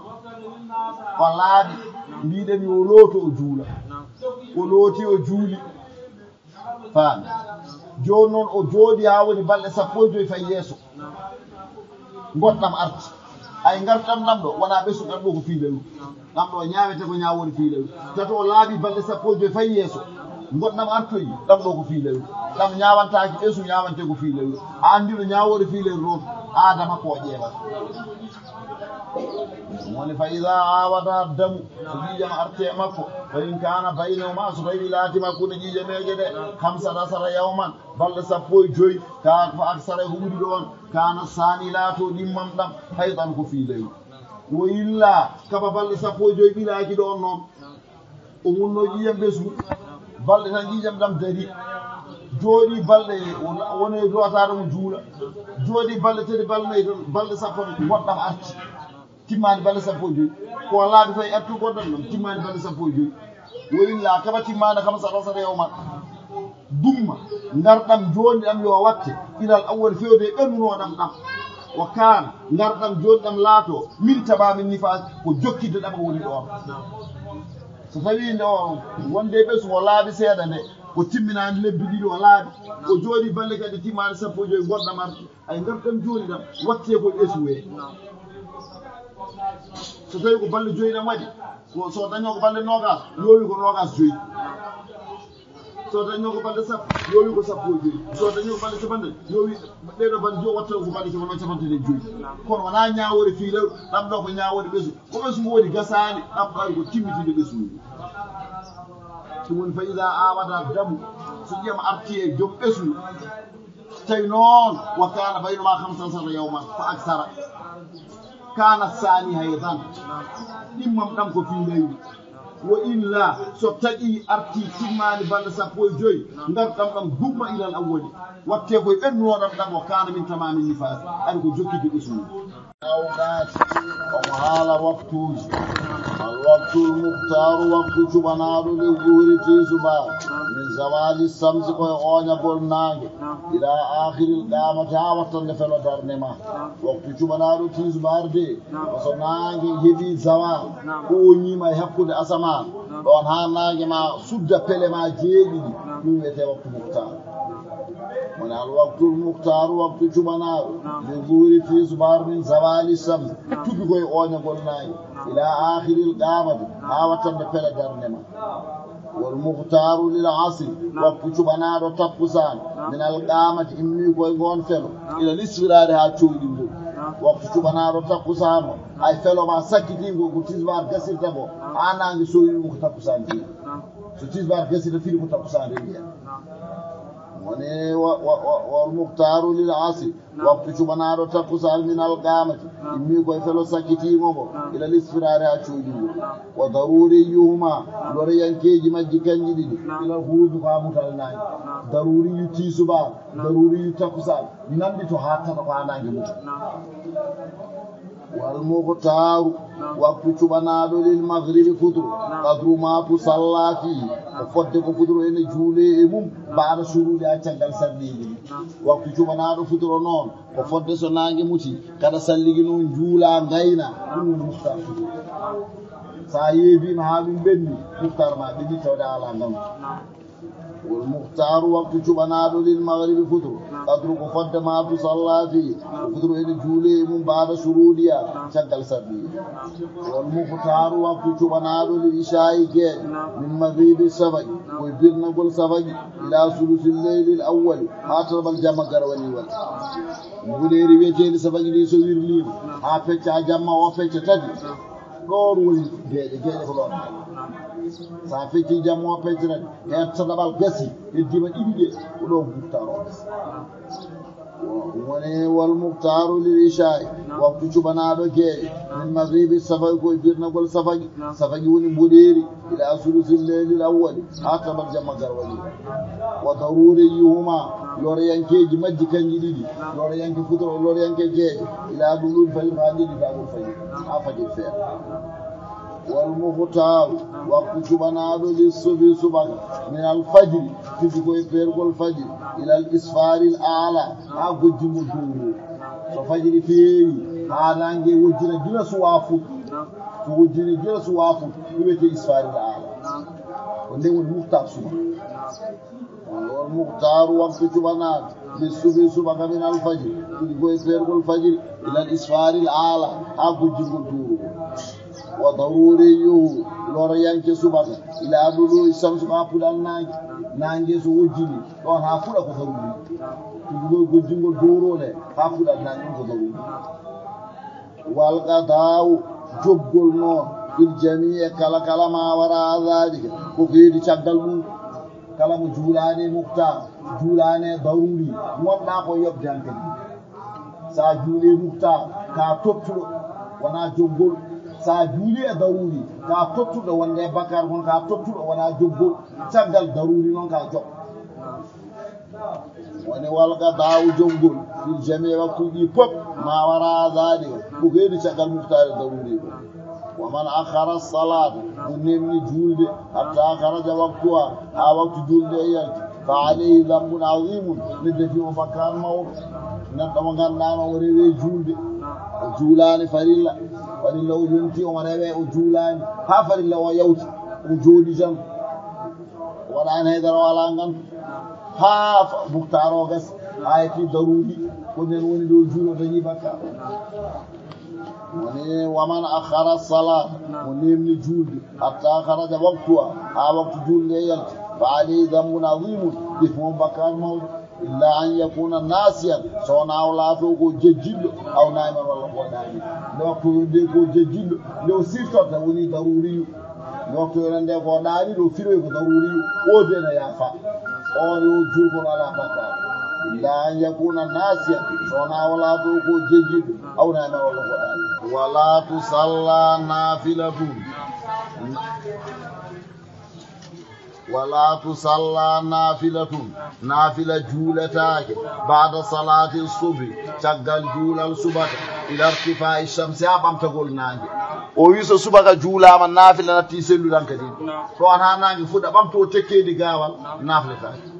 o laaɓi, mbiɗen yo o looto, o juula. O looti, o juuli. Faami. Jooni noon o jooɗi haa woni balɗe sappo e joy fayi yeeso. Ngoɗɗam arti. Ay, ngartam ɗam ɗo, wonaa ɓesngu ɗam ɗo ko fii lewru. Ɗam ɗo ñaawete ko ñaawoore fii lewru. Tato o laaɓi balɗe sappo e joy fayi yeeso. Ngoɗɗam artoyi, ɗam ɗo ko fii lewru. Ɗam ñaawantaaki ɓesngu, ñaawante ko fii lewru. A anndi ɗo ñaawoore fii lewru noon, Aadama ko o ƴeewata. Ɗum woni fa idaa aawada damu, so ƴiiƴam artii e makko, fa in kaana baynahumaa, so tawii laatii hakkunde ƴiiƴameeje ɗe, khamsata ashara yawman, balɗe sappo e joy, ka, fa aksara, e ko ɓuri ɗoon, kaana saani, laatoo ɗimmam ɗam haydan ko fii lewru. Wa illaa, kaba balɗe sappo e joy ɓilaaki ɗoon noon, o wonnoo ƴiiƴam ɓesngu, balɗe tan ƴiiƴam ɗam darii, jooɗii balɗe, woni e lootaade mo juula, jooɗii balɗe tati, balɗe nayi tan, balɗe sappo tan, ngoɗɗam arti. Timmaani balɗe sappo e joy. Ko laabi fayi artu goɗɗam ɗam, timmaani balɗe sappo e joy. Wa illaa, kaba timmaani khamsata ashara yawman. Dumma, ngarɗam jooɗi ɗam yo watte, ilal awwal, feewde e ɓennunooɗam ɗam. Wa kaana, ngarɗam jooɗi ɗam laatoo, min tamaami nifaas, ko jokkitde ɗam woni ɗoon. So tawii nde o wonde e ɓesngu o laaɓi seeɗa nde, o timminaani lebbi ɗiɗi o laaɓi, o jooɗii balɗe kadi timmaani sappo e joy, ngoɗɗam arti. Ay, ngartam jooɗi ɗam, wattee ko ɓesngu hee. So tawii ko balɗe joy ɗam waɗi, ko, so dañoo ko balɗe noogaas, yoowi ko noogaas joy. So dañoo ko balɗe sappo, yoowi ko sappo e joy. So dañoo ko balɗe capanɗe, yoowi ɗee ɗoo balɗe joy, wattee ko balɗe capanɗe, capanɗe joy. Kono wonaa ñaawoore fii lewru, ɗam ɗo ko ñaawoore ɓesngu. Ko ɓesngu woni gasaani, ɗam ɗo ari ko timmitinde ɓesngu ngu. Ɗum woni fa idaa aawada damu, so ƴiiƴam artii e joom ɓesngu, tawi noon, wa kaana baynahumaa khamsata ashara yawman fa aksara, kaana saani haydan, ɗimmam ɗam ko fii lewru. Wa illaa, so taƴii artii timmaani balɗe sappo e joy, ngartam ɗam dumma ilal awwali, wattee ko e ɓennunooɗam ɗam, wa kaana min tamaami nifaas, ari ko jokkitde ɓesngu ngu. Awqaati, omo haala waktuuji. Al waqtul muqtaaru, waktu cuɓanaaɗo, li zuhri, tiisubaar, min zawaali shamsi, ko e ooñagol naange, ilaa aakhiril qaamati, haa wattande felo darnde ma. Waktu cuɓanaaɗo tiisubaar de, ko so naange heɓii zawaal, ooñiima e hakkunde asamaan, ɗoon haa naange ma sudda pele ma jeeɗiɗi, ɗum wiyetee waktu muqtaar. Woni al waqtul muqtaaru, waktu cuɓanaaɗo, li zuhri, tiisubaar, min zawaali shams, tugi ko e ooñagol naange, ilaa aakhiril qaamati, haa wattande pele darnde ma. Wal muqtaaru lil asri, waktu cuɓanaaɗo takkusaan, min al qaamati, immii ko e ngoon felo, ilal isfiraari, haa cooyɗingol. Waktu cuɓanaaɗo takkusaan o, hay felo ma sakkitiingol ko tisbaar gasirta ko, haa naange sooyri ɗum ko takkusaan jeyi. So tisbaar gasirta fini ko takkusaan rewi heen. Woni wa-, wa-, wa-, wal muqtaaru lil asri, waktu cuɓanaaɗo takkusaan min al qaamati, immii ko e felo sakkitiingo ngo, ilal isfiraari haa cooyɗingol. Wa daruuriyuhumaa, loreyankeeji majji kanji ɗiɗi, ilal ghuruubi ko haa mutal naange. Daruuriyu tiisubaar, daruuriyu takkusaan, nanɗito haa tata ko haa naange muta. Wal muqtaaru, waktu cuɓanaaɗo lil maghribi futuro, qadru maa tusallaa fiihi, ko fodde ko futuro ene juulee e mum, ba'da shuruuɗihaa, caggal sarɗiiji ɗi. Waktu cuɓanaaɗo futuro noon, ko fodde so naange muti, kaɗa salligi noon juulaa ngaynaa, ɗum woni muqtaar futuro. So a yeebiima haa ɗum ɓenni, muqtaar ma ɓenni tawde a alaa ngangu. والمختار وقت جبنادو للمغرب فتر. قدر كفد ما تصلى فيه. وفتر إن جولي من بعد شروطها. شق السبيل. والمختار وقت جبنادو للعشاء جيد. من مغيب السفق. ويبرنا قول سفق. إلى ثلث الليل الأول. هاتر بالجمع قرواني وقت. Mbuleeri wiyeteendi safaqi ndi so wirliima, haa fecca jamma o fecca tati. Ɗoon woni geeƴe, geeƴe ko ɗoon. So a feccii jamma o fecca tati, heen tataɓal gasi, heddiima ɗiɗi ɗe, ko ɗoon muktaaru o gasi. Woni والمختار للعشاء, waktu cuɓanaaɗo geeƴe, من مغيب السفق, ko e birnagol safaqi. Safaqi woni mbuleeri, إلى ثلث الليل الأول, haa tataɓal jamma garwani. وضروريهما, loorayankeeji majji kanji ɗiɗi, loorayanke futuro, loorayanke geeƴe, إلى طلوع الفجر, haa njellitaagol fajiri, haa fajiri feere. والمختار, waktu cuɓanaaɗo, للصبح, subaka, من الفجر, tigi ko e peergol fajiri, إلى الإسفار الأعلى, haa gojjingol dow. So fajiri feeri, haa naange wojjina gila suwaa fuɗɗi. So wojjini gila suwaa fuɗɗi, ɗum wiyetee isfaril aala. Ko ndeen woni mukhtar subaka. والمختار, waktu cuɓanaaɗo, للصبح, subaka, من الفجر, tigi ko e peergol fajiri, إلى الإسفار الأعلى, haa gojjingol dow. وضروريه, loorayanke subaka, إلى طلوع الشمس, ko haa puɗal naange. Naange so wojjini, ɗoon haa fuɗa ko daruri. Tigi ko e gojjingol dow nde, haa puɗal naange, ɗum ko daruri. والقضاء, jokgol noon, في الجميع, kala, kala, ما وراء ذلك, ko ko heedi caggal ɗum. Kala mo juulaani e mukhtar, juulaani e daruri, wonɗaa ko yoɓde hankadi. So a juulii e mukhtar, ko a tottuɗo, wonaa jokgol. So a juulii e daruri, ko a tottuɗo, wonde e bakkaar, kono ko a tottuɗo, wonaa jokgol. Caggal daruri noon ko a joɓ. Woni والقضاء, jokgol, في الجميع, waktuuji ɗi pop, ما وراء ذلك, ko ko heedi caggal mukhtar e daruri ko. ومن أخر الصلاة, mo neemni juulde, حتى خرج وقتها, haa waktu juulde e yalti, فعليه ذنب عظيم, neɗɗo fii mo bakkaar mawɗo. Neɗɗo mo ngannduɗaa o rewi juulde, o juulaani farilla, farilla o yonti, omo rewe, o juulaani, haa farilla o yawti, o jooɗii tan, o waɗaani hay dara, o alaa ngantu. Haa fa-, mukhtar o gasi, haa heɓi daruri, ko ndeen woni ɗo juulo dañi bakkaar. Woni ومن أخر الصلاة, mo neemni juulde, حتى خرج وقتها, haa waktu juulde yalti, فعليه ذنب عظيم, heɓi mo bakkaar mawɗo. إلا أن يكون ناسيا, so wonaa o laatoo ko jejjitɗo, أو نائما, walla ko ɗaaniiɗo. Nde waktu nde ko jejjitɗo, nde o sirtorta woni daruriyu. Nde waktu yonande ko ɗaaniiɗo, firoy ko daruriyu, o de na yaafa. O yo juulgol alaa bakkaar. إلا أن يكون ناسيا, so wonaa o laatoo ko jejjitɗo, أو نائما, walla ko ɗaaniiɗo. ولا تصلى نافلة. ولا تصلى نافلة, naafila juuletaake, بعد صلاة الصبح, caggal juulal subaka, إلى ارتفاع الشمس, haa ɓamtagol naange. O wi so subaka juulaama, naafila natti sellude hankadi. Ɗoon haa naange fuɗa ɓamtoo tekkeedi gaawal, naafiletaake.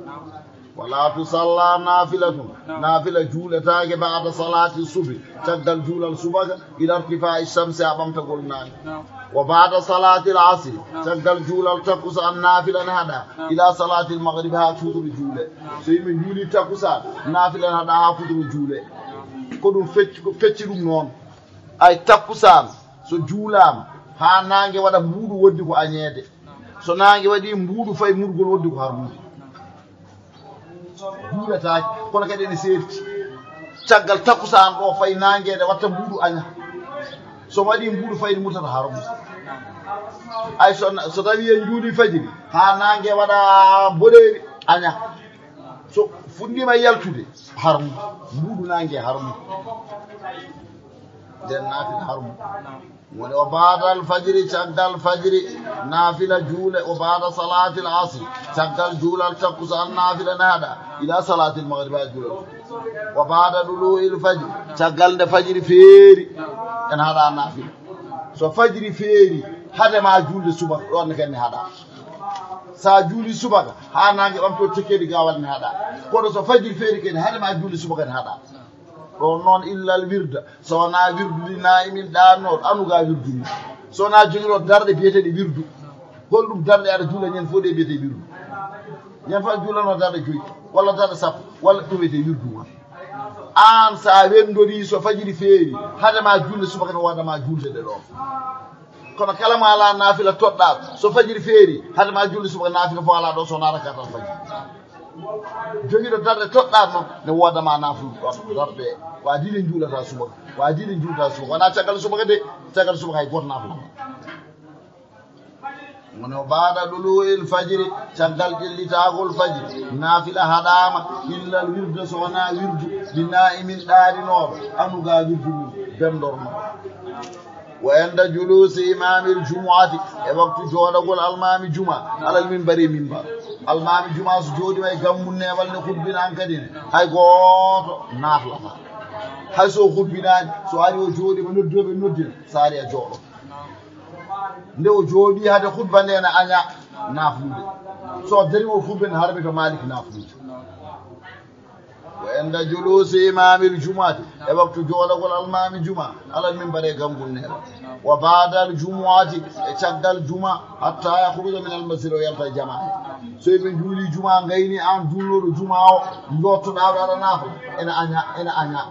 ولا تصلى نافلة, naafila juuletaake, بعد صلاة الصبح, caggal juulal subaka, إلى ارتفاع الشمس, haa ɓamtagol naange. وبعد صلاة العصر, caggal juulal takkusaan, naafila ne haɗaa, إلى صلاة المغرب, haa futuro juulee. So yimɓe juulii takkusaan, naafila ne haɗaa haa futuro juulee. Ko ɗum fecci, ko fecci ɗum noon. Ay takkusaan, so juulaama, haa naange waɗa mbuuɗu, woɗɗi ko añeede. So naange waɗii mbuuɗu, fay murgol, woɗɗi ko harmude. Juuletaake, kono kadi ene seerti. Caggal takkusaan ɗo, fay naangeede watta mbuuɗu aña. So waɗii mbuuɗu, fay ne murtata harmu. Ay so, so tawii en juulii fajiri, haa naange waɗa mboɗeeri, aña. So fuɗɗiima yaltude, harmu. Mbuuɗu naange harmu. Nden naati harmu. Woni وبعد الفجر, caggal fajiri, naafila juule, وبعد صلاة العصر, caggal juulal takkusaan, naafila ne haɗaa, إلى صلاة المغرب, haa juulal. وبعد طلوع الفجر, caggal nde fajiri feeri, ene haɗaa naafila. So fajiri feeri, hade ma juulde subaka, ɗoon ne kadi ne haɗaa. So a juulii subaka, haa naange ɓamtoo tekkeedi gaawal ne haɗaa. Kono so fajiri feeri kadi, hade ma juulde subaka ne haɗaa. Ɗoon noon, إلا الورد, so wonaa wirdu ndi naa'imin ɗaannooɗo, anuga wirdu ndi. So wonaa jogirooɗo darɗe biyeteeɗe wirdu. Holɗum darɗe aɗa juula ñande fof ɗe biyetee wirdu? Yen fa juulano darɗe joyi, walla darɗe sappo, walla ɗum wiyetee wirdu ma. Aan, so a wenndorii, so fajiri feeri, hade ma julde subaka, no wooda ma julde ɗe ɗoo. Kono kala mo alaa naafila toɗɗaaɗo, so fajiri feeri, hade ma julde subaka, naafila fof alaa ɗo, so wonaa rakaatal fajiri. Jogiiɗo darɗe toɗɗaaɗe noon, ne wooda ma naafila ɗo, darɗe. Ko adii nde juulata subaka, ko adii nde juulata subaka. Wonaa caggal subaka de, caggal subaka hay gooto naafila. Woni o baada ɗuluu'il fajiri, caggal ƴellitaagol fajiri, naafila haɗaama, illal wirda, so wonaa wirdu, bi naa'imin, ɗaaninooɗo, andu ga wirdu mum, bemndornooɗo. Wa inda juluusi imaamil jumu'ati, e waktu jooɗagol almaami juma, alal minbari, e minbar. Almaami juma so jooɗiima e gammun neeɓal ne, hutbina, aan kadi ne, hay gooto naaflataa. Hay so o hutbinaani, so ari o jooɗiima, noddooɓe noddina, so ari a jooɗo. Nde o jooɗii hade hutba nde, ene añaa naaflude. So o darii o hutba ne, harmi to Maalik naaflude. Wa inda juluusi imaamil jumu'ati, e waktu jooɗagol almaami juma, alal minbari, e gammun neeɓal. Wa baadal jumu'ati, e caggal juma, hatta yakhruja minal masjid, o yalta e jamaa he. So ɓe juulii juma, ngayni aan juulnooɗo juma o, njooɗtoɗaa ɗo aɗa naafla, ene añaa, ene añaa.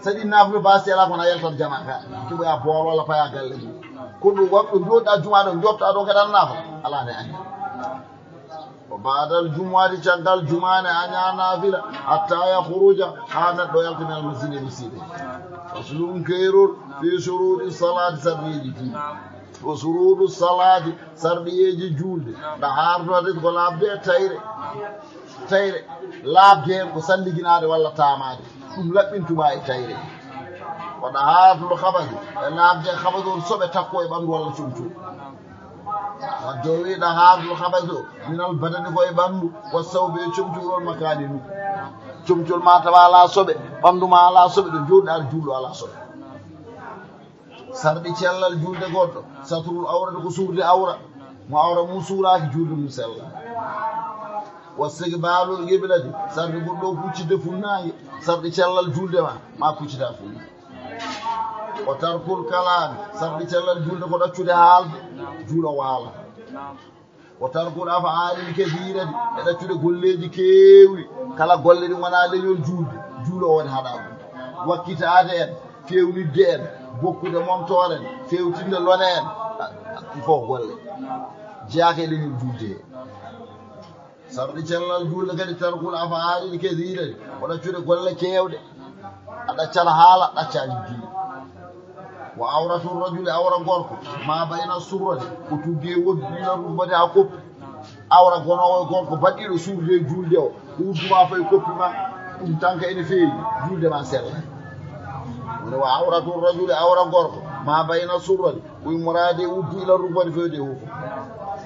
So ɗi naaflude baasi alaa, kono a yaltat jamaa ka, keɓoya bool walla paya galle mum. Kono ɗum waktu jooɗɗaa juma ɗo, njooɗtoɗaa ɗo kadi aɗa naafla, alaa, ne añaa. Wa baadal jumu'ati, caggal juma ne añaa naafila, hatta yakhruja, haa neɗɗo yalta minal masjidi, e misiide. Faslun, keerol, fi shuruuɗi salaati, sarɗiyeeji juulde. Wa shuruuɗu salaati, sarɗiyeeji juulde. Ɗahaaratu, ko laaɓde e tayre. Tayre, laaɓde heen ko salliginaade walla taamaade. Ɗum laɓɓintuma e tayre. Wa ɗahaaratul khabasi, e laaɓde e khabasi, on soɓe takko e ɓanndu walla comcol. Wadde o wi'i ɗahaaratul khabasi o, minal badani, ko e ɓanndu, wa sawbi, e comcol, on makaani, nokku. Comcol ma tawa alaa soɓe, ɓanndu ma alaa soɓe, ɗo jooɗɗaa aɗa juulɗo alaa soɓe. Sarɗi cellal juulde goɗɗo, satrul awrati, ko suurde awra, mo awra mum suuraaki, juulde mum sellaa. Wa istiqbaalul qiblati, sarɗi goɗɗo o huccitde funnaange, sarɗi cellal juulde ma, ma kuccita funnaange. Wa tarkul kalaami, sarɗi cellal juulde ko ɗaccude haalde, juulɗo waala. Wa tarkul af'aalil kasiirati, e ɗaccude golleeji keewɗi, kala golle ɗe ngonaa leñol juulde, juulɗo o waɗi haɗaagu. Wakkitaade en, feewnitde en, bokkude montoore en, feewtinde lone en, a, a, ɗum fof ko golle jeyaaka e leñol juulde he. Sarɗi cellal juulde kadi, tarkul af'aalil kasiirati, ko ɗaccude golle keewɗe. A ɗaccat haala, ɗaccaani diine. Wa awratu rajuli, awra gorko, ma bayna surrati, ko tuggi e woɗɗi, ila rukbati, haa koppi. Awra gonoowo e gorko baɗɗiiɗo suurde e juulde o, ko uddu ma fayi koppi ma, ɗum tan ka ene feewi, juulde ma sellaani. Woni wa awratu rajuli, awra gorko, ma bayna surrati, ko immorade e uddu, ila rukbati, fewde e huufo.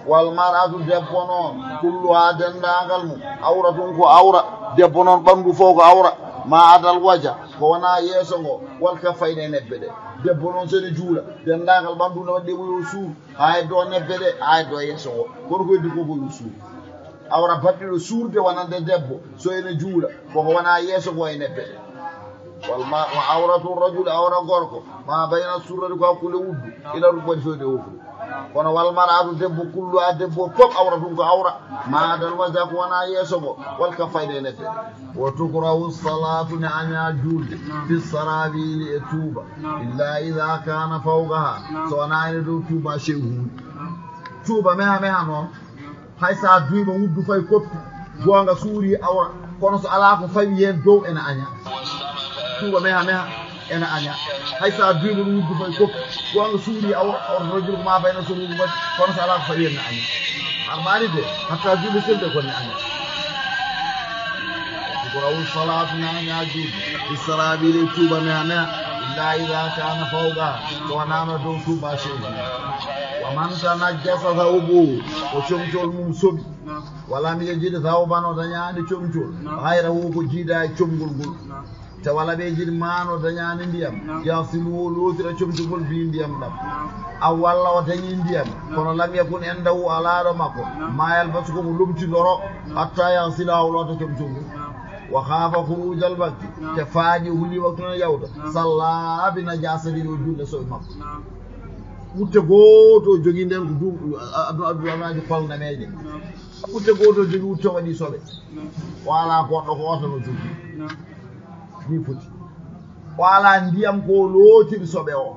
Wal mar'atu, debbo noon, kulluha, denndaangal mum, awratun, ko awra. Debbo noon, ɓanndu fof ko awra. Ma adal waja, ko wonaa yeeso ngo, wal kaffayni, e nebbe ɗe. Debbo noon, so ene juula, denndaangal ɓanndu ne waɗi ɗe ko yo suur, haa heddo nebbe ɗe, haa heddo yeeso ngo. Kono ko heddi ko, ko yo suur. Awra baɗɗiiɗo suurde wonande debbo, so ene juula, ko ko wonaa yeeso ngo e nebbe ɗe. Wal ma-, wa awratu rajuli, awra gorko, ma bayna surrati, ko hakkunde uddu, ila rukbati, fewde huufo. Kono wal mar'atu, debbo, kulluha, debbo fof, awratun, ko awra, ma adal waja, ko wonaa yeeso ngo, wal kaffayni, e nebbe. Wa tukrahu salaatu, ne añaa juulde, fi sarawiili, e tuuba, illa iza kaana fawqaha, so wonaa ene dow tuuba shay'un huunde. Tuuba meha meha noon, hay so a duwiima uddu fayi koppi, goonga suuri awra, kono so alaa ko fawi heen dow, ene añaa. Tuuba meha meha, ene añaa. Hay so a duwiima ɗum uddu fayi koppi, goonga suuri awra, awra rajul ko ma bayna surrati, kono so alaa ko fawi heen, ne añaa. Armaani de, hatta juulde selde kon ne añaa. Tukrahu salaatu, ne añaa juulde, fi sarawiili, tuuba meha meha, illa iza kaana fawqaha, so wonaa no dow tuuba shay'un. Wa man tanajjasa thawbuhu, ko comcol mum soɓi, wa lam yajid thawban, o dañaani comcol, ghayrahu, ko jiida e comgol ngol, te wa lam yajid ma'an, o dañaani ndiyam, yaghsiluhu, o lootira comcol ngol, bihi, ndiyam ɗam, aw walla o dañi ndiyam, kono lam yakun indahu, alaa ɗo makko, ma yalbasu, ko mo lomtindoro, hatta yaghsilaha, o loota comcol ngol. Wa khaafa khurujal waqti, te faadi, o huli waktu ne yawta, salla bi najasatihi, o juula soɓe makko. Wutte gooto jogii nden ko duum, aduna, aduna, adunaaji kolnameeje. Wutte gooto jogii wutte waɗi soɓe. O alaa goɗɗo ko oto no jogii. Ni foti. O alaa ndiyam ko lootiri soɓe o.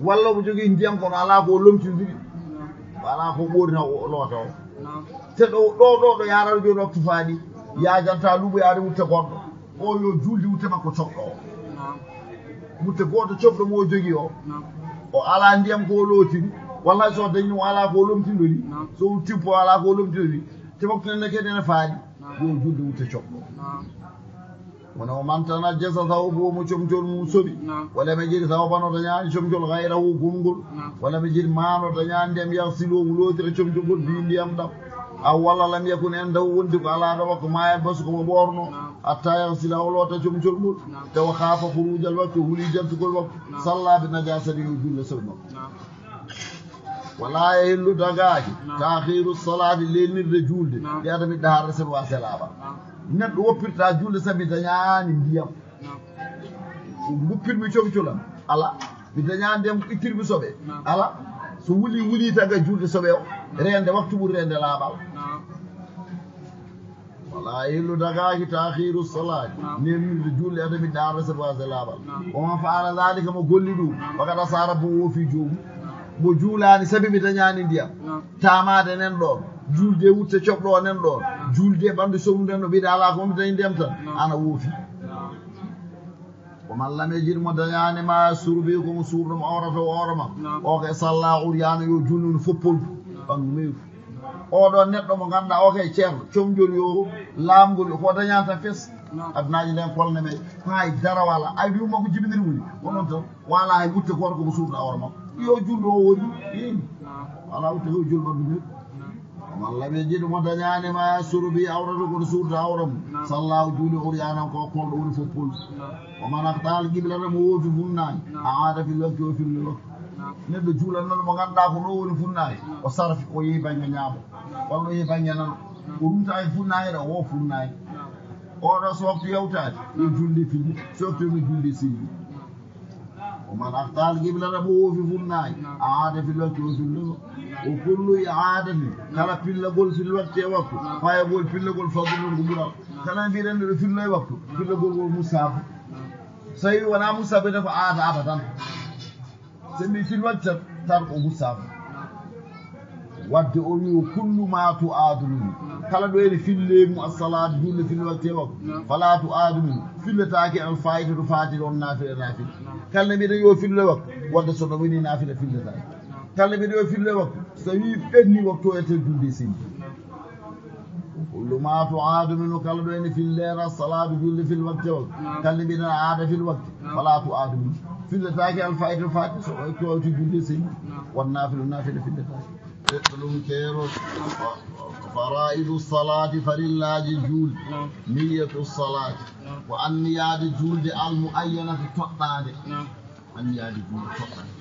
Walla omo jogii ndiyam kono alaa ko lomtindiri. O alaa ko ɓoori na o loota o. Te ɗo, ɗo, ɗo, ɗo yaarata jooni waktu faani. Yaajanta luuɓo yaade wutte goɗɗo. O yo juulde wutte makko coɓɗo o. Wutte gooto coɓɗo mo o jogii o. O alaa ndiyam ko o lootiri. Walla so dañi o alaa ko lomtindori. So tippo o alaa ko lomtindori. Te waktu nene kadi ene faani. Yo juulde wutte coɓɗo. Wona o man tanajjasa sawbu mo comcol mum soɓi. Wala mi jiri sawban o dañaani comcol gayrahu gongol. Wala mi jiri maan o dañaani ndiyam yagsilu o mo lootira comcol ngol bi ndiyam ɗam. Aw walla lam yakun en daw wondi ko alaa ɗo waktu ma yalbasu ko mo ɓoorno. Hatta yagsila o loota comcol ngol. Te o khaafa khurujal waktu o huli jaltugol waktu. Salla bi najasati yo juulde soɓe makko. Wala yahillu dagaaki. Taakhiru salaati lelnirde juulde. Li adami dahaarati sabi waase laaɓal. Neɗɗo woppirta juulde sabi dañaani ndiyam. Guppirmi comcol am ala. Mi dañaani ndiyam ittirmi soɓe ala. So wuli wuli taga juulde soɓe o. Reende waktu ɓuri reende laaɓal. Wala yahillu dagaaki taakhiru salaati. Nennirde juulde adami dahaarati sabi waase laaɓal. O man fa'ala dhalika mo golli ɗum. Faqad asaa rabbahu woofi joomum. Mo juulaani sabi mi dañaani ndiyam. Taamaade nen ɗoon. Juulde wutte coɓɗo o nen ɗoon. Juulde ɓanndu soɓu nden no mbiɗa alaa ko mi dañi ndiyam tan. Ana woofi. O man lam yajid mo dañaani ma yasturu bi ko mo suurɗo mo awrata o awra makko. O ke salla uryaana yo juulnu foppol. Ɓanndu meyru. Oɗo neɗɗo mo ngannduɗaa o kay ceerno, comjol yo laamgol ko dañata fes. Adunaaji nden kolne men hay dara wala. Ay ɗum makko jibiniri woni. Onon tan wala hay wutte goto ko suurta awra makko. Yo julɗo o woni. Wala wutte ko julɓa ɗum. Walla ɓe jiɗi mo dañaani ma yasturu bi awrata kono suurta awra mum. Salla o juuli uryanan ko kolɗo woni fof pol. O man aktal qiblata mo woofi funnaange. A aada fil wakti o fille waktu. Neɗɗo juulannoɗo mo ngannduɗaa ko ɗo woni funnaange. O sarfi o yehi bannge ñaamo. Walla o yehi bannge nano. O rumtaaki funnaange ɗo o funnaange. Oɗo so waktu yawtaaki yo julde fille. So waktu no julde seydi. O man aktal qiblata mo woofi funnaange. A aada fil wakti o fille waktu. O kullu i aadatin kala pillagol fil wakti e waktu. Fayagol pillagol fagguɗon ko ɓural. Kala mbiɗen ɗo fillo e waktu. Pillagol ngol musabu. So tawi wona musabu ne ko aada abadan. So mi fil wakti tan ko musabu. Wadde o wi o kullu ma tu aadu min. Kala ɗo ene fille mu assalaatu juulde fil wakti e waktu. Fala tu aadu min. Filletaake al fayda to faati ɗon naafila naafila. Kala mbiɗen yo fillo e waktu. Wadde so ɗo woni naafila filletaake. Kala mbiɗen yo fillo e waktu. So tawi ɓenni waktu o ete julde sindi. Kullu ma tu aadu minu kala ɗo ene fillera salaatu julde fil wakti waktu. Kala mbiɗen aada fil wakti. Fala tu aadu minu. Filletaake al fayda faati so o towti julde sindi. Won naafila naafila filletaake. Ɓeɗɗo ɗum keerol. Faraidu salaati farillaaji juulde. Niyatu salaati. Ko anniyaade juulde al muayyanati toɗɗaande. Anniyaade juulde toɗɗaande.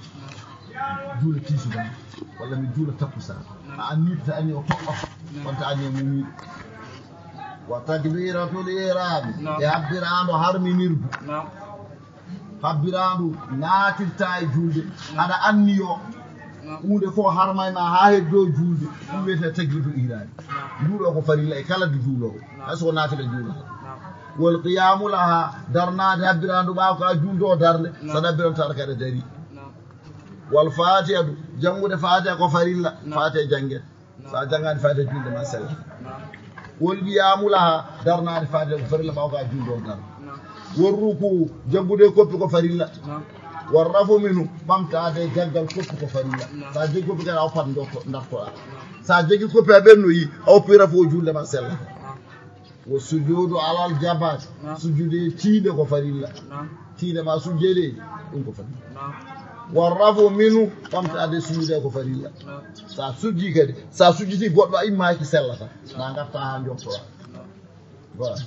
Juula tiisuba walla mi juula takkusaan. A anniita anniya o toɗɗoto. Wonta anniya mum wiɗo. Wa takbiratul ihrami. E habbiraandu harminirdu. Habbiraandu naatirta e juulde. Aɗa anniyo. Huunde fof harmay ma haa heddo juulde. Ɗum wiyetee takbiratul ihrami. Nduɗo ko farilla e kala ndu juuloowo. Hay so ko naafila juulaa. Wal qiyamu laha darnaade habbiraandu ɓaawo ka juulde o darnde. So a habbiran tan kadi dari. Wal fatihatu janngude fatiha ko farilla. Fatiha janngen. So a janngaani fatiha juulde ma sella. Wal qiyamu laha darnaade fatiha ko farilla ɓaawo ka juulde o darnde. Wal ruku jaggude koppi ko farilla. Wal rafu minu ɓamtaade jaggal koppi ko farilla. So a jaggi koppi kadi a oppat dartoɗa. So a jaggi koppi a ɓennoyi a oppi rafu o juulde ma sella. Wo sujuudu alal jabaati. Sujuude tiinde ko farilla. Tiinde ma sujjede ɗum ko farilla. Warrafu minu ɓamtaade sujuude ko farilla. Sa sujji kadi sa sujjiti goɗɗo a immaaki sellata. Na ngatta ha joftora. Voilà.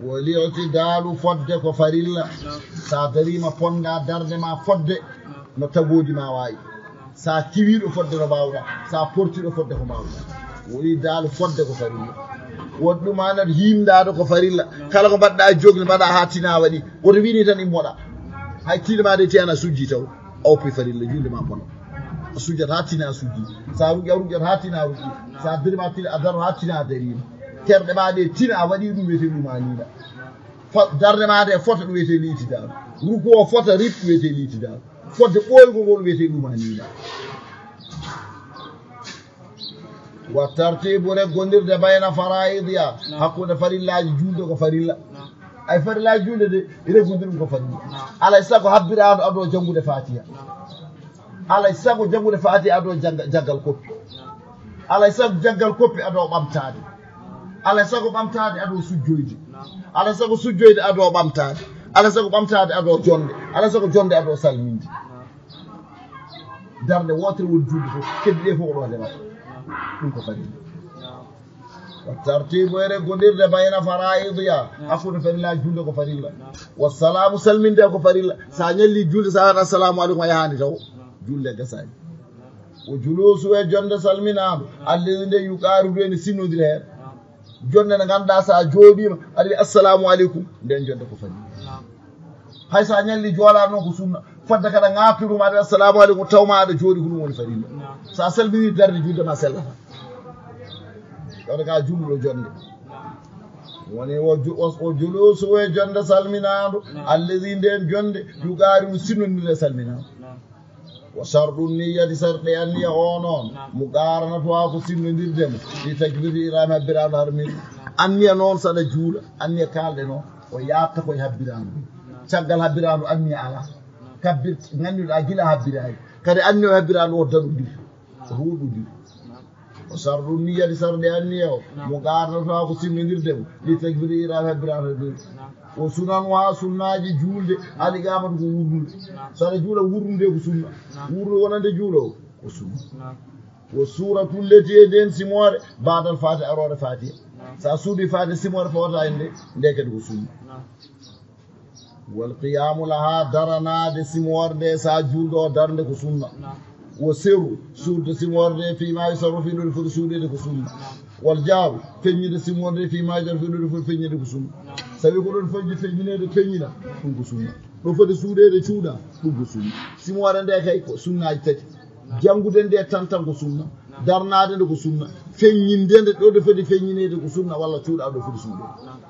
Wo li'tidaalu fodde ko farilla. Sa darima ponda darde ma fodde no tagoodi ma waawi. Sa kiwiiɗo fodde no mbaawɗa. Sa portiiɗo fodde ko mbaawɗa. Woni daal fodde ko farilla. Won ɗum anat yimdaade ko farilla. Kala ko mbaɗɗa e jogde mbaɗa haa tina waɗi. Woto wini tan immoɗa. Hay tiinde ma de tiyana sujji taw. A woppi farilla, julde ma bona. A sujjat haa tina a sujji. So a ruƴƴi, a ruƴƴat haa tina a ruƴƴi. So a darima, a tina, a daro haa tina a dariima. Terɗe ma ɗe tina a waɗi ɗum, wiyetee ɗumaaniina. Fa-, darnde ma nde fota, ɗum wiyetee liitidaaɗo. Ruku o fota, rip, ɗum wiyetee liitidaaɗo. Fodde ɓooygol ngol wiyetee ɗumaaniina. Wa tartibu, reggondirde, bayna faraidiha, hakkunde farillaaji juulde ko farilla. Ay farillaaji juulde de, reggondir ɗum ko farilla. Alay sago habbiraano adoo janngude Faatiha. Alay sago janngude Faatiha adoo jannga-, jaggal koppi. Alay sago jaggal koppi adoo ɓamtaade. Alay sago ɓamtaade adoo sujjoyde. Alay sago sujjoyde adoo ɓamtaade. Alay sago ɓamtaade adoo jonde. Alay sago jonde adoo salminde. Darnde wootere woni juulde fof, keddi ɗe fof ko ɗo ndeɓata. Ɗum ko farilla. Wa tartibu, e reggondirde, bayna faraidiha, hakkunde farillaaji juulde ko farilla. Wa salaamu, salminde ko farilla. So a ñalli juulde, so a waɗa assalamu aleykum, a yahaani taw. Juulde gasaani. Wa julusu, e jonde salminaandu, alladi nde yuqaaribu, ene sinnondiri heen. Jonde nde ngannduɗaa so a jooɗiima, aɗa wiya assalamu aleykum, nden jonde ko farilla. Hay so a ñalli joolaade noon ko sunna. Fodde kadi a ŋaabtiima, aɗa wiya assalamu aleykum, taw ma aɗa jooɗii, ko ɗum woni farilla. So a salminii, darnde juulde ma sellata. Ɗon ka juulɗo jonde. Woni o ju-, o, o julusu, e jonde salminaandu, alladi, nden jonde, yuqaaribu, sinnondiri e salminaandu. Wa shartu niyyati, sarɗe anniya o noon, muqaaranatuha, ko sinnondirde mo, li takbiratil ihrami, habbiraandu harminde. Anniya noon saɗa juula, anniya kaalɗe noon, o yaatta koye habbiraandu. Caggal habbiraandu anniya alaa. Kabbir, ngannduɗaa gila habbiraani. Kadi anniya o habbiraandu o daɗondiri. O huuɗondiri. Wa shartu niyyati, sarɗe anniya o, muqaaranatuha, ko sinnondirde mo, li takbiratil ihrami, habbiraandu harminde. Wa sunanuha, sunnaaji juulde, al iqamatu, ko wurnude. So aɗa juula, wurnude ko sunna. Wurnude wonande juulo o, ko sunna. Wa suratu, leti e nden simoore, baadal Faatiha, aroore Faatiha. So a suuɗii Faatiha, simoore fawata e nde, nde kadi ko sunna. Wal qiyamu laha, daranaade simoore nde, so a juulɗo o, darnde ko sunna. Wa sirru, suuɗde simoore nde, fii ma yusarru, fii no nde foti suuɗeede, ko sunna. Wal jahru, feññinde simoore nde, fii ma yusarru, fii no nde foti feññeede, ko sunna. Sabi ko ɗon foti feññineede, feññina, ɗum ko sunna. Ɗo foti suuɗeede, cuuɗa, ɗum ko sunna. Simoore nde kay ko sunnaaji tati. Janngude nde tan tan ko sunna. Darnaade nde ko sunna. Feññinde nde ɗo nde foti feññineede ko sunna, walla cuuɗa ɗo foti suuɗeede.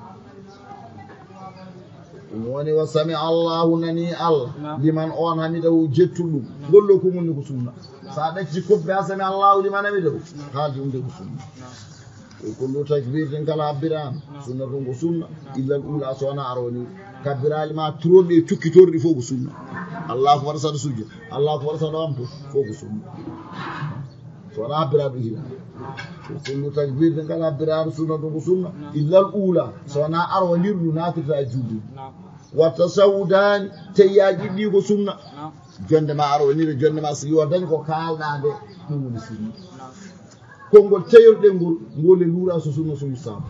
Ɗum woni wa sami Allahu, nani Allah, liman, on, hamidahu, jettuɗo ɗum. Ngol ɗo ko woni ko sunna. So a ɗacci koppi ha sami Allahu liman hamidahu, haalde ɗum de ko sunna. Wa kullu takbiratin, kala habbiraandu, sunnatun, ko sunna, illa al ula, so wonaa arwani. Kabbiraali ma turonɗi e cukkitorɗi fof ko sunna. Allahu akbar saɗa sujja, Allahu akbar saɗa ɓamto, fof ko sunna. So wonaa habbiraandu hila. Wa kullu takbiratin, kala habbiraandu, sunnatun, ko sunna, illa al ula, so wonaa arwanirdu naatirta e juulde. Wa tashahhudaani, tahiyyaaji ɗiɗi ko sunna. Jonde ma arwanire, jonde ma so yo dañ ko kaalɗa nde, ɗum woni sunna. Konngol tayorɗen ngol, ngol e luura so sunna so mustahabu.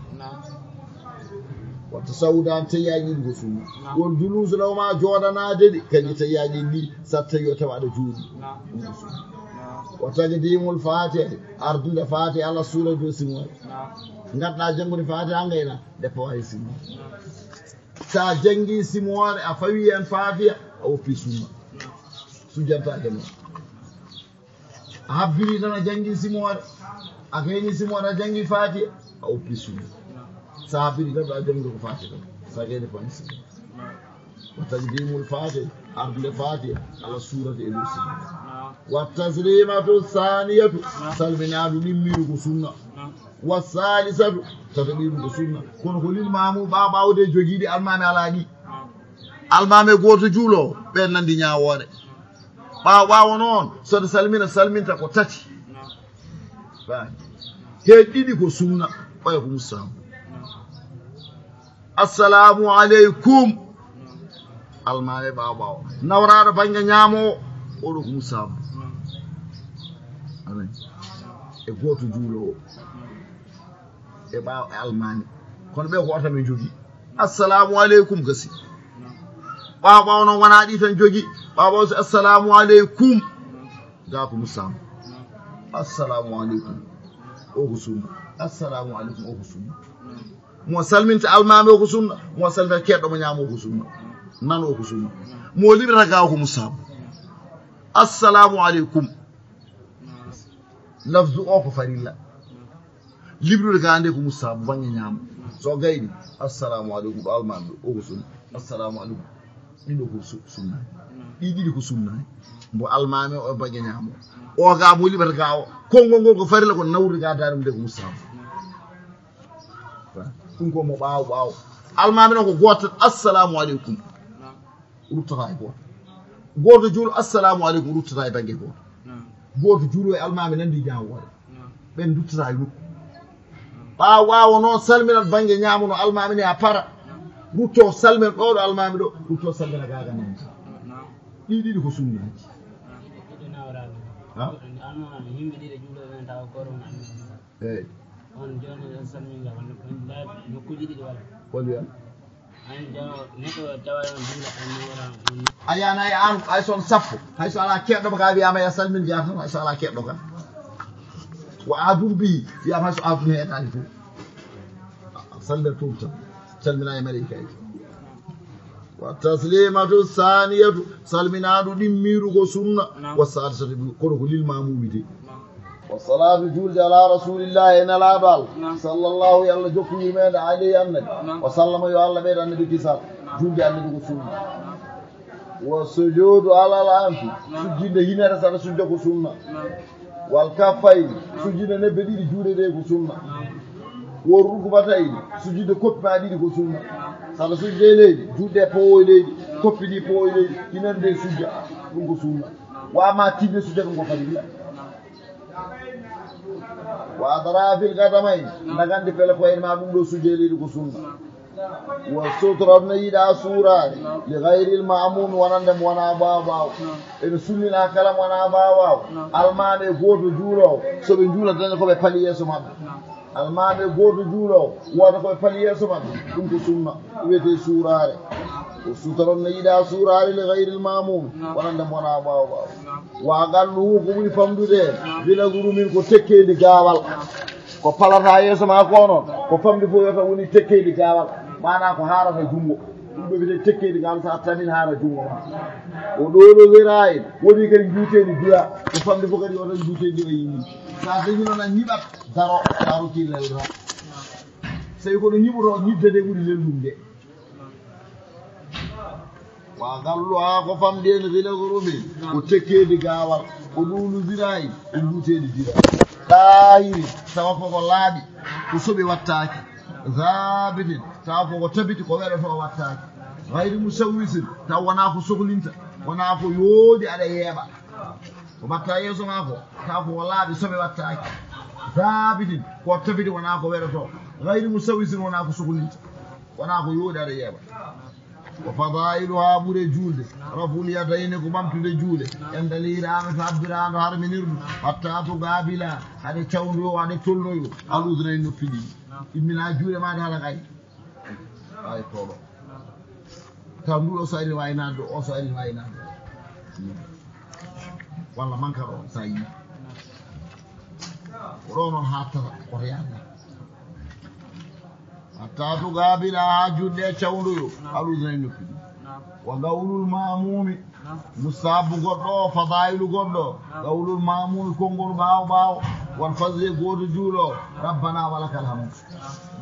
Wa tashahhudaani, tahiyyaaji ɗiɗi ko sunna. Wal julusu lahuma, jooɗanaade ɗi, kañum tahiyyaaji ɗiɗi, so tawi o tawa aɗa jooɗi. Ɗum ko sunna. Wa taqdimul Faatiha, ardude Faatiha ala suura dow simoore. Ngadda janngude Faatiha ngayna, nde pawa e simoore. So a janngi simoore, a fawi heen Faatiha, a woppi sunna. Sujjantaake noon. A habbiri tan a janngi simoore, a gayni simoore, a janngi Faatiha, a woppi sunna. So a habbiri tan a janngi ko Faatiha tan. So a gayni Faatiha. Wa taqdimul Faatiha, ardude Faatiha, ala suurati e dow simoore. Wa taslimatu thaniyatu, salminaandu ɗimmiiɗo ko sunna. Wa salisatu, tataɓiiɗo ko sunna. Kono ko lil maamu, ɓaawo ɓaawo de jogiiɗi, almaami alaa ɗi. Almaami gooto juuloowo, ɓeen nanndi ñaawoore. Ɓaawo ɓaawo noon, so ɗe salmina, salminta ko tati. Faami? He ɗiɗi ko sunna, oya ko mustahabu. Assalamu aleykum. Almaami ɓaawo ɓaawo. Nawraaɗo bannge ñaamo o, oɗo ko mustahabu. Amen. E gooto juuloowo. E ɓaawo e almaami. Kono ɓe ko oto ɓe njogii. Assalamu aleykum gasi. Ɓaawo ɓaawo noon wonaa ɗi tan jogii. Ɓaawo ɓaawo so assalamu aleykum. Gaa ko mustahabu. Assalamu aleykum. O ko sunna. Assalamu aleykum, o ko sunna. Mo salminta almaami o ko sunna. Mo salminta keɗɗo mo ñaamo o ko sunna. Nan o ko sunna. Mo liɓata gaa o ko mustahabu. Assalamu aleykum. Lafzu o ko farilla. Liɓrude ka nde ko mustahabu bannge ñaamo. So gayni, assalamu aleykum, ɗo almaami ɗo, o ko sunna. Assalamu aleykum. Ɗiɗo ko su-, sunna. Ɗi ɗiɗi ko sunna. Mbo almaami o e bannge ñaamo. O ga mo liɓata ga o. Konngol ngol ko farilla, ko nawrude ga daande mum nde ko mustahabu. Ɗum ko mo ɓaawo ɓaawo. Almaami noon ko gooto tan, assalamu aleykum. Ruttata e gooto. Gooto juulo, assalamu aleykum, ruttata e bannge gooto. Gooto juulo e almaami nandi ñaawoore. Ɓen ruttata e nokku. Ɓaawo ɓaawo noon salminat bannge ñaamo no almaami ne a para. Rutto salmin ɗo ɗo almaami ɗo, rutto salmina gaaga nandi. Ɗiɗi ɗiɗi ko sunnaaji. Ha? Eeyi. On jooni en salminga, on, on, nokkuuji ɗiɗi wala? Hol wiya? An jaw-, neɗɗo tawa on juula, on wala, on. A yana e an, hay son sappo, hay so ala keɗɗo ka wiyama ya salmin jaa tan, hay so ala keɗɗo ka. Wa adun bi, wiyama hay so adun heɗani fof. Salmina tum tan. Salmina e malaikaaji. Wa taslimatu saniyatu, salminaandu ɗimmiiru ko sunna. Naam. Wa sadisatu, kono ko lil maamumi de. Naam. Wa salatu, julde ala rasulillahi, e nelaaɗo Allah. Naam. Sallallahu, yo Allah jokku yurmeende alayhi, annabi. Naam. Wa sallama, yo Allah ɓeydu annabi kisal. Naam. Julde annabi ko sunna. Naam. Wa sujudu alal anfi, naam, sujjinde hinere saɗa sujja ko sunna. Naam. Wal kaffayni, sujjinde nebbe ɗiɗi juuɗe ɗe ko sunna. Wal rukbatayni, sujjinde koppi ma ɗiɗi ko sunna. Saɗa sujjide e leydi, juuɗe powo e leydi, koppi ɗi powo e leydi, hinan nde sujja, ɗum ko sunna. Wa amma tiinde sujja ɗum ko farilla. Wa atrafil qadamayni, nagandi pele koye ma ɗum ɗo sujja e leydi ko sunna. Wa sutra no yiɗa suuraade, li gayril maamum, wonande mo wona ɓaawo ɓaawo. Ene sunnina kala mo wona ɓaawo ɓaawo. Almaami e gooto juuloowo, so ɓe njuula daña ko ɓe pali yeeso maɓɓe. Almaami e gooto juuloowo, wooda ko ɓe pali yeeso maɓɓe. Ɗum ko sunna, wiyetee suuraare. Wa sutra no yiɗa suuraade, li gayril maamum, wonande mo wona ɓaawo ɓaawo. Wa aqalluhu, ko ɓuri famɗude, bila gurumin, ko tekkeendi gaawal. Ko palata yeeso ma ko noon, ko famɗi fof yo taw woni tekkeendi gaawal, maanaa ko haarata junngo. Ɗum ɗo wiyetee tekkeendi gaawal, so a tamin haara junngo ma. O ɗo ɗo wiyetee, woni kadi njuuteendi dura, ko famɗi fof kadi yo taw njuuteendi o yini. So a dañi noon a ñiɓat, daro, daro ki lelra. Tawi ko ɗo ñiɓotoo, ñiɓde nde ɓuri lelnude. Wa aqalluha, ko famɗi en, bila gurumin, ko tekkeendi gaawal, ko ɗuuɗu ziraa'i, ko njuuteendi dira. Daahiri, tawa ko ko laaɓi, ko soɓi wattaaki. Zaabitin, tawa ko ko tabiti, ko weɗotoo wattaaki. Gayri musawwisin, tawa wonaa ko sohlinta, wonaa ko yooɗi aɗa yeeɓa. Ko mbatta yeeso ma ko, taw ko laaɓi, soɓe wattaaki. Daabitin, ko tabiti, wonaa ko weɗotoo. Gayri musawwisin, wonaa ko sohlinta. Wonaa ko yooɗi aɗa yeeɓa. Ko fadailuha, ɓure juulde. Raful yadayni, ko ɓamtude juuɗe. Endal hiiraano, tabbiraano, harminirɗo. Hatta to gaabila, haɗe cawndoyo, haɗe tolnoyo. Al udunayni, noppi ɗiɗi. Immina juuɗe ma ɗe hala kay. Ay, toɗo. Taw nduɗo so ari waynaade ɗo, o so ari waynaade ɗo. Walla manka ɗo, sa yi. Ko ɗo noon haattata, ko to yaata. Hatta to gaabila, haa juuɗe cawndoyo, al udunayni, noppi ɗiɗi. Wa qawlul maamumi, mustahabu goɗɗo o, fadailu goɗɗo o. Qawlul maamumi, konngol ɓaawo ɓaawo. Wal fazzi, gooto juulo o. Rabbana wa lakal hamdu.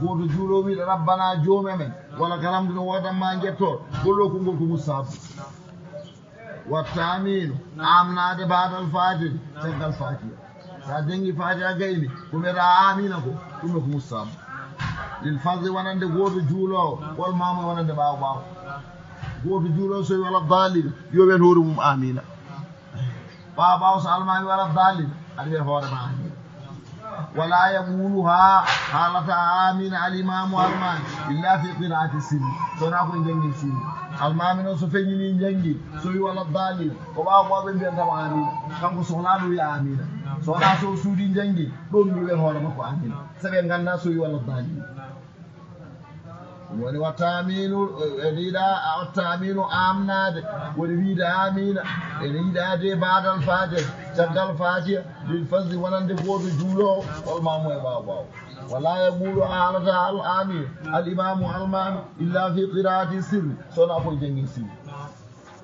Gooto juulo wiɗo, Rabbana, joomi amen, wa lakal hamdu, no woodan ma njetto. Ngol ɗo konngol ko mustahabu. Wa taaminu, amnaade baadal faatiha, caggal faatiha. Sa janngi faatiha gayni, ko mbiyaɗa aamiina ko, ɗum ɗo ko mustahabu. Lil fazzi, wonande gooto juuloowo, wal maamum, wonande ɓaawo ɓaawo. Gooto juuloowo so wi wala daalin, yo wiyat hoore mum aamiina. Ɓaawo ɓaawo so almaami wala daalin, aɗa wiyat hoore ma aamiina. Wala yaquluha, haalata aamiina al imaamu, almaami, illa fi qiraati sirri, so wonaa ko e njanngin sirri. Almaami noon so feññinii njanngii, so wi wala daalin, ko ɓaawo ɓaawo ɓe mbiyanta mo aamiina. Kanko so wonaa ɗum wiya aamiina. So wonaa so o suudii njanngii, ɗoon ɗum wiyat hoore makko aamiina. Sabi en nganndaa so wi wala daalin. Ɗum woni wa taaminu, ene yiɗa, wa taaminu, aamnaade, woni wiyde aamiina, ene yiɗaade baadal faatiha, caggal faatiha, lil fazzi, wonande gooto juuloowo, wal maamum, e ɓaawo ɓaawo. Wala yaqulu, haalata al aamiina, al imaamu, almaami, illa fi qiraati sirri, so wonaa ko e njanngin sirri.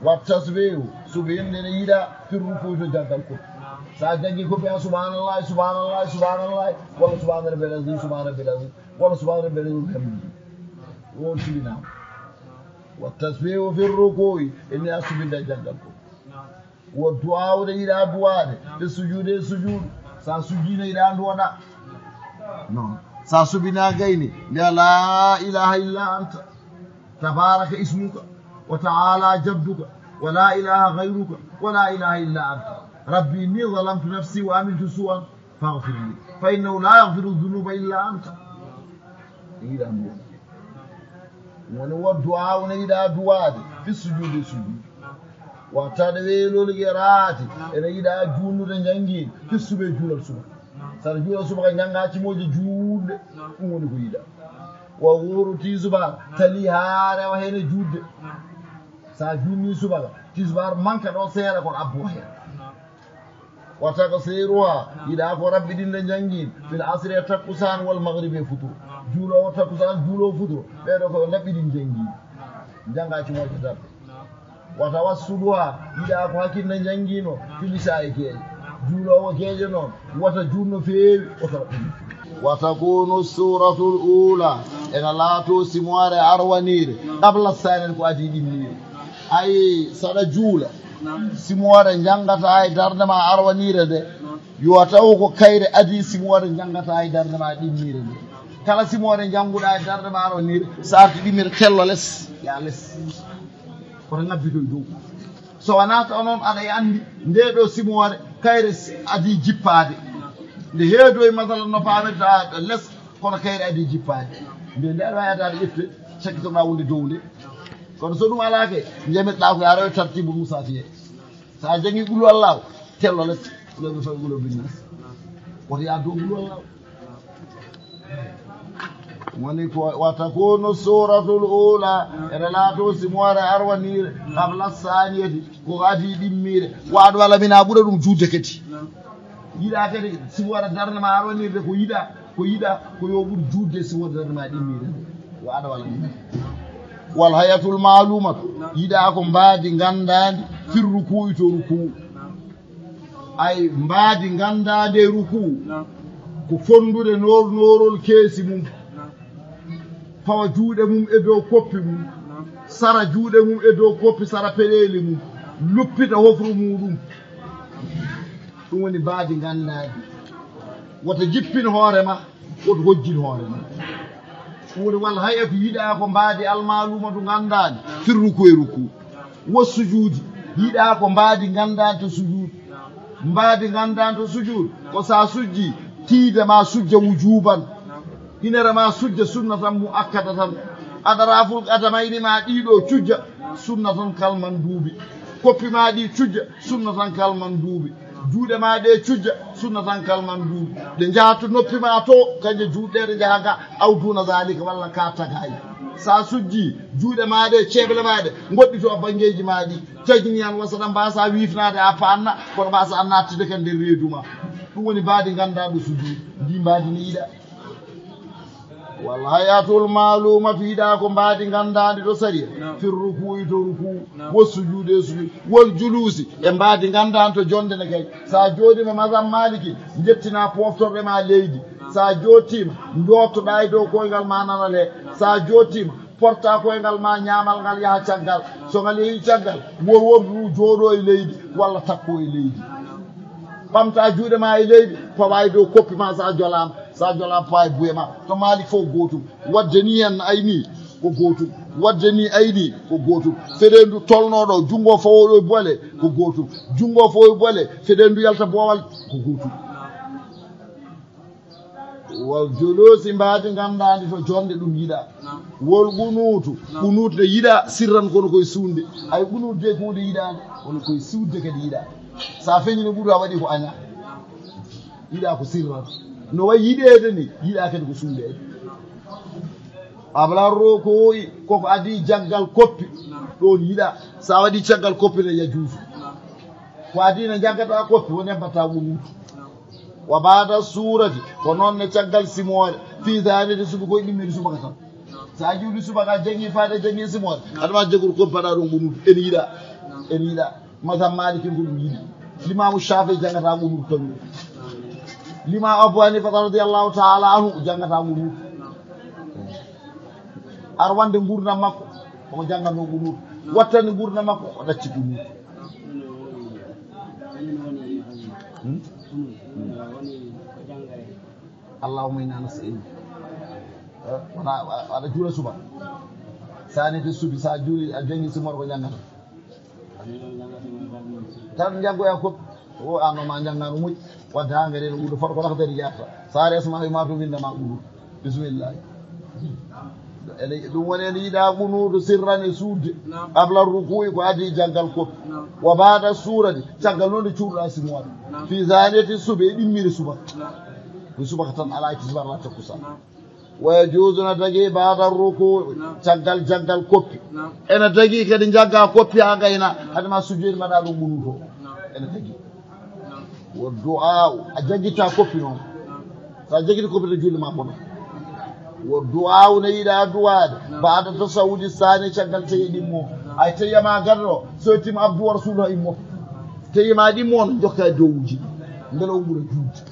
Wa tasbihu, subhinde ne yiɗa fi ruku'i to jaggal ko. Sa jaggi ko biya subhanallah, subhanallah, subhanallah, wala subhana rabbil azim, subhana rabbil azim, wala subhana rabbil azim, hamdi. Won subhina. Wa tasbihu fi ruku'i, ene a subhinde jaggal ko. Wa du'a ne yiɗa du'a ne, fi sujudi e sujudu. Sa sujjine yiɗa du'a. Non. Sa subhina gayni, ya la ilaha illa anta. تبارك اسمك وتعالى جدك ولا إله غيرك ولا إله إلا أنت. ربي إني ظلمت نفسي وعملت سوءا فاغفر لي فإنه لا يغفر الذنوب إلا أنت. Yiɗa mo. Woni wo du'a, woni yiɗa du'aade fi sujudi sujudi. Wattaade weelooli qiraati, ene yiɗa juulnude njanngiin, fi suba e juulal suba. Saɗa juula subaka, njannga cimooje juulɗe, ɗum woni ko yiɗa. Wa wuuru tiisubaar, tali haa rewa heen e juutde. Sa juulni subaka, tiisubaar manka ɗo seeɗa, kono abbo heen. Wa taqsiruha, yiɗa ko raɓɓiɗinde njanngiin, fil asri e takkusaan, wal magribi e futuro. Juuloowo takkusaan, juuloowo futuro, ɓee ɗoo ko yo laɓɓiɗin njanngiin. Njannga cimooje tati. Wa tawassuluha, yiɗa ko hakkille njanngiino, fil isha e geeƴe. Juuloowo geeƴe noon, wata juul no feewi, wata raɓɓiɗin. Wa takunu suratul ula, ena laato simoore arwaniire, qabla saani ko adii ɗimmiire. Ay, saɗa juula, simoore njanngata e darnde ma arwaniire nde, yo taw ko kayre adii simoore njanngata e darnde ma ɗimmiire nde. Kala simoore njannguɗa e darnde ma arwaniire, sa arti ɗimmiire, tello les, ya les. Koto ngabbitoy dow. So wonaa taw noon aɗa anndi ndee ɗoo simoore kayre s-, adii jippaade. Nde heedoy, masalan, no paamirta les, kono kayre adii jippaade. Nde, nde aɗa waawi adaade ƴefte, sakkitoɗaa wonde dow nde. Kono so ɗum alaa kay, njamirɗaa ko yaroyo tartiibu Musaa Fiye. So a janngi Qul Huwallaahu, tello les, loɓe fawi Qul Huwa binnaas. Woto yaa dow Qul Huwallaahu. Woni ko, wa takunu suratul ula, ene laato simoore arwaniire, qabla saniyati, ko adii ɗimmiire. Wa adwala mina, ɓura ɗum juutde kadi. Yiɗa kadi simoore darnde ma arwaniire ko yiɗa, ko yiɗa, ko yo ɓur juutde simoore darnde ma ɗimmiire. Wa adwala mina. Wal hayatul maalumatu, yiɗa ko mbaadi nganndaandi, fir ruku'i to ruku'u. Ay, mbaadi nganndaande ruku, ko fonndude noor-, noorol keesi mum. Fawa juuɗe mum e dow koppi mum. Sara juuɗe mum e dow koppi, sara peɗeeli mum. Luppita hofru muuɗum. Ɗum woni mbaadi nganndaandi. Wota jippin hoore ma. Woto hojjin hoore mum. Ɗum woni wal hay'atu, yiɗa ko mbaadi almaalumatu nganndaandi, fir ruku e ruku. Wo sujuudi, yiɗa ko mbaadi nganndaandi to sujuud. Mbaadi nganndaandi to sujuud, ko sa sujji, tiide ma sujja wujuuban. Hinere ma sujja sunnatan mu'akkadatan. Adaraful qadamayni ma ɗiɗo cujja, sunnatan kal manduubi. Koppi ma ɗi cujja, sunnatan kal manduubi. Juuɗe ma ɗe cujja, sunnatan kal manduubi. Ɗe njaha to noppi ma to, kanje juuɗe ɗe njaha ga, aw duna zalika, walla ka tagay. Sa sujji, juuɗe ma ɗe, ceeɓle ma ɗe, ngoɗɗi to banngeeji ma ɗi. Tajni an, wasa ɗan mbasa wiifnaade a paanna, kono mbasa a naattude kan nder reedu ma. Ɗum woni mbaadi nganndaandi sujudi. Ndi mbaadi ne yiɗa. Wal hayatul maalumatu, yiɗa ko mbaadi nganndaandi to sariya. Naam. Fir ruku'i to ruku. Naam. Wo sujuudi e sujuud. Wal juluusi, e mbaadi nganndaandi to jonde ne kay. Sa jooɗiima mazhab Maaliki, njettina poftorɗe ma leydi. Naam. Sa jooɗiima, njooɗoɗaa e dow koyngal ma nana le. Naam. Sa jooɗiima, porta koyngal ma, ñaamal ngal yaha caggal. So ngal yehi caggal, wor wondu jooɗo e leydi walla takko e leydi. Ɓamta juuɗe ma e leydi, pawa e dow koppi ma sa jolaama, sa jolaama pawa e buye ma. To Maalik fof gootum. Wadde ni en ayni ko gootum. Wadde ni ayni ko gootum. Fedeendu tolnooɗo junngo fawoɗo e boole ko gootum. Junngo fawoɗo e boole, fedeendu yalta boowal ko gootum. Wal juluusi, mbaadi nganndaandi to jonde ɗum yiɗa. Wol qunuutu, qunuut ne yiɗa sirran kono koye suuɗde. Ay qunuut de ko hunde yiɗaande, kono koye suuɗde kadi yiɗa. Sa feñi no ɓuri a waɗi ko aña. Yiɗa ko sirran. No wayi yiɗeede ni, yiɗa kadi ko suuɗeede. Abla roko woyi, koko adii jaggal koppi, ɗoon yiɗa. Sa waɗi caggal koppi ne yajuusu. Ko adii ne jaggata koppi, woni mbatta qunuutu. Wa baada suurati, ko noon ne caggal simoore. Fii zaaniyati suba, koye ɗimmiri subaka tan. Sa juuli subaka, janngi faade, janngi simoore. Aɗa ma jaggude ko mbaɗa ɗon qunuutu, ene yiɗa. En yiɗa. Mazhab Maliki ko ɗum yiɗi. Limaamu Shaafi'i janngata qunut tan. Limaamu Abu Hanifa radiyallahu ta'ala anhu janngata qunut. Ar wonde nguurndam makko, omo jannganoo qunut. Wattani nguurndam makko, o ɗacci qunut. Hmm? Hmm. Allahumma inna nas'aluka. Eh, wona, aɗa juula suba. Saani to subi, so a juuli, a janngi sumor ko janngata. Tan njaggoya koppi. O, an o ma njannga no moƴƴi. Wadde haa ngari no ɓuuɗo fota ko Laxdari yarta. So a rees ma, ma to winnda ma ɓuuɗo. Bismillah. Ene, ɗum woni ene yiɗa qunuudu sirran e suuɗde. Naam. Qabla rukuu'i ko adii janngal koppi. Naam. Wa ba'da suurati, caggal noon nde cuuɗuɗa simoore. Naam. Fi zaaniyati subi, e ɗimmiri subaka. Naam. Ko subaka tan, alaa e tisbaar, alaa takkusaan. Naam. Wa yajuuzu, na tagi, ba'da rukuu'i, naam, caggal janngal koppi. Naam. Ene tagi kadi njagga koppi haa ngayna, naam, hade ma sujjoode mbaɗa ɗum qunuudu o. Naam. Ene tagi. Naam. Wa du'aa'u, a jaggitta koppi noon. Naam. So a jaggiti koppi to juulde ma bona. Wa du'aa'u, ne yiɗa du'aade, naam, ba'da tashahhudi saani, caggal tahiya ɗimmo. Naam. Ay tahiya ma gado, so timma Abdu wa Rasulu immo. Tahiya ma ɗimmo on, jokka e dowuji. Mbele o ɓura juutde.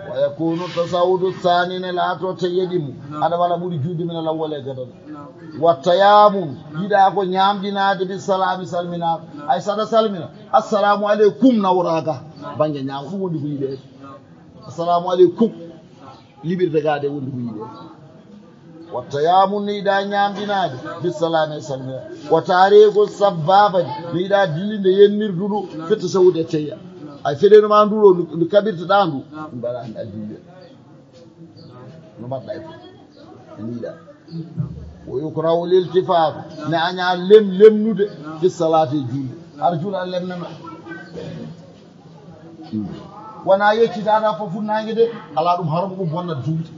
Wa yakunu tashahhudu saani, ne laato tahiya ɗimmo. Naam. Aɗa wala ɓuri juutde min al-awwali e gadano. Naam. Wa tayammun, yiɗa ko ñaamɗinaade bi salaami, salminaaka. Naam. Ay so aɗa salmina, "Assalaamu aleykum," nawora ga. Naam. Bannge ñaamo, ɗum woni ko yiɗeede. Naam. "Assalaamu aleykum." Liɓirde ga de woni ko yiɗeede. Wa tayammun, ne yiɗa ñaamɗinaade bi salaami, e salmina. Wa tahriiku sabbaabati, ne yiɗa dillinde yennirdu ndu, fi tashahhudi e tahiya. Ay feɗeno ma ndu ɗo, ndu, ndu kaɓirtoɗa ndu, ɗum mbaɗa heen a dille. No mbaɗɗa e fof. Ene yiɗa. Wa yukrahu liltifaatu, ne aña lem-, lemnude, fi salaati e juulde. Aɗa juula, a lemnana. Wona yeccidaɗa fof funnaange de, alaa, ɗum haram, ɗum bonnat juulde.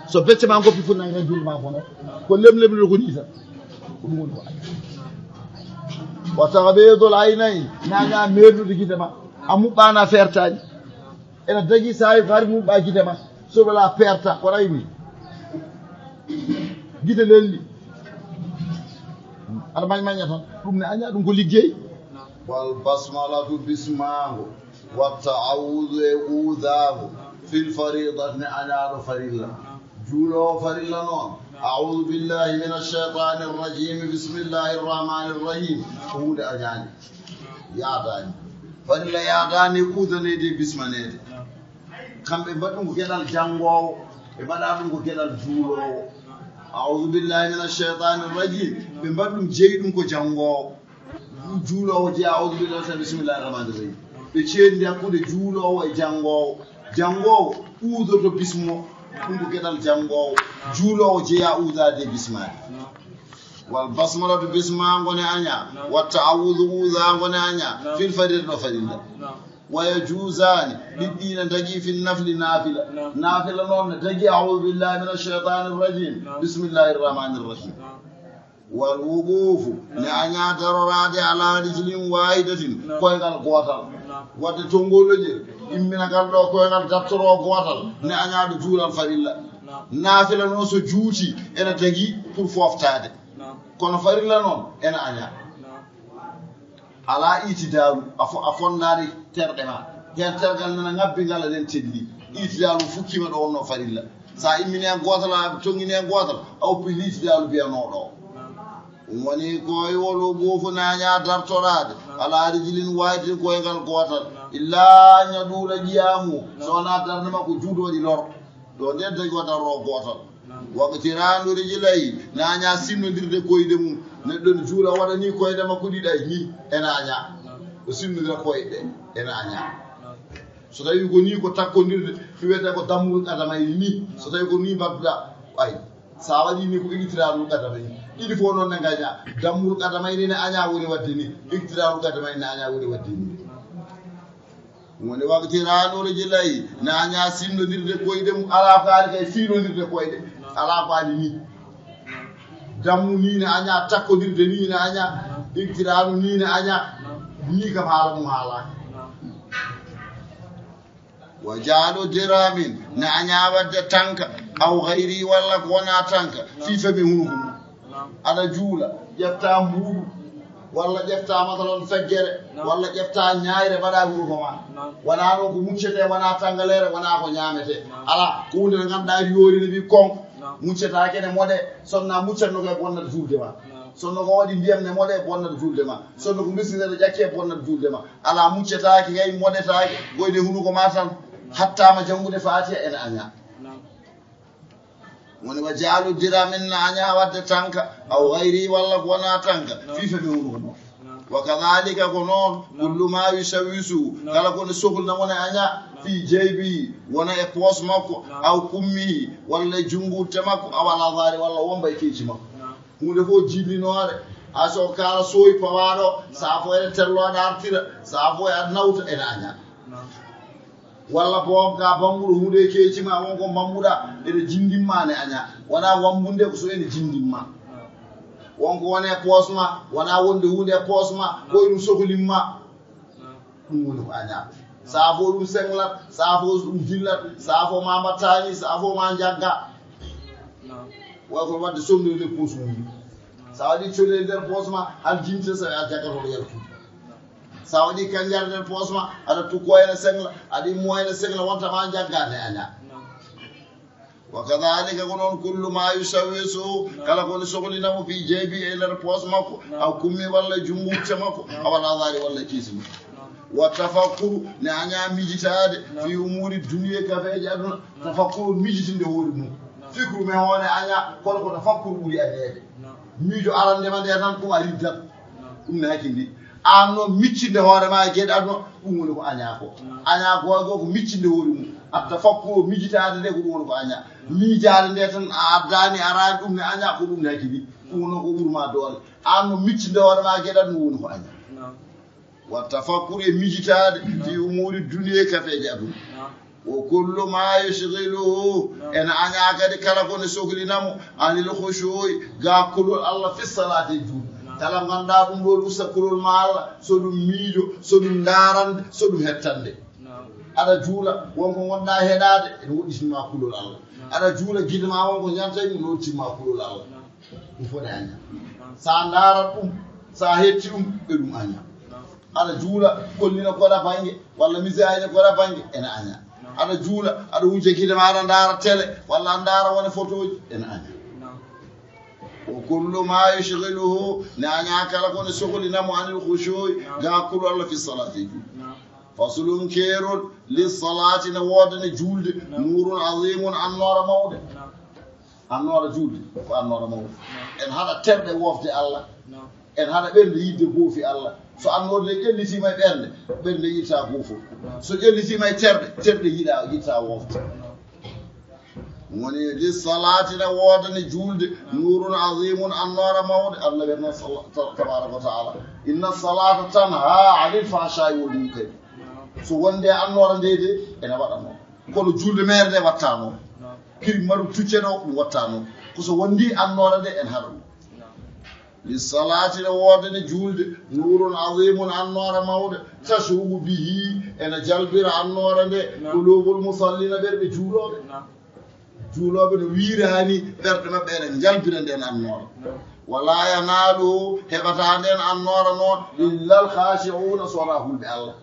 So becce ma ngoppi funnaange tan, juulde ma bonat. Ko lemlemlude ko ni tan. Ko ɗum woni ko ay. Wa taghmidul aynayni, ne aña meernude gite ma. A muɓɓaani, a feertaani. Ene tagi so a hari muɓɓa gite ma. Soɓe la peerta, ko ɗaymi. Gite lelli. Aɗa mañ maña tan. Ɗum ne aña, ɗum ko liggey. Wal basmalatu, bismaango. Wa ta'awudu, e uudaago. Fil fariidati, ne añaaɗo farilla. Juuloowo farilla noon. A'uudu billahi mina shaytaani rajiim. Bismillahi rahmaani rahiim. Ko huunde añaani. Yaadaani. Farilla yaadaani udaneede e bismaneede. Kamɓe mbaɗi ɗum ko geɗal janngoowo, ɓe mbaɗa ɗum ko geɗal juuloowo. A'uudu billahi mina shaytaani rajiim. Ɓe mbaɗi ɗum, jeyi ɗum ko janngoowo. Juuloowo jeya a'uudu billahi, bismillahi rahmaani rahiim. Ɓe ceedndi hakkunde juuloowo e janngoowo. Janngoowo uudoto bismo, ɗum ko geɗal janngoowo. Juuloowo jeya uudaade e bismaade. Wal basmalatu, bismaango ne aña. Wa ta'awudu, uudaango ne aña. Fil fariidati, ɗo farilla. Wa yajuuzaani, ɗiɗɗi ne tagi, fi nafli, naafila. Naafila noon ne tagi, a'uudu billahi mina shaytaani rajiim. Bismillahi rahmaani rahiim. Wal wuquufu, ne aña daroraade, alaa rijlin waahidatin, koyngal gootal. Wadde tonngol ɗo je, immina ngal ɗo koyngal, dartoro gootal, ne aña ɗo juulal farilla. Naafila noon so juuti, ene tagi pour fooftaade. Kono farilla noon, ene aña. Alaa itidaalu, a fo-, a fonndaani terɗe ma. Heen tergal nana ŋabbi ngal, eɗen telli. Itidaalu fukkiima ɗo wonnoo farilla. So a immini heen gootal, a tonngini heen gootal, a oppi itidaalu biyanooɗo o. Ɗum woni ko e wolo goofu ne aña dartoraade. Alaa rijlin waahidatin, koyngal gootal. Illaa an yaduula qiyaamuhu. So wonaa darnde makko juuti waɗi lor. Ɗo nden tawi ko daroo gootal. Waqtiraanu rijlayhi, ne aña sinnondirde koyɗe mum. Neɗɗo ne juula, waɗa ni koyɗe makko ɗiɗi, ay ni, ene aña. O sinnondira koyɗe, ene aña. So tawi ko ni ko takkondirde, ɗum wiyetee ko dammul qadamayni ni. So tawi ko ni mbaɗduɗa, ay, sa waɗi ni ko iqtiraanul qadamayni. Ɗiɗi fof noon ne ngaña. Dammul qadamayni ne aña woni waɗde ni. Iqtiraanul qadamayni ne aña woni waɗde ni. Woni waqtiraanu rijlayhi, ne aña sinnondirde koyɗe mum, alaa ko haali kay fiilondirde koyɗe, alaa ko haali ni. Dammu ni ne aña, takkondirde ni ne aña, iqtiraanu ni ne aña, ni kam haala mum haalaaka. Wa ja'lu dirhamin, ne aña waɗde tanka, aw gayri, walla ko wona tanka, fii fami hunuko mum. Aɗa juula, ƴetta mbuuɗu. Walla ƴefta masalan feggere, walla ƴefta ñaayre mbaɗa hunuko ma. Wona noon ko muccete, wona tangaleere, wona ko ñaamete. Ala, ko hunde nde ngannduɗaa ene yoori, ne wi kon. Muccetaake, ne moɗe. Sonna muccatno ko e bonnat julde ma. Sonna ko waɗi ndiyam, ne moɗe, bonnat julde ma. Sonna ko miskine, ne ƴakke, bonnat julde ma. Ala, muccetaake kay, moɗetaake, ko e hunuko ma tan. Hatta ma janngude Faatiha ene aña. Woni wa jaalu diramin na aña wadde tanka, aw gayri walla ko wona tanka, fii femi hunuko mo. Wa kadhalika ko noon, kullu ma yushawwisu, kala ko ne sohlina mo ne aña, fii jaybi, wona e poos makko, aw kummi, walla e junngutte makko, aw ala zahri, walla womba e keeci makko. Huunde fof jinninoore, a so kaala sooyi pawaaɗo, saa fof ene terlo aɗa artira, saa fof aɗa nawta ene aña. Walla boom ka bannguɗo huunde e keeci ma, won ko mbambuɗa, ene jindimma ne aña. Wona wambunde ko so ene jindimma. Won ko wone poos ma, wona wonde huunde e poos ma, ko e ɗum sohlimma. Ɗum woni ko aña. Saa fof ɗum senglat, saa fof ɗum dillat, saa fof ma mbattani, saa fof ma njagga. Way ko wadde sonnude nder poos mum. Sa waɗi codde nder poos ma, hal jinte sa a jaggato ko yaltude. Sa waɗi kanjare nder poos ma, aɗa tukko ene sengla, aɗa immo ene sengla, wonta ma jaggade aña. Wa kadhalika ko noon kullu ma yushawwisu, kala ko ne sohlina mo fii jaybi e nder poos makko, aw kummi walla junngutte makko, aw ala zahri walla kiisi makko. Wa tafakkuru, ne aña mijitaade, fii umuuri dunya, kafeeje aduna. Tafakkuru, mijitinde hoore mum. Fikru men hoore aña, kono ko tafakkuru ɓuri añeede. Miijo arande ma nde tan, ɗum a riddat. Ɗum ne hakkindi. Aan noon, miccinde hoore ma e geɗe aduna, ɗum woni ko aña ko. Aña ko, ko, ko miccinde hoore mum. A tafakkuru, mijitaade nde, ko ɗum woni ko aña. Miijaade nde tan, a addaani, araani, ɗum ne aña, ko ɗum ne hakkindi. Ɗum woni ko ɓuri ma doole. Aan noon, miccinde hoore ma e geɗe aduna, ɗum woni ko aña. Wa tafakkuru, e mijitaade, fii umuuri dunya, kafeeje aduna. Wa kullu ma yushghiluhu, ene aña kadi kala ko ne sohlina mo, anil khushu'i, ga kulol Allah, fi salaati, e juulde. Kala ngannduɗaa ɗum ɗo usta kulol ma Allah, so ɗum miijo, so ɗum ndaarande, so ɗum hettande. Aɗa juula, won ko ngonɗaa heɗaade, ene woɗɗitin ma kulol Allah. Aɗa juula, gide ma won ko ñanta, ɗum ne woɗɗitin ma kulol Allah. Ɗum fof ne aña. Sa ndaarat ɗum, sa hetti ɗum, e ɗum aña. Aɗa juula, kollina koɗa bannge, walla misayne koɗa bannge, ene aña. Aɗa juula, aɗa wujja gide ma, aɗa ndaara télé, walla aɗa ndaara wone photoji, ene aña. Wa kullu ma yushghiluhu, ne aña kala ko ne sohlina mo, anil khushu'i, ga kulol Allah, fi salaati, e juulde. Faslun, keerol, li salaati, ne woodani juulde, nuurun azimun, annoora mawɗo. Annoora juulde ko annoora mawɗo. En haɗa terɗe wofde Allah. En haɗa ɓernde yiɗde goofi Allah. So annoora nde ƴellitiima e ɓernde, ɓernde yiɗta goofol. So ƴellitiima e terɗe, terɗe yiɗa, yiɗta wofde. Woni li salaati, ne woodani juulde, nuurun azimun, annoora mawɗo. Allah wiyatno sala-, ta-, tabaaraka wa ta'ala, inna salaata tanha anil fahshaa'i wal munkari. So wonde annoora nde de, ene waɗa noon. Kono juulde meere nde watta noon. Kiri maru tucce ɗo, ɗum watta noon. Ko so wondi annoora nde, en haɗa ɗum. Li salaati, ne woodani juulde, nuurun azimun, annoora mawɗo, tashruqu bihi, ene jalbira annoora nde, qulubul musallina, ɓerɗe juulooɓe. Juulooɓe no wiiraani ɓerɗe maɓɓe, ene njalbira nden annoora. Wala yanaaluhu, heɓata nden annoora noon, illal khashi'uuna, so wonaa hulɓe Allah.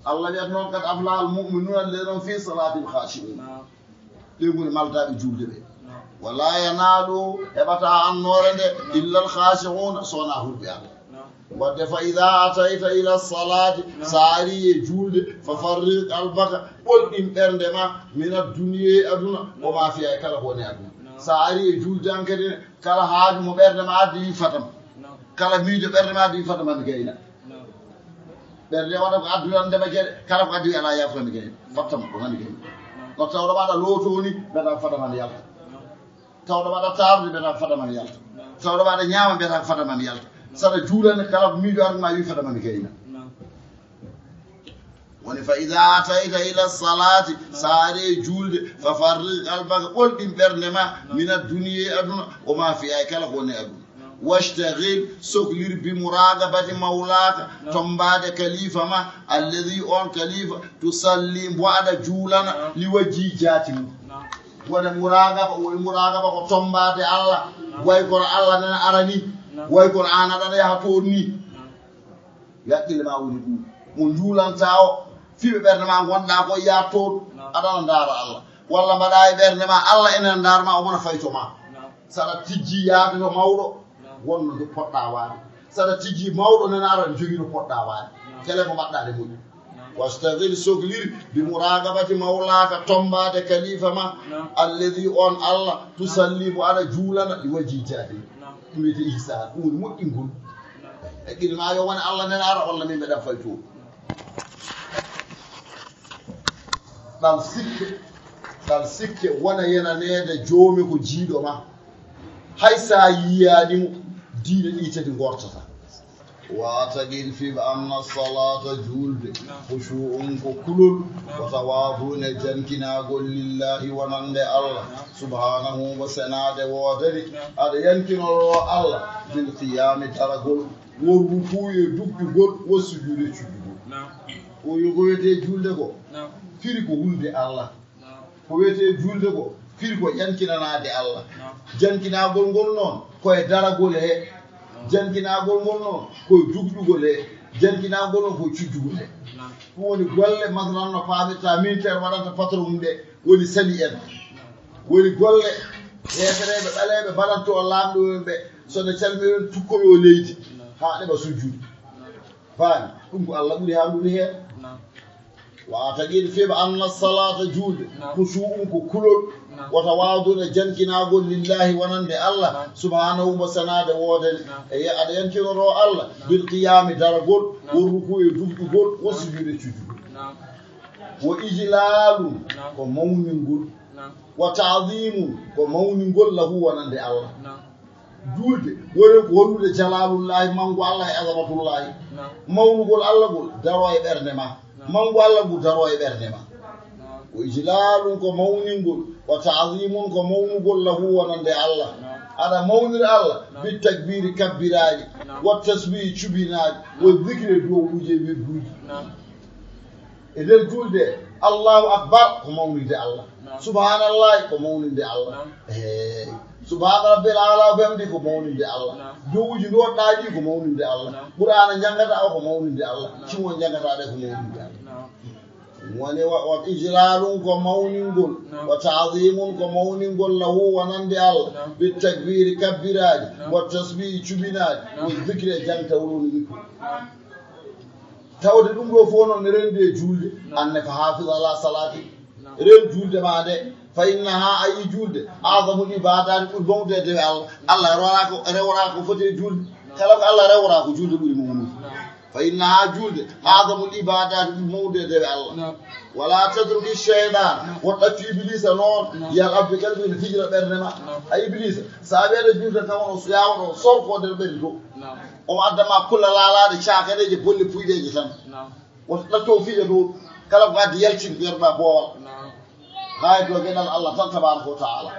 Allah wiyata noon, qad aflaha al mu'minuuna, alladhiina hum fi salaatihim khashi'uun. Ɓe ngoni maldaaɓe juulde ɓe. Wala yanaaluhu, heɓata annoore nde, illal khashi'uuna, so wonaa hulɓe Allah. Wadde, fa idaa atayta ila salaati, so a ari e juulde, fa farrig qalbaka, ɓolɗin ɓernde ma, min ad-dunya, aduna, wa ma fiha, e kala ko woni aduna. So a ari e juulde, an kadi, kala haaju mo ɓernde ma addi, wi fatam. Kala miijo ɓernde ma addi, wi fatam, mi gayna. Ɓernde waɗa ko adduran ndema geɗe, kala ko addi, wi alaa, yaafata mi gayna. Fatam, ko mi gayna. Ko tawɗo ma aɗa looto ni, mbiyata fatam, mi yalta. Tawɗo ma aɗa taarde, mbiyata fatam, mi yalta. Tawɗo ma aɗa ñaama, mbiyata fatam, mi yalta. Saɗa juulani, kala ko miijo arma, wi fatam, mi gayna. Woni, fa idaa atayta ila salaati, so a ari e juulde, fa farrig qalbaka, ɓolɗin ɓernde ma, min ad-dunya, aduna, wa ma fiha, e kala ko woni aduna. Washtagil, soklir, bi muraqabati mawlaka, tombaade kalifa ma, alladhi, on kalifa, tusalli, mbo aɗa juulana, li wajhi, jaati mum. Woni muraqaba, woni muraqaba ko tombaade Allah, way kono Allah nana arani, way kono an aɗa yaha toon ni. Haqqille ma woni ɗum. Mo njuulantaa o, fiɓe ɓernde ma ngonɗaa ko yaa toon, aɗa ana ndaara Allah. Walla mbaɗa e ɓernde ma, Allah ene ndaar ma, omo na fayto ma. Saɗa tijji yaade to mawɗo, wonno to poɗɗa waade. Saɗa tijji mawɗo nana ara jogii to poɗɗa waade. Kele ko mbaɗɗa de moƴƴi. Wastagil, soglir, bi muraqabati mawlaka, tombaade kalifa ma, alladhi, on Allah, tusalli, mo aɗa juulana, li wajhi jahi. Ɗum wiyete ihsan, ɗum woni moƴƴingol. Haqqille ma yo wone Allah nana ara, walla min mbeɗa fayto. Ɗal sikke, ɗal sikke wona yenaneede joomi ko jiiɗo ma. Hay sa yiyaani mo, diine ɗi tati ngortata. Wa taqid, fiɓ anna salata, juulde, khushu'un, ko kulol, wa tawadhu'un, e jankinagol, lillahi, wonande Allah, subhanahu, ko senaade woodani, aɗa yankinoro Allah, bil qiyami, daragol, wa ruku'i, e duƴƴugol, wa sujudi, e cuddugol. Ko yo ko wiyete juulde ko, firi ko hulde Allah. Ko wiyete juulde ko, firi ko yankinanaade Allah. Jankinagol ngol noon, ko e daragol he. Jankinagol ngol noon, ko e duƴƴugol he. Jankinagol noon, ko e cuddugol he. Ɗum woni golle, masalan, no paamirta, militaire waɗanta patron mum ɗe, woni sali en. Woni golle heefereɓe ɓaleeɓe mbaɗanto o laamɗo en ɓe, so ne calmi en tukkoyo leydi, haa ɗeɓa sujjude. Faami, ɗum ko Allah ɓuri haaldude heen. Wa taqid, fiɓ anna salata, juulde, khushu'un, ko kulol, wa tawadhu'un, e jankinagol, lillahi, wonande Allah, subhanahu, mo senaade woodani, e ya-, aɗa yankinoro Allah, bil qiyami, daragol, wa ruku'i, e duƴƴugol, wa sujudi, e cuddugol. Wa ijlalun, ko mawningol, wa ta'dhimun, ko mawningol, lahu, wonande Allah. Juulde woni ko hollude jalaalullaahi, manngu Allah e azamatullaahi. Mawnugol Allah ngol daro e ɓernde ma. Manngu Allah ngu daro e ɓernde ma. Wa ijlaalun, ko mawningol, wa ta'ziimun, ko mawnugol, lahu, wonande Allah. Aɗa mawnira Allah bi takbiiri, kabbiraaji, wa tasbiihi, cubinaaji, wa zikri, duwawuuji e wirduuji. E nder juulde, Allahu Akbar ko mawninde Allah. Subhanallahi ko mawninde Allah. Eey. Subhana Rabbil Aala wa bihamdi ko mawninde Allah. Duwawuuji ndoɗɗaa ɗi ko mawninde Allah. Qur'aana njanngata o ko mawninde Allah. Cimo njanngata ɗe ko mawninde Allah. Woni wa, wa ijlaalun ko mawningol, wa ta'ziimun ko mawningol, lahu wonande Allah, bi takbiiri kabbiraaji, wa tasbiihi cubinaaji, wa zikri e jangtawol woni zikru. Tawde ɗum ɗo fof noon ne renndi e juulde, anne ko haafiz ala salaati. Ren juulde ma nde, fa innaha, a yii juulde, a'zamul ibaadaati, ɓuri mawnude e dewe Allah. Allah rewra ko, rewra ko foti e juulde. Kala ko Allah rewra ko juulde ɓuri mawnude. Fa innaha, juulde, a'zamul ibaadaati, ɓuri mawnude e dewe Allah. Wala tatruki shaytaan, woto ɗaccu Ibliisa noon, yal'ab bi qalbi, ene fijira ɓernde ma. A Ibliisa, so a wiyaɗo juulde kam, o yaawɗo o sorko nder ɓernde to. Omo adda ma kulla laalaaɗe, caakaneeje, bolle puyɗeeje tan. Woto ɗaccu o fija ɗo, kala ko addi yaltin ko yerɓa boowal. Haa e dow geɗal Allah tan tabaaraka wa ta'aala.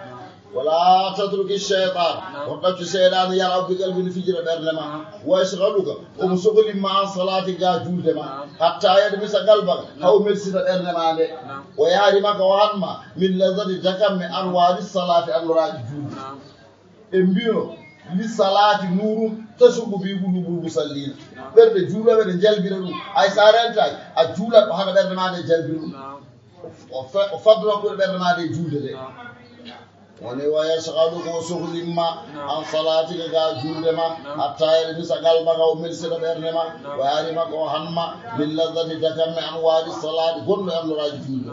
Wala tatruki shaytaan, woto ɗaccu seyɗaane yal'ab bi qalbi, ene fijira ɓernde ma. Wa yashghaluka, omo sohlin ma an salaatika, juulde ma. Hatta yadmisa qalbaka, haa o melsita ɓernde ma nde. Wa yahrimaka, o han ma, min lazati, dakamme, anwaari salaati, annoraaji juulde. En mbino, li salaati nuurun tashuqu bihi quluubal musalliina. Ɓerɗe juulooɓe ne njalbina ɗum. Hay so a rentaaki, a juulat ko hano ɓernde ma nde njalbina ɗum. O fe-, o faddo hakkunde ɓernde ma nde e juulde nde. Woni wa yashghaluka, o sohlin ma, an salaatika, ga juulde ma, hatta yadmisa qalbaka, o melsita ɓernde ma, wa yahrimaka, o han ma, min lazati, dakamme, anwaari salaati, gonɗo e annoraaji juulde.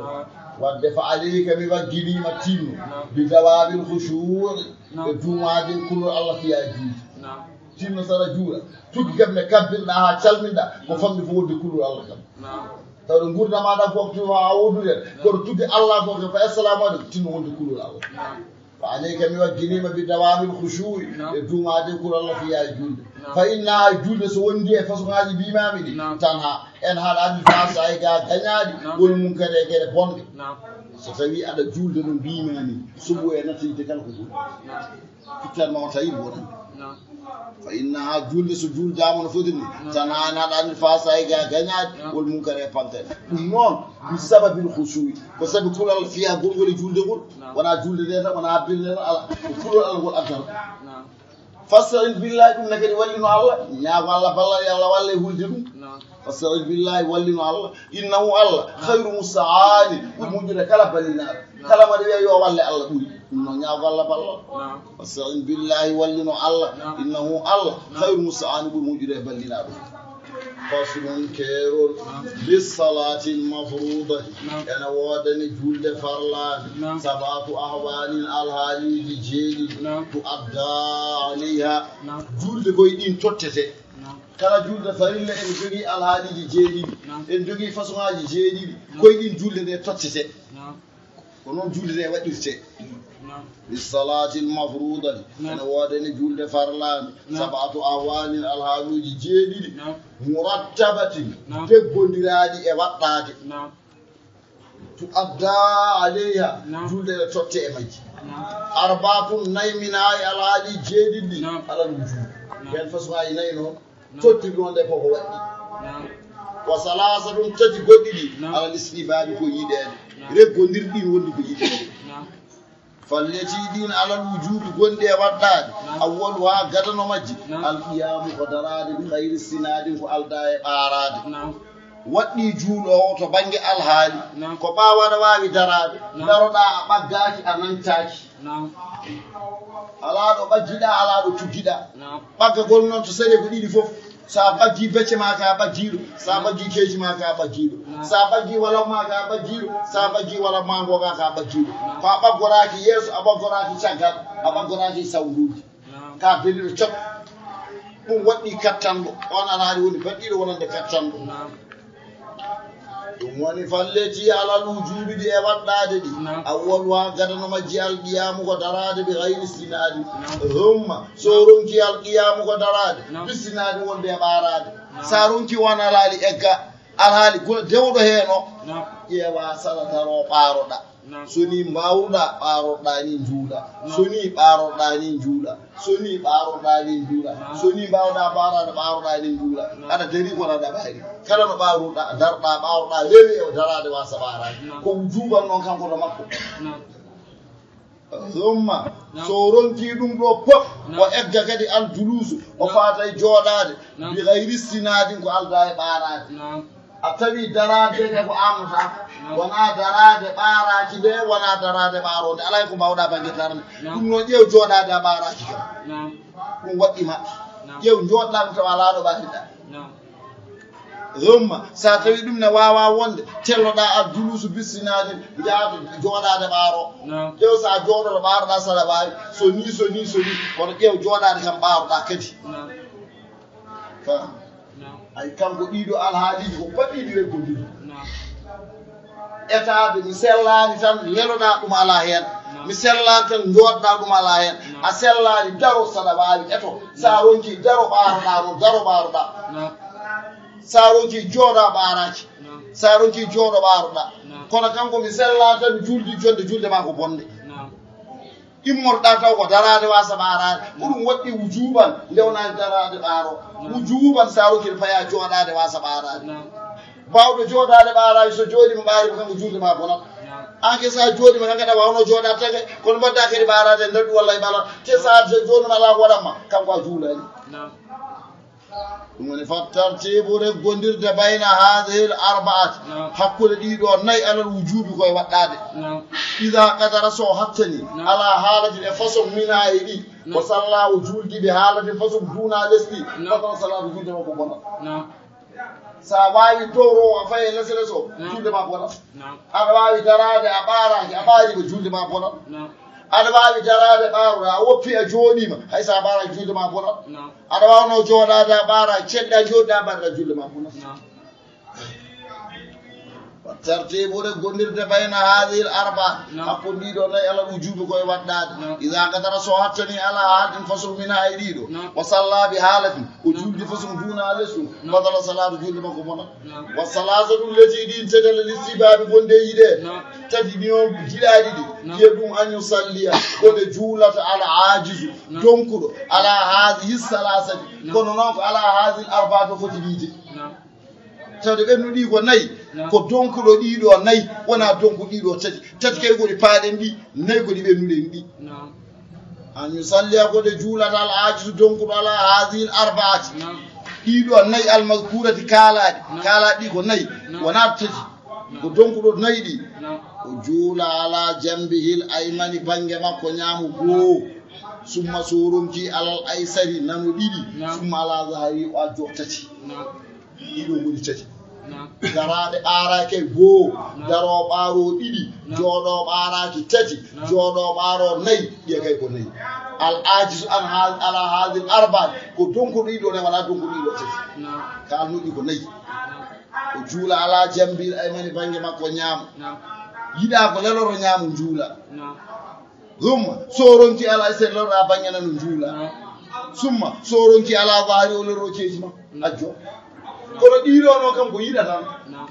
Wadde fa alayka, mi wagginii ma, tinno, bi dawaabil khushuu'i, e duumaade kulol Allah fiyaa e juulde. Tinno saɗa juula, tuggi kam nde kabbirɗa haa calminɗa, ko famɗi fof wonde kulol Allah kam. Tawde nguurndam ma ɗam ko waktu haa woodude, kono tuggi Allah ko ke fa assalamu aleykum, tinno wonde kulol Allah. Fa alayka, mi wagginii ma, bi dawaabil khushuu'i, e duumaade kulol Allah fiyaa e juulde. Fa innaha, juulde so wondi e façon ngaaji mbiimaami ɗi, tanha, en haɗa anil fahshaa'i, ga gañaaɗi, wal munkari, e geɗe bonɗe. So tawi aɗa juulde no mbiimaami, suɓu e nattinde kala ko boni. Fittan ma o tawi wonani. Fa innaha, juulde so juuldaama no fotiri ni, tanha, ene haɗa anil fahshaa'i, ga gañaaɗi, wal munkari, e pankari. Ɗum noon, bi sababil khushuu'i, ko sabi kulol Allah fiyaa gonngol e juulde ngol. Wonaa juulde nde tan, wonaa habbirde nde tan, ala. Ko kulol Allah ngol addata. Fasta'in billahi, ɗum ne kadi wallino Allah, ñaago Allah ballal, yo Allah walle e hulde ɗum. Wasta'in billahi, wallino Allah. Innahu Allah, khayru musta'ani, ɓuri moƴƴude kala ballinaaɗo. Kala mbaɗa wiya yo walle Allah ɓuri. Ɗum noon ñaago Allah ballal. Wasta'in billahi, wallino Allah. Innahu Allah, khayru musta'ani, ɓuri moƴƴude e ballinaaɗo. Faslun, keerol. Bis salatil mafrudati. Ene woodani julde farlaande. Sab'atu ahwalin, alhaaliiji jeeɗiɗi. Tu adda alayha. Julde koye ɗin tottete. Kala julde farilla ene jogii alhaaliiji jeeɗiɗi. Ene jogii façon ŋaaji jeeɗiɗi. Koye ɗin julde ɗe tottete. Ko noon julde ɗe waɗirte. Bis salatil mafrudati. Ene woodani julde farlaande. Sab'atu ahwalin, alhaaluuji jeeɗiɗi. Murattabatin, deggondiraaɗi e waɗɗaade. Tu adda alayha, julde ɗe totte e majji. Arbaatun, nayi min haa e alhaali jeeɗiɗi ɗi. Alal wujubi. Ɓen façon ŋaaji nayi noon. Tottirɗo nde koko waɗɗi. Wa salaasatun, tati goɗɗi ɗi. Alal istihbaabi, ko yiɗeede. Reggondirɗi wonde ko yiɗeede. Falleti, ɗin alal wujubi gonɗi e waɗɗaade. Awwaluha, gadano majji. Alqiyaamu, ko daraade, bi gayri istinaadin, ko aldaa e ɓaaraade. Waɗɗi juuloowo to bannge alhaali. Ko ɓaawo aɗa waawi daraade. Daroɗaa, a ɓaggaaki, a nantaaki. Alaa ɗo ɓaggiɗaa, alaa ɗo tuggiɗaa. Ɓaggagol noon to saree ko ɗiɗi fof. So a ɓaggii becce maa ka ɓaggiiɗo, so a ɓaggii keeci maa ka ɓaggiiɗo, so a ɓaggii walam maa ka ɓaggiiɗo, so a ɓaggii walam maa ngo ka ka ɓaggiiɗo. Ko a ɓaggoraaki yeeso, a ɓaggoraaki caggal, a ɓaggoraaki sawruuji. Ka beliɗo cop. Ɗum waɗɗi kattanɗo, on alhaali woni baɗɗiɗo wonande kattanɗo. Ɗum woni falleti alal wujubi ɗi e waɗɗaade ɗi. Awwaluha, gadano majji, alqiyaamu, ko daraade, bi gayri istinaadi. Humma, so ronki alqiyaamu ko daraade, bi istinaadi wonde e ɓaaraade. So a ronki on alhaali egga, alhaali gula dewɗo heen o, ƴeewa sara daro ɓaaroɗa. So ni mbaawruɗa ɓaaroɗa ni njuula. So ni ɓaaroɗa ni njuula. So ni ɓaaroɗa ni njuula. So ni mbaawɗa ɓaaraade ɓaaroɗa ni njuula. Aɗa dari kono aɗa ɓaari. Kala no ɓaaruɗa, darɗa, ɓaaroɗa, rewi e daraade wasa ɓaaraade. Ko wujuban noon kanko to makko. Humma, so ronki ɗum ɗo pop, o egga kadi al juluusu, o faata e jooɗaade, bi gayri istinaadin, ko aldaa e ɓaaraade. A tawi daraade nde ko amata, wonaa daraade ɓaaraaki nde, wonaa daraade ɓaaronde, alaa ko mbaawɗa bannge darnde. Ɗum noon ƴeew jooɗaade a ɓaaraaki kam. Ɗum waɗɗi ma. Ƴeew jooɗɗa ɗum tawa alaa ɗo ɓaariɗa. Humma, so a tawi ɗum ne waawaa wonde, telloɗa al juluusu bi istinaadin, njahato jooɗaade ɓaaro. Ƴeew so a jooɗoto ɓaaroɗa so aɗa waawi, so ni, so ni, so ni, kono ƴeew jooɗaade kam ɓaaroɗa kadi. Fam. Ay, kanko ɗiɗo alhaaliiji ko baɗɗiɗi reggondiri. Etaade, mi sellaani tan leloɗa ɗum alaa heen. Mi sellaani tan jooɗɗa ɗum alaa heen. A sellaani daro saɗa waawi eto. Sa ronki daro ɓaaroɗa noon, daro ɓaaroɗa. Sa ronki jooɗa ɓaaraaki. Sa ronki jooɗo ɓaaroɗa. Kono kanko mi sellaani tan juldi jonde julde maa ko bonde. Immorɗa taw ko daraade wasa ɓaaraade. Ko ɗum waɗɗi wujuban, ndewnaani daraade ɓaaro. Wujuban, sa rokii paya jooɗaade wasa ɓaaraade. Baawɗo jooɗaade ɓaaraade, so jooɗiima ɓaari ko kanko juulde ma bonat. An ke sa jooɗiima kanko ɗa wawno jooɗaade tan kay, kono mbaɗɗa kadi ɓaaraade e ndaɗɗu walla e ɓalal. Te sa jooɗiima alaa ko waɗan ma, kanko a juulaani. Ɗum woni fa tartibu reggondirde bayna hadihil arbaati, hakkunde ɗii ɗoo nayi alal wujubi koye waɗɗaade. Ida qadara so hattani, ala haalatin e façon mina e ɗi, o salla o juuldi bi haalatin façon duuna lesɗi, batala salaatu julde makko bonat. Sa waawi dowro a faye lese leso, julde ma bonat. Aɗa waawi daraade a ɓaaraaki, a ɓaari ko julde ma bonat. Aɗa waawi daraade ɓaaroɗa, a woppi a jooɗiima, hay so a ɓaaraaki julde ma bonat. Aɗa waawno jooɗaade a ɓaaraaki, ceɗɗa jooɗɗa ɓaaraɗa julde ma bonat. Tartibu reggondirde bayna hadihil arba, hakkunde ɗii ɗoo nayi alal wujubi koye waɗɗaade. Ida qadara so hattani ala haalatin façon mina e ɗii ɗoo. O salla bi haalatin, o juldi façon duuna lesɗum. Batala salaatu julde makko bonat. Wa salaasatu leti ɗin tati alal istihbaabi wonde e yiɗeede. Tati ɗi on jiɗaaɗi ɗi. Hiya ɗum an yusalliya, ko nde juulata al aajizu, donkuɗo, ala haadihi salaasati, kono noon ko ala haadihi arbaati o foti wiide. Tawde ɓennuɗi ko nayi, ko donkuɗo ɗii ɗoo nayi, wonaa donkuɗo ɗii ɗoo tati. Tati kay ko ɗi paaɗen ɗi, nayi ko ɗi ɓennuɗen ɗi. An yusalliya ko nde juulata al aajizu donkuɗo ala haadihi arbaati. Ɗiɗo nayi almazkurati kaalaaɗi. Kaalaaɗi ɗi ko nayi. Wonaa tati. Ko donkuɗo nayi ɗi. O juula ala jambihil aymani bannge makko ñaamo goo. Summa so ronki alal aysari nano ɗiɗi. Summa ala zahari o ajjo tati. Ɗiɗo ngoni tati. Garaaɗe ɓaaraaki goo, daroo ɓaaroo ɗiɗi, jooɗoo ɓaaraaki tati, jooɗoo ɓaaroo nayi, ɗiya kay ko nayi. Al ajizu an ha-, ala hadil arbaati, ko donkuɗo ɗiɗo ne wala donkuɗo ɗiɗo tati. Ka alnuɗi ko nayi. O juula ala jambil aymani bannge makko ñaamo. Yiɗaa ko leloro ñaamo juula. Summa so ronki ala e sen lorra bannge nano juula. Summa so ronki ala zahari o lorro ceeji ma. Ajjo. Kono ɗiɗo noon kam ko yiɗata.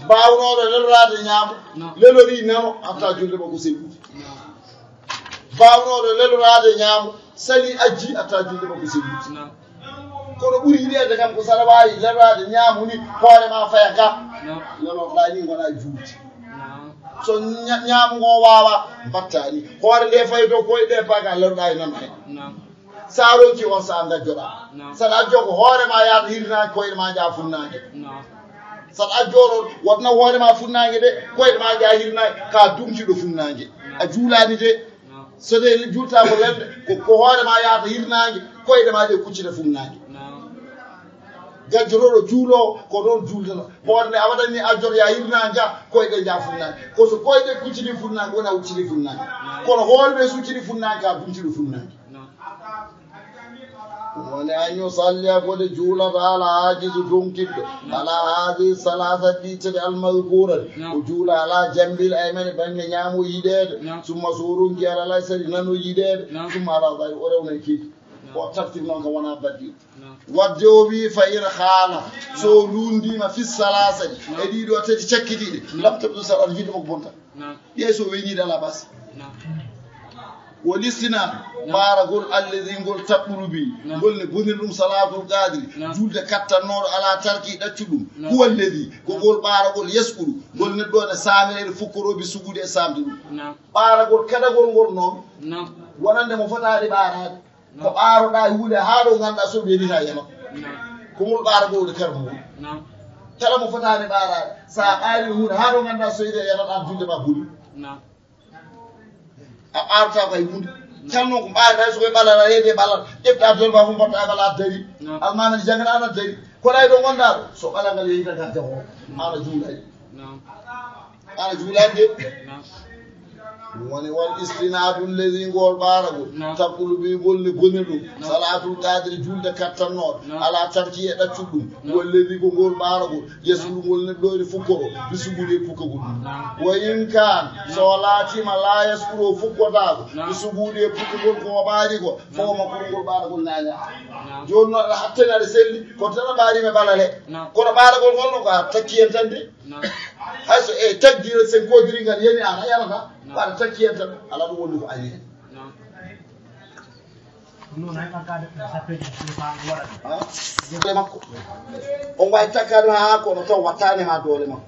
Baawnooɗo lelraade ñaamo, lelori nano, hatta julde makko sewude. Baawnooɗo lelraade ñaamo, sali ajji, hatta julde makko sewude. Kono ɓuri yiɗeede kam ko so aɗa waawi lelraade ñaamo ni, hoore ma faya ga. Lelorɗaa ni ngona juulde. So ña-, ñaamo ngo waawa, mbaɗtaa ni. Hoore nde fayi to koyɗe ɗe paga lelɗaa e nan heen. Sa ronki on sa ngajjoɗaa. Saɗa ajjo ko hoore ma yaata hirnaange, koyɗe ma njaha funnaange. Saɗa ajjo ɗon, wotna hoore ma funnaange de, koyɗe ma njaha hirnaange, ka dumtiɗo funnaange. A juulaani de. So de juulta ko lelɗe, ko, ko hoore ma yaata hirnaange, koyɗe ma ɗe kuccita funnaange. Gajjotooɗo juuloowo ko ɗon juultata. Hoore nde a waɗani ajjoto ya hirnaange ga, koyɗe njaha funnaange. Ko so koyɗe kucciti funnaange, wona ucciti funnaange. Kono hoore nde succiti funnaange, ka dumtiɗo funnaange. Woni an yusalliya ko de juulata ala ajizu donkiɗɗo. Ala hadi salasa ɗi tati almazkurati. O juula ala jambil aymani bannge ñaamo yiɗeede. Summa so ronki ala laysari nano yiɗeede. Summa ala zahiri o rewna e keedi. O tartib noon kam wona baddi. Wadde o wi fa in xaala so luundiima fi salasati e ɗiɗo tati cakkitiiɗe lam tabdu salat wiide mo ko bonta. Ƴeew so weñiiɗe ala bas. Wo listina ɓaaragol alladi ngol taɓɓuru bi ngol ne bonir ɗum salatul qadri julde kattannooɗo ala tarki ɗaccu ɗum. Huwa alladi ko ngol ɓaaragol yaskuɗu ngol neɗɗo ne saamere fukkoro bi sugude e saamde ɗum. Ɓaaragol kadagol ngol noon wonande mo fotaade ɓaaraade. Ko ɓaaroɗaa e huunde haa ɗo ngannduɗaa so ɓeydita yano. Ko ngol ɓaaragol woni karmu ngol. Kala mo fotaani ɓaaraade, so a ɓaari e huunde haa ɗo ngannduɗaa so ɓeydita yano ɗan julde ma boni. A ɓaarata ko e huunde. Kala noon ko ɓaarata so koye ɓalal a reede ɓalal ƴefta dol ma fof mbaɗta e ɓalal a dari. Almaami jangana ana dari. Kono ay ɗo ngonɗaa ɗo so ɓalal ngal yeeyita ka jaho ana juulay. Ana juulande. Woni wal istinadu leydi ngol ɓaaragol taɓɓulu bi golle goni ɗum salatul qadri julde kattannooɗo ala tarki e ɗaccuɗum. Wal leydi ko ngol ɓaaragol yasulu ngol neɗɗoyde fukkoro bi sugude e pukkagol ɗum. Wa in kan so laatima la yaskuro fukkotaako bi sugude e pukkagol ko o ɓaari ko fof makko ngol ɓaaragol naña. Jooni noon aɗa hattani aɗa selli ko tan a ɓaarima ɓalale. Kono ɓaaragol ngol no ko a takki hen tan de. Hay so e tagdira sen kodiri ngal yani ana yarata. Aɗa takki hen tan ala ɗum woni ko ari hen. Ɗum noon hay ɓaggaade sappeeji ɗi faa waɗata. Doole makko on wawi takkaade ma haa kono taw wattani ma doole makko.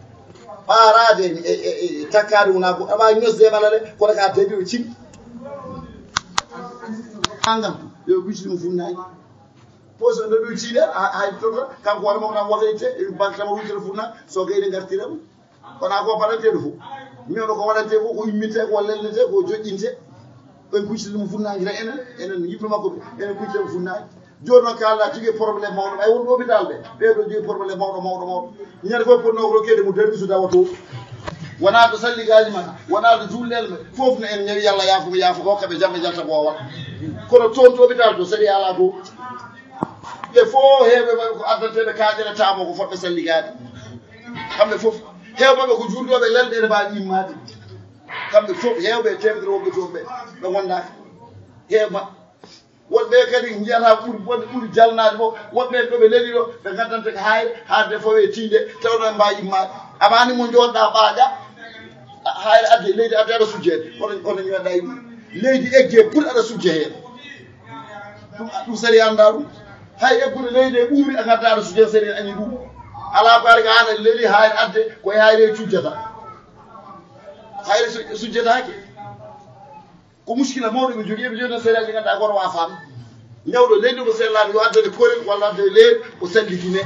Ɓaaraade e takkaade wona ko awa ñosde ɓalale kono ka debi o cim. Angam yo gujji ɗum funnaji. Poso ndo ɗum ciiɗe hay tota kanko wala mawna wata itte. Banque tama wujjata funna so gayde gartira ɗum. Wona ko baɗante ɗo fof miwɗo ko waɗante fof ko imminte ko lellete ko joƴƴinte. Ɓen kuccita ɗum funnaji tan enen enen yimɓe makko ɓe enen kuccita ɗum funnaji. Joni noon kala jogi probléme mawɗo ɓay wonɓe hôpital ɓe ɓeɗo jogi probléme mawɗo mawɗo mawɗo. Ñande fof ponno ko rokkede mo darni so dawa to. Wona to salligaji ma wona to jullel ma fof no en ñawi yallah yaafo yaafo ko kaɓe jamɓe jalta boowal. Kono toon to hôpital to sariya ala to. Ɓe fof heewɓe maɓɓe ko addanteɓe kaaƴere taamo ko fotɓe salligaade. Kamɓe fof heewɓe maɓɓe ko juulɗooɓe lelɗe ene mbaawi immaade. Kamɓe fof heewɓe e teemedere wonɓe toon ɓe ɓe ngondaaka. Heew maɓɓe wonɓe kadi njiyata ɓuri wonɓe ɓuri jalnaade fof wonɓe ɗo ɓe leli ɗo ɓe ngaddante ko hayre haalde fof e tiinde tawno e mbaawi immaade. Amaani mo njoɗɗa ɓaaƴa hayre adde leydi adde aɗa sujjeede oɗo oɗo ñoɗɗa e ɗum leydi egge pour aɗa sujje heen. Ɗum ɗum sari annda ɗum. Hay eggude leydi e ɓuuri a ngadda aɗa sujja sari añi ɗum. Ala ko ari ko an a leli hayre adde koye hayre cujjata. Hayre sujjataake. Ko muskila mawɗo ɓe jogii ɓe jogino sariya ɗi ngannduɗaa goto wa fam. Newɗo leydi ko sellaani yo addane korel walla addane leydi ko salligine.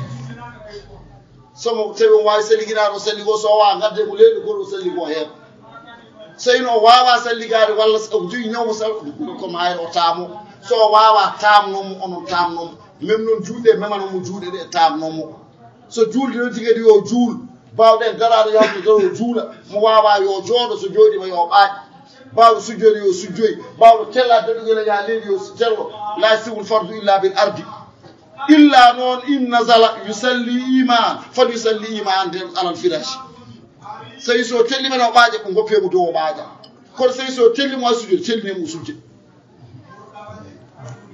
Somo tawi on waawi salliginaaɗo salli goo, so o waawaa ngadde mo leydi goo ɗo salli goo heen. So ino o waawaa salligaade walla so o jogi ñaw mo sal, ɗum ko mayre o taamo. So o waawaa taamnoo mo, onon taamnoo mo. Même noon juulde memano mo juuɗe ɗe taamnoo mo. So juulde noddi kadi yo juul, baawɗen daraade yo haftu taw o juula. Mo waawaa yo jooɗo, so jooɗiima yo ɓaaƴ. Baawɗo sujjoode yo sujjoy, baawɗo tella daɗugel e yaa leydi yo tello. La yasihul fardu illa bil ardi. Illa noon in nazala yusalli iman, fal yusalli iman nden alal firashi. Sey so telli men o ɓaaƴa ko ngoppe mo dow o ɓaaƴa. Kono sey so telli mo a sujjoy, telli mo sujje.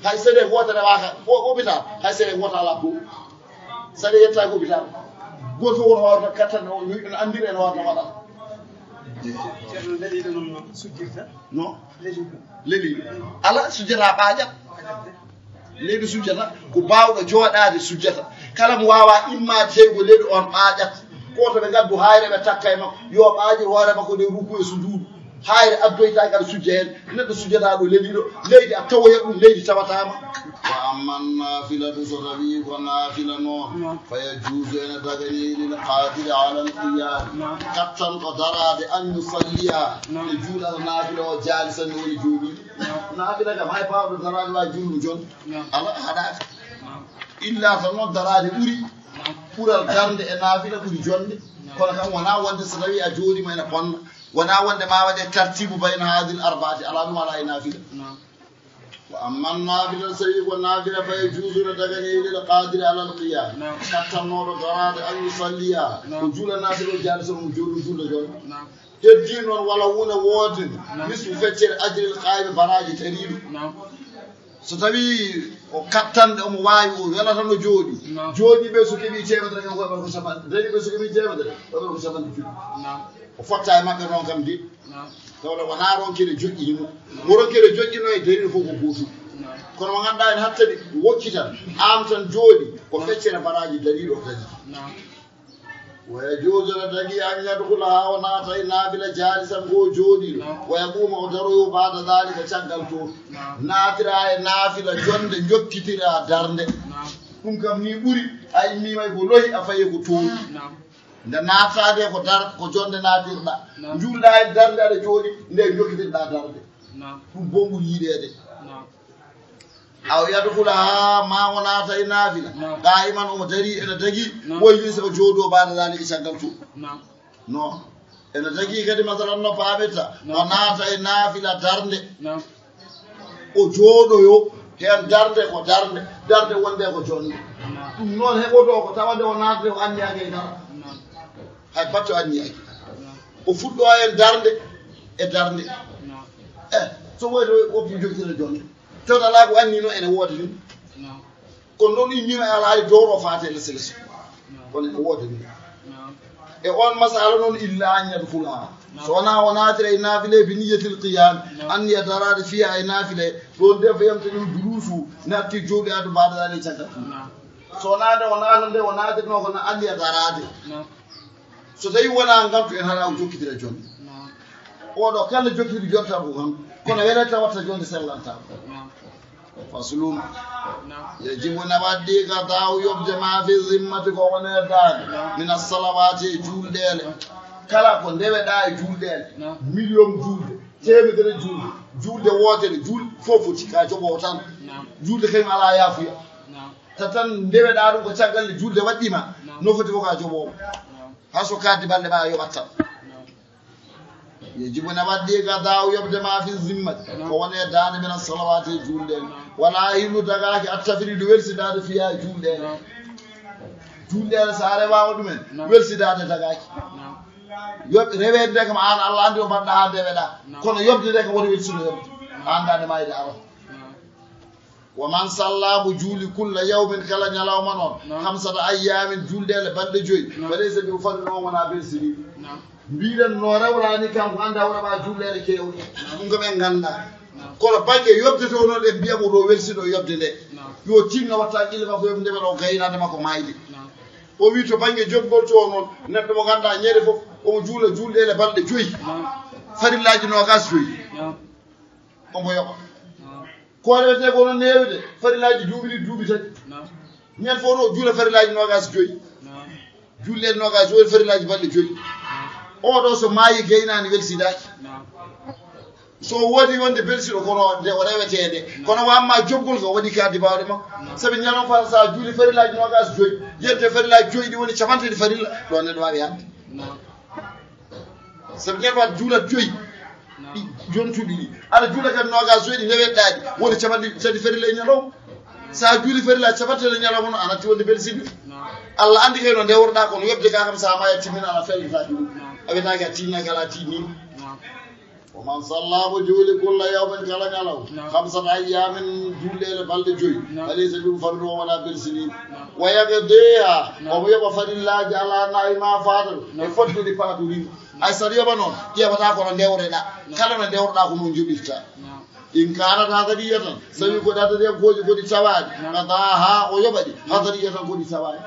Hay sede wootere waaka o hôpital, hay sede wota ala ko. Sede yetta ko hôpital. Goto fof wono wawata kattan o, no andira en wawata waɗa. Ceerno leliɗo noon sujjirta. No? Leliɗo. Leliɗo. Ala sujjata ɓaaƴat. Leydi sujjata ko baawɗo jooɗaade sujjata. Kala mo waawaa immaade tawi ko leydi on ɓaaƴat. Ko to ɓe ngaddu haayre ɓe takka e makko yo ɓaaƴir hoore makko nde ruku e sujuudu. Haayre addoytaake aɗa sujja heen. Neɗɗo sujjataa ɗo leliɗo leydi a tawoya ɗum leydi tawataama. Wa amma nafilatu so tawi ko nafila noon. Fa yajuuzu ene dagani lil qadiri ala al qiyam. Kattanɗo daraade an yusalliya. E juulata nafila o jaali sanne woni jooɗiiɗo. Naafila kam hay baawɗo daraade waawi juulde jonde. Ala haɗaaka. Illa tan noon daraade ɓuri. Ɓural darnde e naafila ɓuri jonde. Kono kam wonaa wonde so tawii a jooɗiima ene bonna. Wonaa wonde ma waɗe tartibu bayna haadil arbaati, alaa ɗum alaa e naafila. Wa amma naafila so tawii ko naafila fa yajuuzu no dagani lil qaadiri alal qiyaam. Kattannooɗo daraade an yusalliya. O juula naafila o jaali so mo jooɗi juulde jonde. Heddii noon wala wona woodani. Nisfu feccere ajril qaayimi baraaji dariiɗo. So tawii o kattanɗe omo waawi o welata no jooɗi. Jooɗiiɓe so keɓii teemedere kan ko heɓata ko capanɗe dariiɓe so keɓii teemedere o heɓata ko capanɗe joyi. O fotta e maɓɓe noon kam de. Tawde wonaa ronkere joƴƴini mo. Mo ronkere joƴƴino e dariiɗo fof ko gootum. Kono mo ngannduɗaa ene hattani wokkitan aan tan jooɗi ko feccere baraaji dariiɗo kadi. Wa yajuuzu no dagii an yadkhula haa o naata e naafila jaalisan ko jooɗiiɗo. Wa yaquuma o daroyo baada daalika caggal toon. Naatira e naafila jonnde njokkitira darnde. Ɗum kam nii ɓuri a immiima e ko lohi a faye ko toon. Nde naataade ko dar ko jonnde naatirɗa. Njuulɗa e darnde aɗa jooɗi nde njokkitirɗa darnde. Ɗum boo ɓuri yiɗeede. Aw yadkhula haa ma o naata e naafila. Qaa'iman omo darii ene dagii. Woy wi so o jooɗoo baada daalika caggal tun. Non. Ene dagii kadi masalan no paamirta o naata e naafila darnde. O jooɗoyo heen darnde ko darnde darnde wonde ko jonnde. Ɗum noon heɓoto ko tawande o naatde o anniyaaki e dara. Hay batte o anniyaaki. O fuɗɗo heen darnde e darnde. E so woyto woppu jogitira jonnde. Tawde alaa ko anni noon ene wooda ni. Kono noon immiima e alhaali dowro faate lese lese. Kono ene wooda ni. E oon masala noon illa an yadkhula. So wonaa o naatira e naafile bi niyyatil qiyam. Anniya daraade fiya e naafile. Ɗoon de fayamta ɗum duruusu natti jooɗi addu baada daalika caggal. So wonaa nde o naata nde o naatirnoo ko na anniya daraade. So tawii wonaa ngantu en haɗa o jokkitira jonnde. Oɗo kala jokkitiri jonta ko kanko. Kono wele tawatta jonnde sellanta. Faslun. Yajibu na waɗɗi qadaa'u yoɓde ma fi zimmati ko wone daande. Min as-salawaati e juulɗeele. Kala ko ndeweɗaa e juulɗeele. Miliyon juulde. Teemedere juulde. Juulde wootere juul fof foti ka joɓowo tan. Juulde kañum alaa yaafuya. Tatan ndeweɗaa ɗum ko caggal nde juulde waɗɗiima. No foti fof ka joɓowo. Haa so kaaddi balɗe ma a yoɓat tan. Yajibu na waɗɗi qadaa'u yoɓde ma fi zimmati. Ko wone daande min as-salawaati e juulɗeele. Wala hillu dagaaki at-tafriidu welsidaade fiya e juulɗeele. Juulɗeele so a rewaama ɗumen welsidaade dagaaki. Yoɓ reweede nde kam aan Allah anndi o mbaɗɗa haa ndeweɗaa. Kono yoɓde nde kam woni welsido yoɓde. Aan daande ma ede ara. Wa man salla mo juuli kulla yawmin kala ñalawma noon. Hamsata ayyaamin juulɗeele balɗe joyi. Fa laysa bi mufarridin o wonaa belsiniiɗo. Mbiɗen no rewrani kanko annda wona ɓa juulɗeele keewɗe. Ɗum ko ɓen ngannda. Kono bannge yoɓde to noon en mbiya mo ɗo welsiɗo yoɓde nde. Yo tinno watta qille makko yoɓde nde ɓe ɗo gaynaade makko mayde. O wi to bannge joɓgol to noon neɗɗo mo ngannda ñande fof omo juula juulɗeele balɗe joyi. Farillaaji noogas joyi. Omo yoɓa. Ko rewetee ko noon neewde farillaaji duuɓi ɗiɗi duuɓi tati. Ñande fof no juula farillaaji noogas joyi. Julɗe noogaas, woni farillaaji balɗe joyi. Oɗo so maayi gaynaani welsindaaki. So woni wonde belsiɗo kono nde o reweteende. Kono wa amma jobgol ko waɗi ka dibawɗe makko. Sabi ñalawma faa sa juuli farillaaji noogaas joyi, yente farillaaji joyi ɗi woni capanɗe ɗiɗi farilla, ɗo neɗɗo waawi hande. Sabi ñalawma juulat joyi ɗi jontuɗi ɗi. Aɗa juula kadi noogaas joyi ɗi newetɗaaɗi. Woni capanɗe tati farilla e ñalawma. Sa juuli farilla capanɗe tati e ñalawma noon, a natti wonde belsiɗo. Allah anndi kay no ndewroɗaa kono yoɓde ka kam sa maya timmina ala fellitaaki ɗum. A wiyetaake a tinnaki ala tinni. Wa man salla mo juuli kulla yawmin kala ñalawma. Khamsata ayyamin julɗeele balɗe joyi. Falaysa bi mufarrid o wona belsiɗi. Wa yaqdiha omo yoɓa farillaaji ala na'i ma fatahu. E fodde ɗi paatuɗi. Ay saɗa yoɓa noon, ƴeewata kono ndewreɗaa. Kala no ndewroɗaa ko noon joɓirta. In kanat hadariyatan, sawi ko ɗaɗɗariyankooji ko ɗi tawaaɗi, qadaha o yoɓa ɗi, hadariyatan ko ɗi tawaaɗi.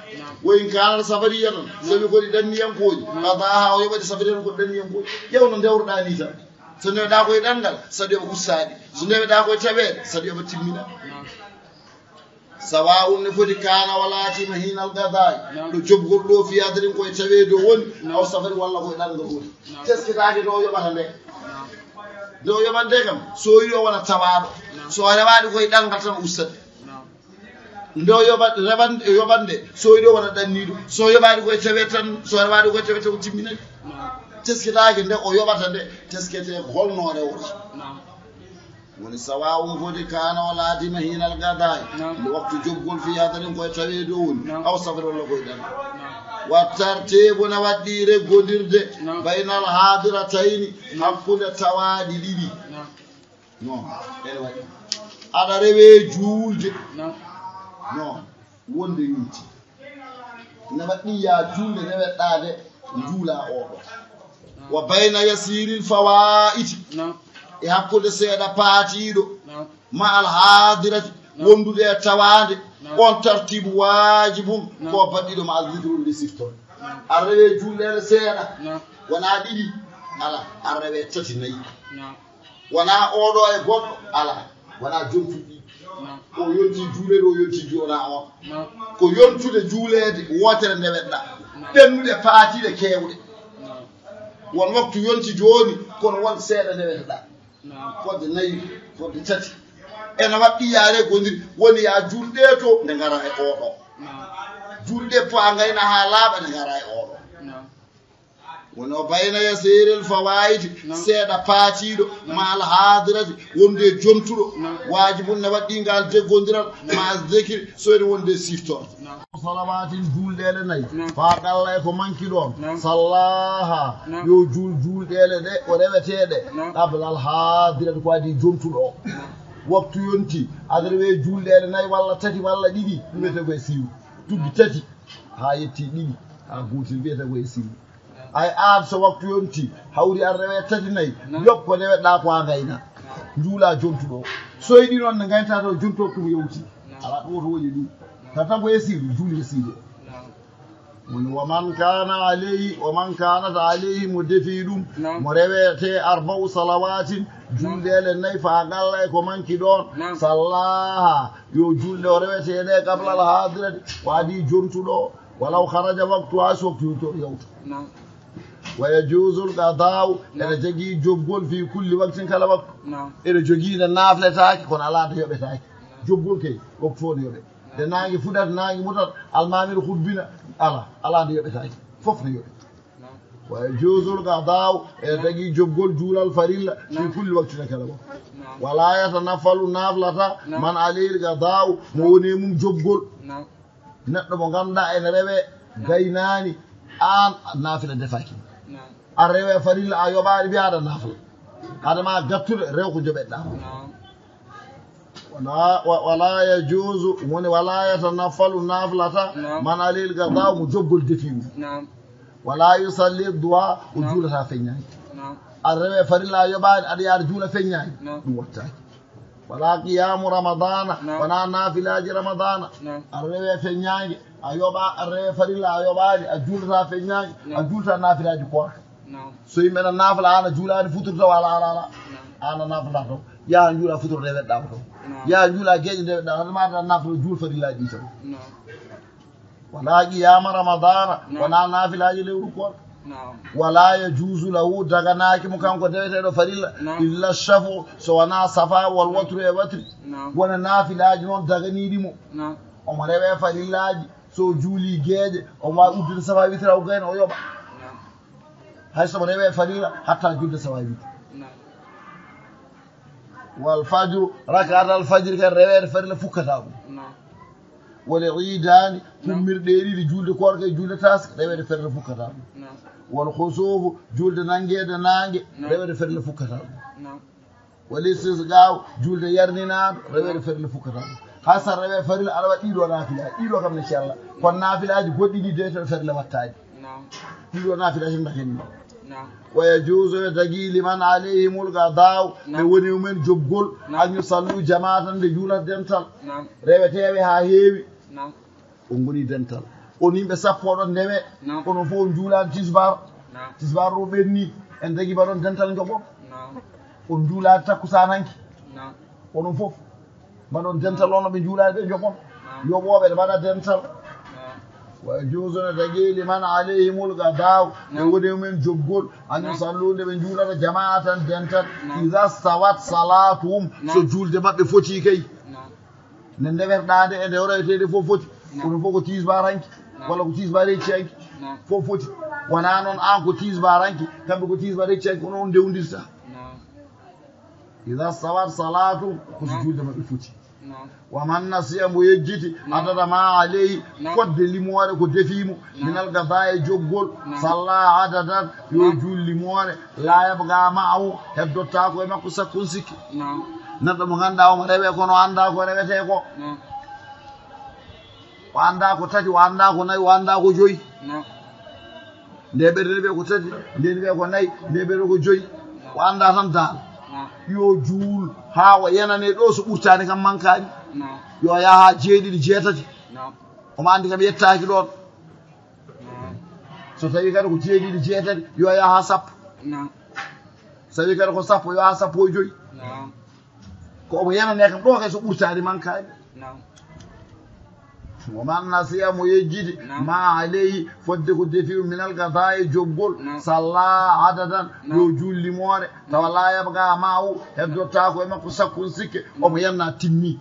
Wa in kanat safariyatan, sawi ko ɗi ɗanniyankooji, qadaha o yoɓa ɗi, safariyatan ko ɗi ɗanniyankooji. Ƴeew no ndewroɗaa ni tan. So ndeweɗaa ko e ɗanngal, saɗa yoɓa ustaade. So ndeweɗaa ko e taweede, saɗa yoɓa timmina. Sawa'un ne foti kana wala tima hinal gadai. Ɗo jobgol ɗo fi hadarin koye taweede o woni, aw safari walla koye ɗanngal woni. Tesketaake ɗo yoɓata nde. Nde o yoɓande kam, so o yiɗi o wona tawaaɗo. So o rewaɗi koye ɗanngal tan o ustat. Nde o yoɓa-, rewan-, yoɓande, so o yiɗi o wona ɗanniiɗo. So o yoɓaɗi koye taweede tan, so o rewaɗi koye taweede tan o timminani. Tesketaake nde o yoɓata nde, teskete holno o rewata. Woni sawa'un foti kana o laatima hinal gadai. Nde waktu jobgol fi hadarin koye taweede o woni. Aw safari walla koye ɗan. Wa tartibu na waɗɗi reggondirde. Baynal hadiratayni. Hakkunde tawaaɗi ɗiɗi. Non, ene waɗi. Aɗa rewe juulde. Non, wonde yonti. Ne waɗɗi ya juulde newetɗaade njuula oɗo. Wa bayna yasiril fawaiti. E hakkunde seeɗa paatiiɗo. Ma al hadirati. Wondude e tawaande. On tartibu waajibun. Ko baɗɗiɗo ma al zikru nde siftor. A rewe juulɗeele seeɗa. Wona ɗiɗi. Ala, a rewe tati nayi. Wona oɗo e goɗɗo, ala. Wona jontuɗi. O yonti juuleede, o yonti juula on. Ko yontude juuleede wootere nde weɗɗa. Ɓennuɗe paatiiɗe keewɗe. Won waktu yonti jooni, kono won seeɗa nde weɗɗa. Fodde nayi, fodde tati. Ene waɗɗi yaare gondiri, woni ya julɗe to, nde ngara e oɗo. Julɗe po a ngayna haa laaɓa, nde ngara e oɗo. Woni o bayna yasiril fawaiti, seeɗa paatiiɗo, ma al hadirati, wonde jontuɗo, waajibun ne waɗɗi ngal jeggondiral, ma al zikri, soyde wonde siftor. Salawatin julɗeele nayi, fa qalla e ko manki ɗon, sallaha, yo juul julɗeele ɗe, o reweteeɗe, qabla al hadirati, ko adi jontuɗo o. Waktu yonti, aɗa rewe julɗeele nayi walla tati walla ɗiɗi, ɗum wiyete ko e siiru. Tuggi tati, haa yetti ɗiɗi, haa gootel wiyete ko e siiru. Ay, aan so waktu yonti, hawri aɗa rewe tati nayi, yoɓ ko ndeweɗɗa ko a ngayna. Njuula jontuɗo. So yiɗi noon ne ngaynta to jontu waktu mo yawti. Ala ɗo to woni ɗum. Tata ko e siiru, juuli e siiru. Woni wa man kana alayhi, wa man kanat alayhi, mo defi ɗum, mo rewete arba'u salawatin, julɗeele nayi fa qalla e ko manki ɗon, sallaha, yo julɗe o rewete ɗe qabla al hadirati, ko adi jontuɗo. Walaw kharaja waktu, haa so waktu yonti o yawta. Wa yajuzu al qada'u, ene jogii jobgol fi kulli waktin, kala waktu. Ene jogii nde nafletaake, kono alaa nde yoɓetaake. Jobgol kay, waktu fof ne yoɓe. Nde naange fuɗata, naange mutata, almamir hutbina, ala, alaa nde yoɓetaake. Fof ne yoɓe. Wa yajuzu al qada'u, ene jogii jobgol juulal farilla, fi kulli waktin, kala waktu. Wala yatanaffalu, naflata, man alayhi al qada'u, mo woni e mum jobgol. Neɗɗo mo ngannduɗaa ene rewe gaynaani, aan naafila defaaki. A rewe farilla, a yoɓaani, mbiya aɗa naafila. Hade ma gattude, rew ko joɓeɗaa. Wala, wa-, wala yajuzu, woni wala yatanaffalu, naafilata, man alayhi al qada'u, mo jobgol defi ɗum. Wala yusalli duha, o juulata feññaani. Aɗa rewe farilla, a yoɓaani, aɗa yaha juula feññaani. Ɗum wattaaki. Wala qiyamu ramadana, wona naafilaaji ramadana. Aɗa rewe feññaange, a yoɓa, aɗa rewe farilla, a yoɓaani, a juulata feññaange, a juulata naafilaaji koorka. So yimɓe na naafila, aan a juulaani futur taw, ala, ala, ala. Aan a naafila taw. Yaha juula futur nde weɗɗa ko taw. Yaha juula geeƴe nde weɗɗa, hade ma a naafila juul farillaaji ɗi taw. Wala qiyama ramadana, wona nafilaaji lewru koor. Wala yajuzu lahu, daganaaki mo kanko deweteeɗo farilla, illa shafu, so wona safa wal watru e watri. Wona nafilaaji noon daganiiɗi mo. Omo rewe farillaaji, so juuli geeƴe, omo waawi uddude safa witra o gayna o yoɓa. Hay so omo rewe farilla, hatta julde safa witra. Wal fajru, rakaat al fajri kan reweede farilla fukkata ɗum. Wal iidaani, kummirɗe ɗiɗi, julde koorka e julde taaske, reweede farilla fukkata ɗum. Wal khusuufu, julde nanngeede naange, reweede farilla fukkata ɗum. Wal istisqaa'u, julde yarninaaɗo, reweede farilla fukkata ɗum. Hay so a rewii farilla, aɗa waɗa ɗiɗo naafilaaji, ɗiɗo kam ne cella. Kono naafilaaji goɗɗi ɗi deweteeɗo farilla wattaani. Ɗiɗo naafilaaji tan mbaɗen ni. Wa yajuuzu, ene dagii, liman alayhimul qadaa'u, ɓe woni e mumen joggol, an yusallu jamaatan, ɓe njuula dental. Reweteeɓe haa heewi. On ngoni dental. On yimɓe sappo oɗon ndewe. Onon fof on njuulaani tisbaar. Tisbaar o ɓenni. En dagi mbaɗon dental njoɓon. On njuulaani takkusaan hanki. Onon fof mbaɗon dental, on ɓe njuulaani ɓe njoɓon. Yoɓooɓe ne mbaɗa dental. Wa yajuuzu, ene dagii, liman alayhimul qadaa'u, ɓe woni e mumen joggol, an yusallu, nde ɓe njuulata jamaatan dental. Iza stawat salaatuhum, so juulde maɓɓe foti kay. Nde ndewerɗaa nde e nde reweteeɗe fof foti. Kono fof ko tisbaar hanki, walla ko tisbaar hecci hanki. Fof foti. Wonaa noon aan ko tisbaar hanki, kamɓe ko tisbaar hecci hanki, kono on ndewndirta. Iza stawat salaatuhum, ko so juulde maɓɓe foti. Wa man nasiya, mo yejjiti, adada ma alayhi, fodde limoore ko defii mo, minal qadaa'i, e joggol, salla adadan, yo juul limoore, la yabqa ma'ahu, heddottaako e makko sakkun sikke. Neɗɗo mo ngannduɗaa omo rewee kono o anndaa ko rewetee ko. O anndaa ko tati, o anndaa ko nayi, o anndaa ko joyi. Nde ɓerde ne wiyee ko tati, nde ne wiyee ko nayi, nde ɓerde ko joyi. O anndaa tan daal. Yo juul haa o yenanee ɗo so ɓurtaani kam mankaani. Yo yah haa jeeɗiɗi, jeetati. Omo anndi kam yettaaki ɗoon. So tawii kadi ko jeeɗiɗi, jeetati, yo yah haa sappo. So tawii kadi ko sappo, yo yah haa sappo e joyi. Ko omo yenanee kam ɗo kay so ɓurtaani mankaani. Wa man nasiya, mo yejjiti, ma alayhi, fodde ko defii mo, minal qadaa'i, e joggol, salla adadan, yo juul limoore, tawa la yabqa ma'ahu, heddottaako e makko sakkun sikke, omo yenna, timmi.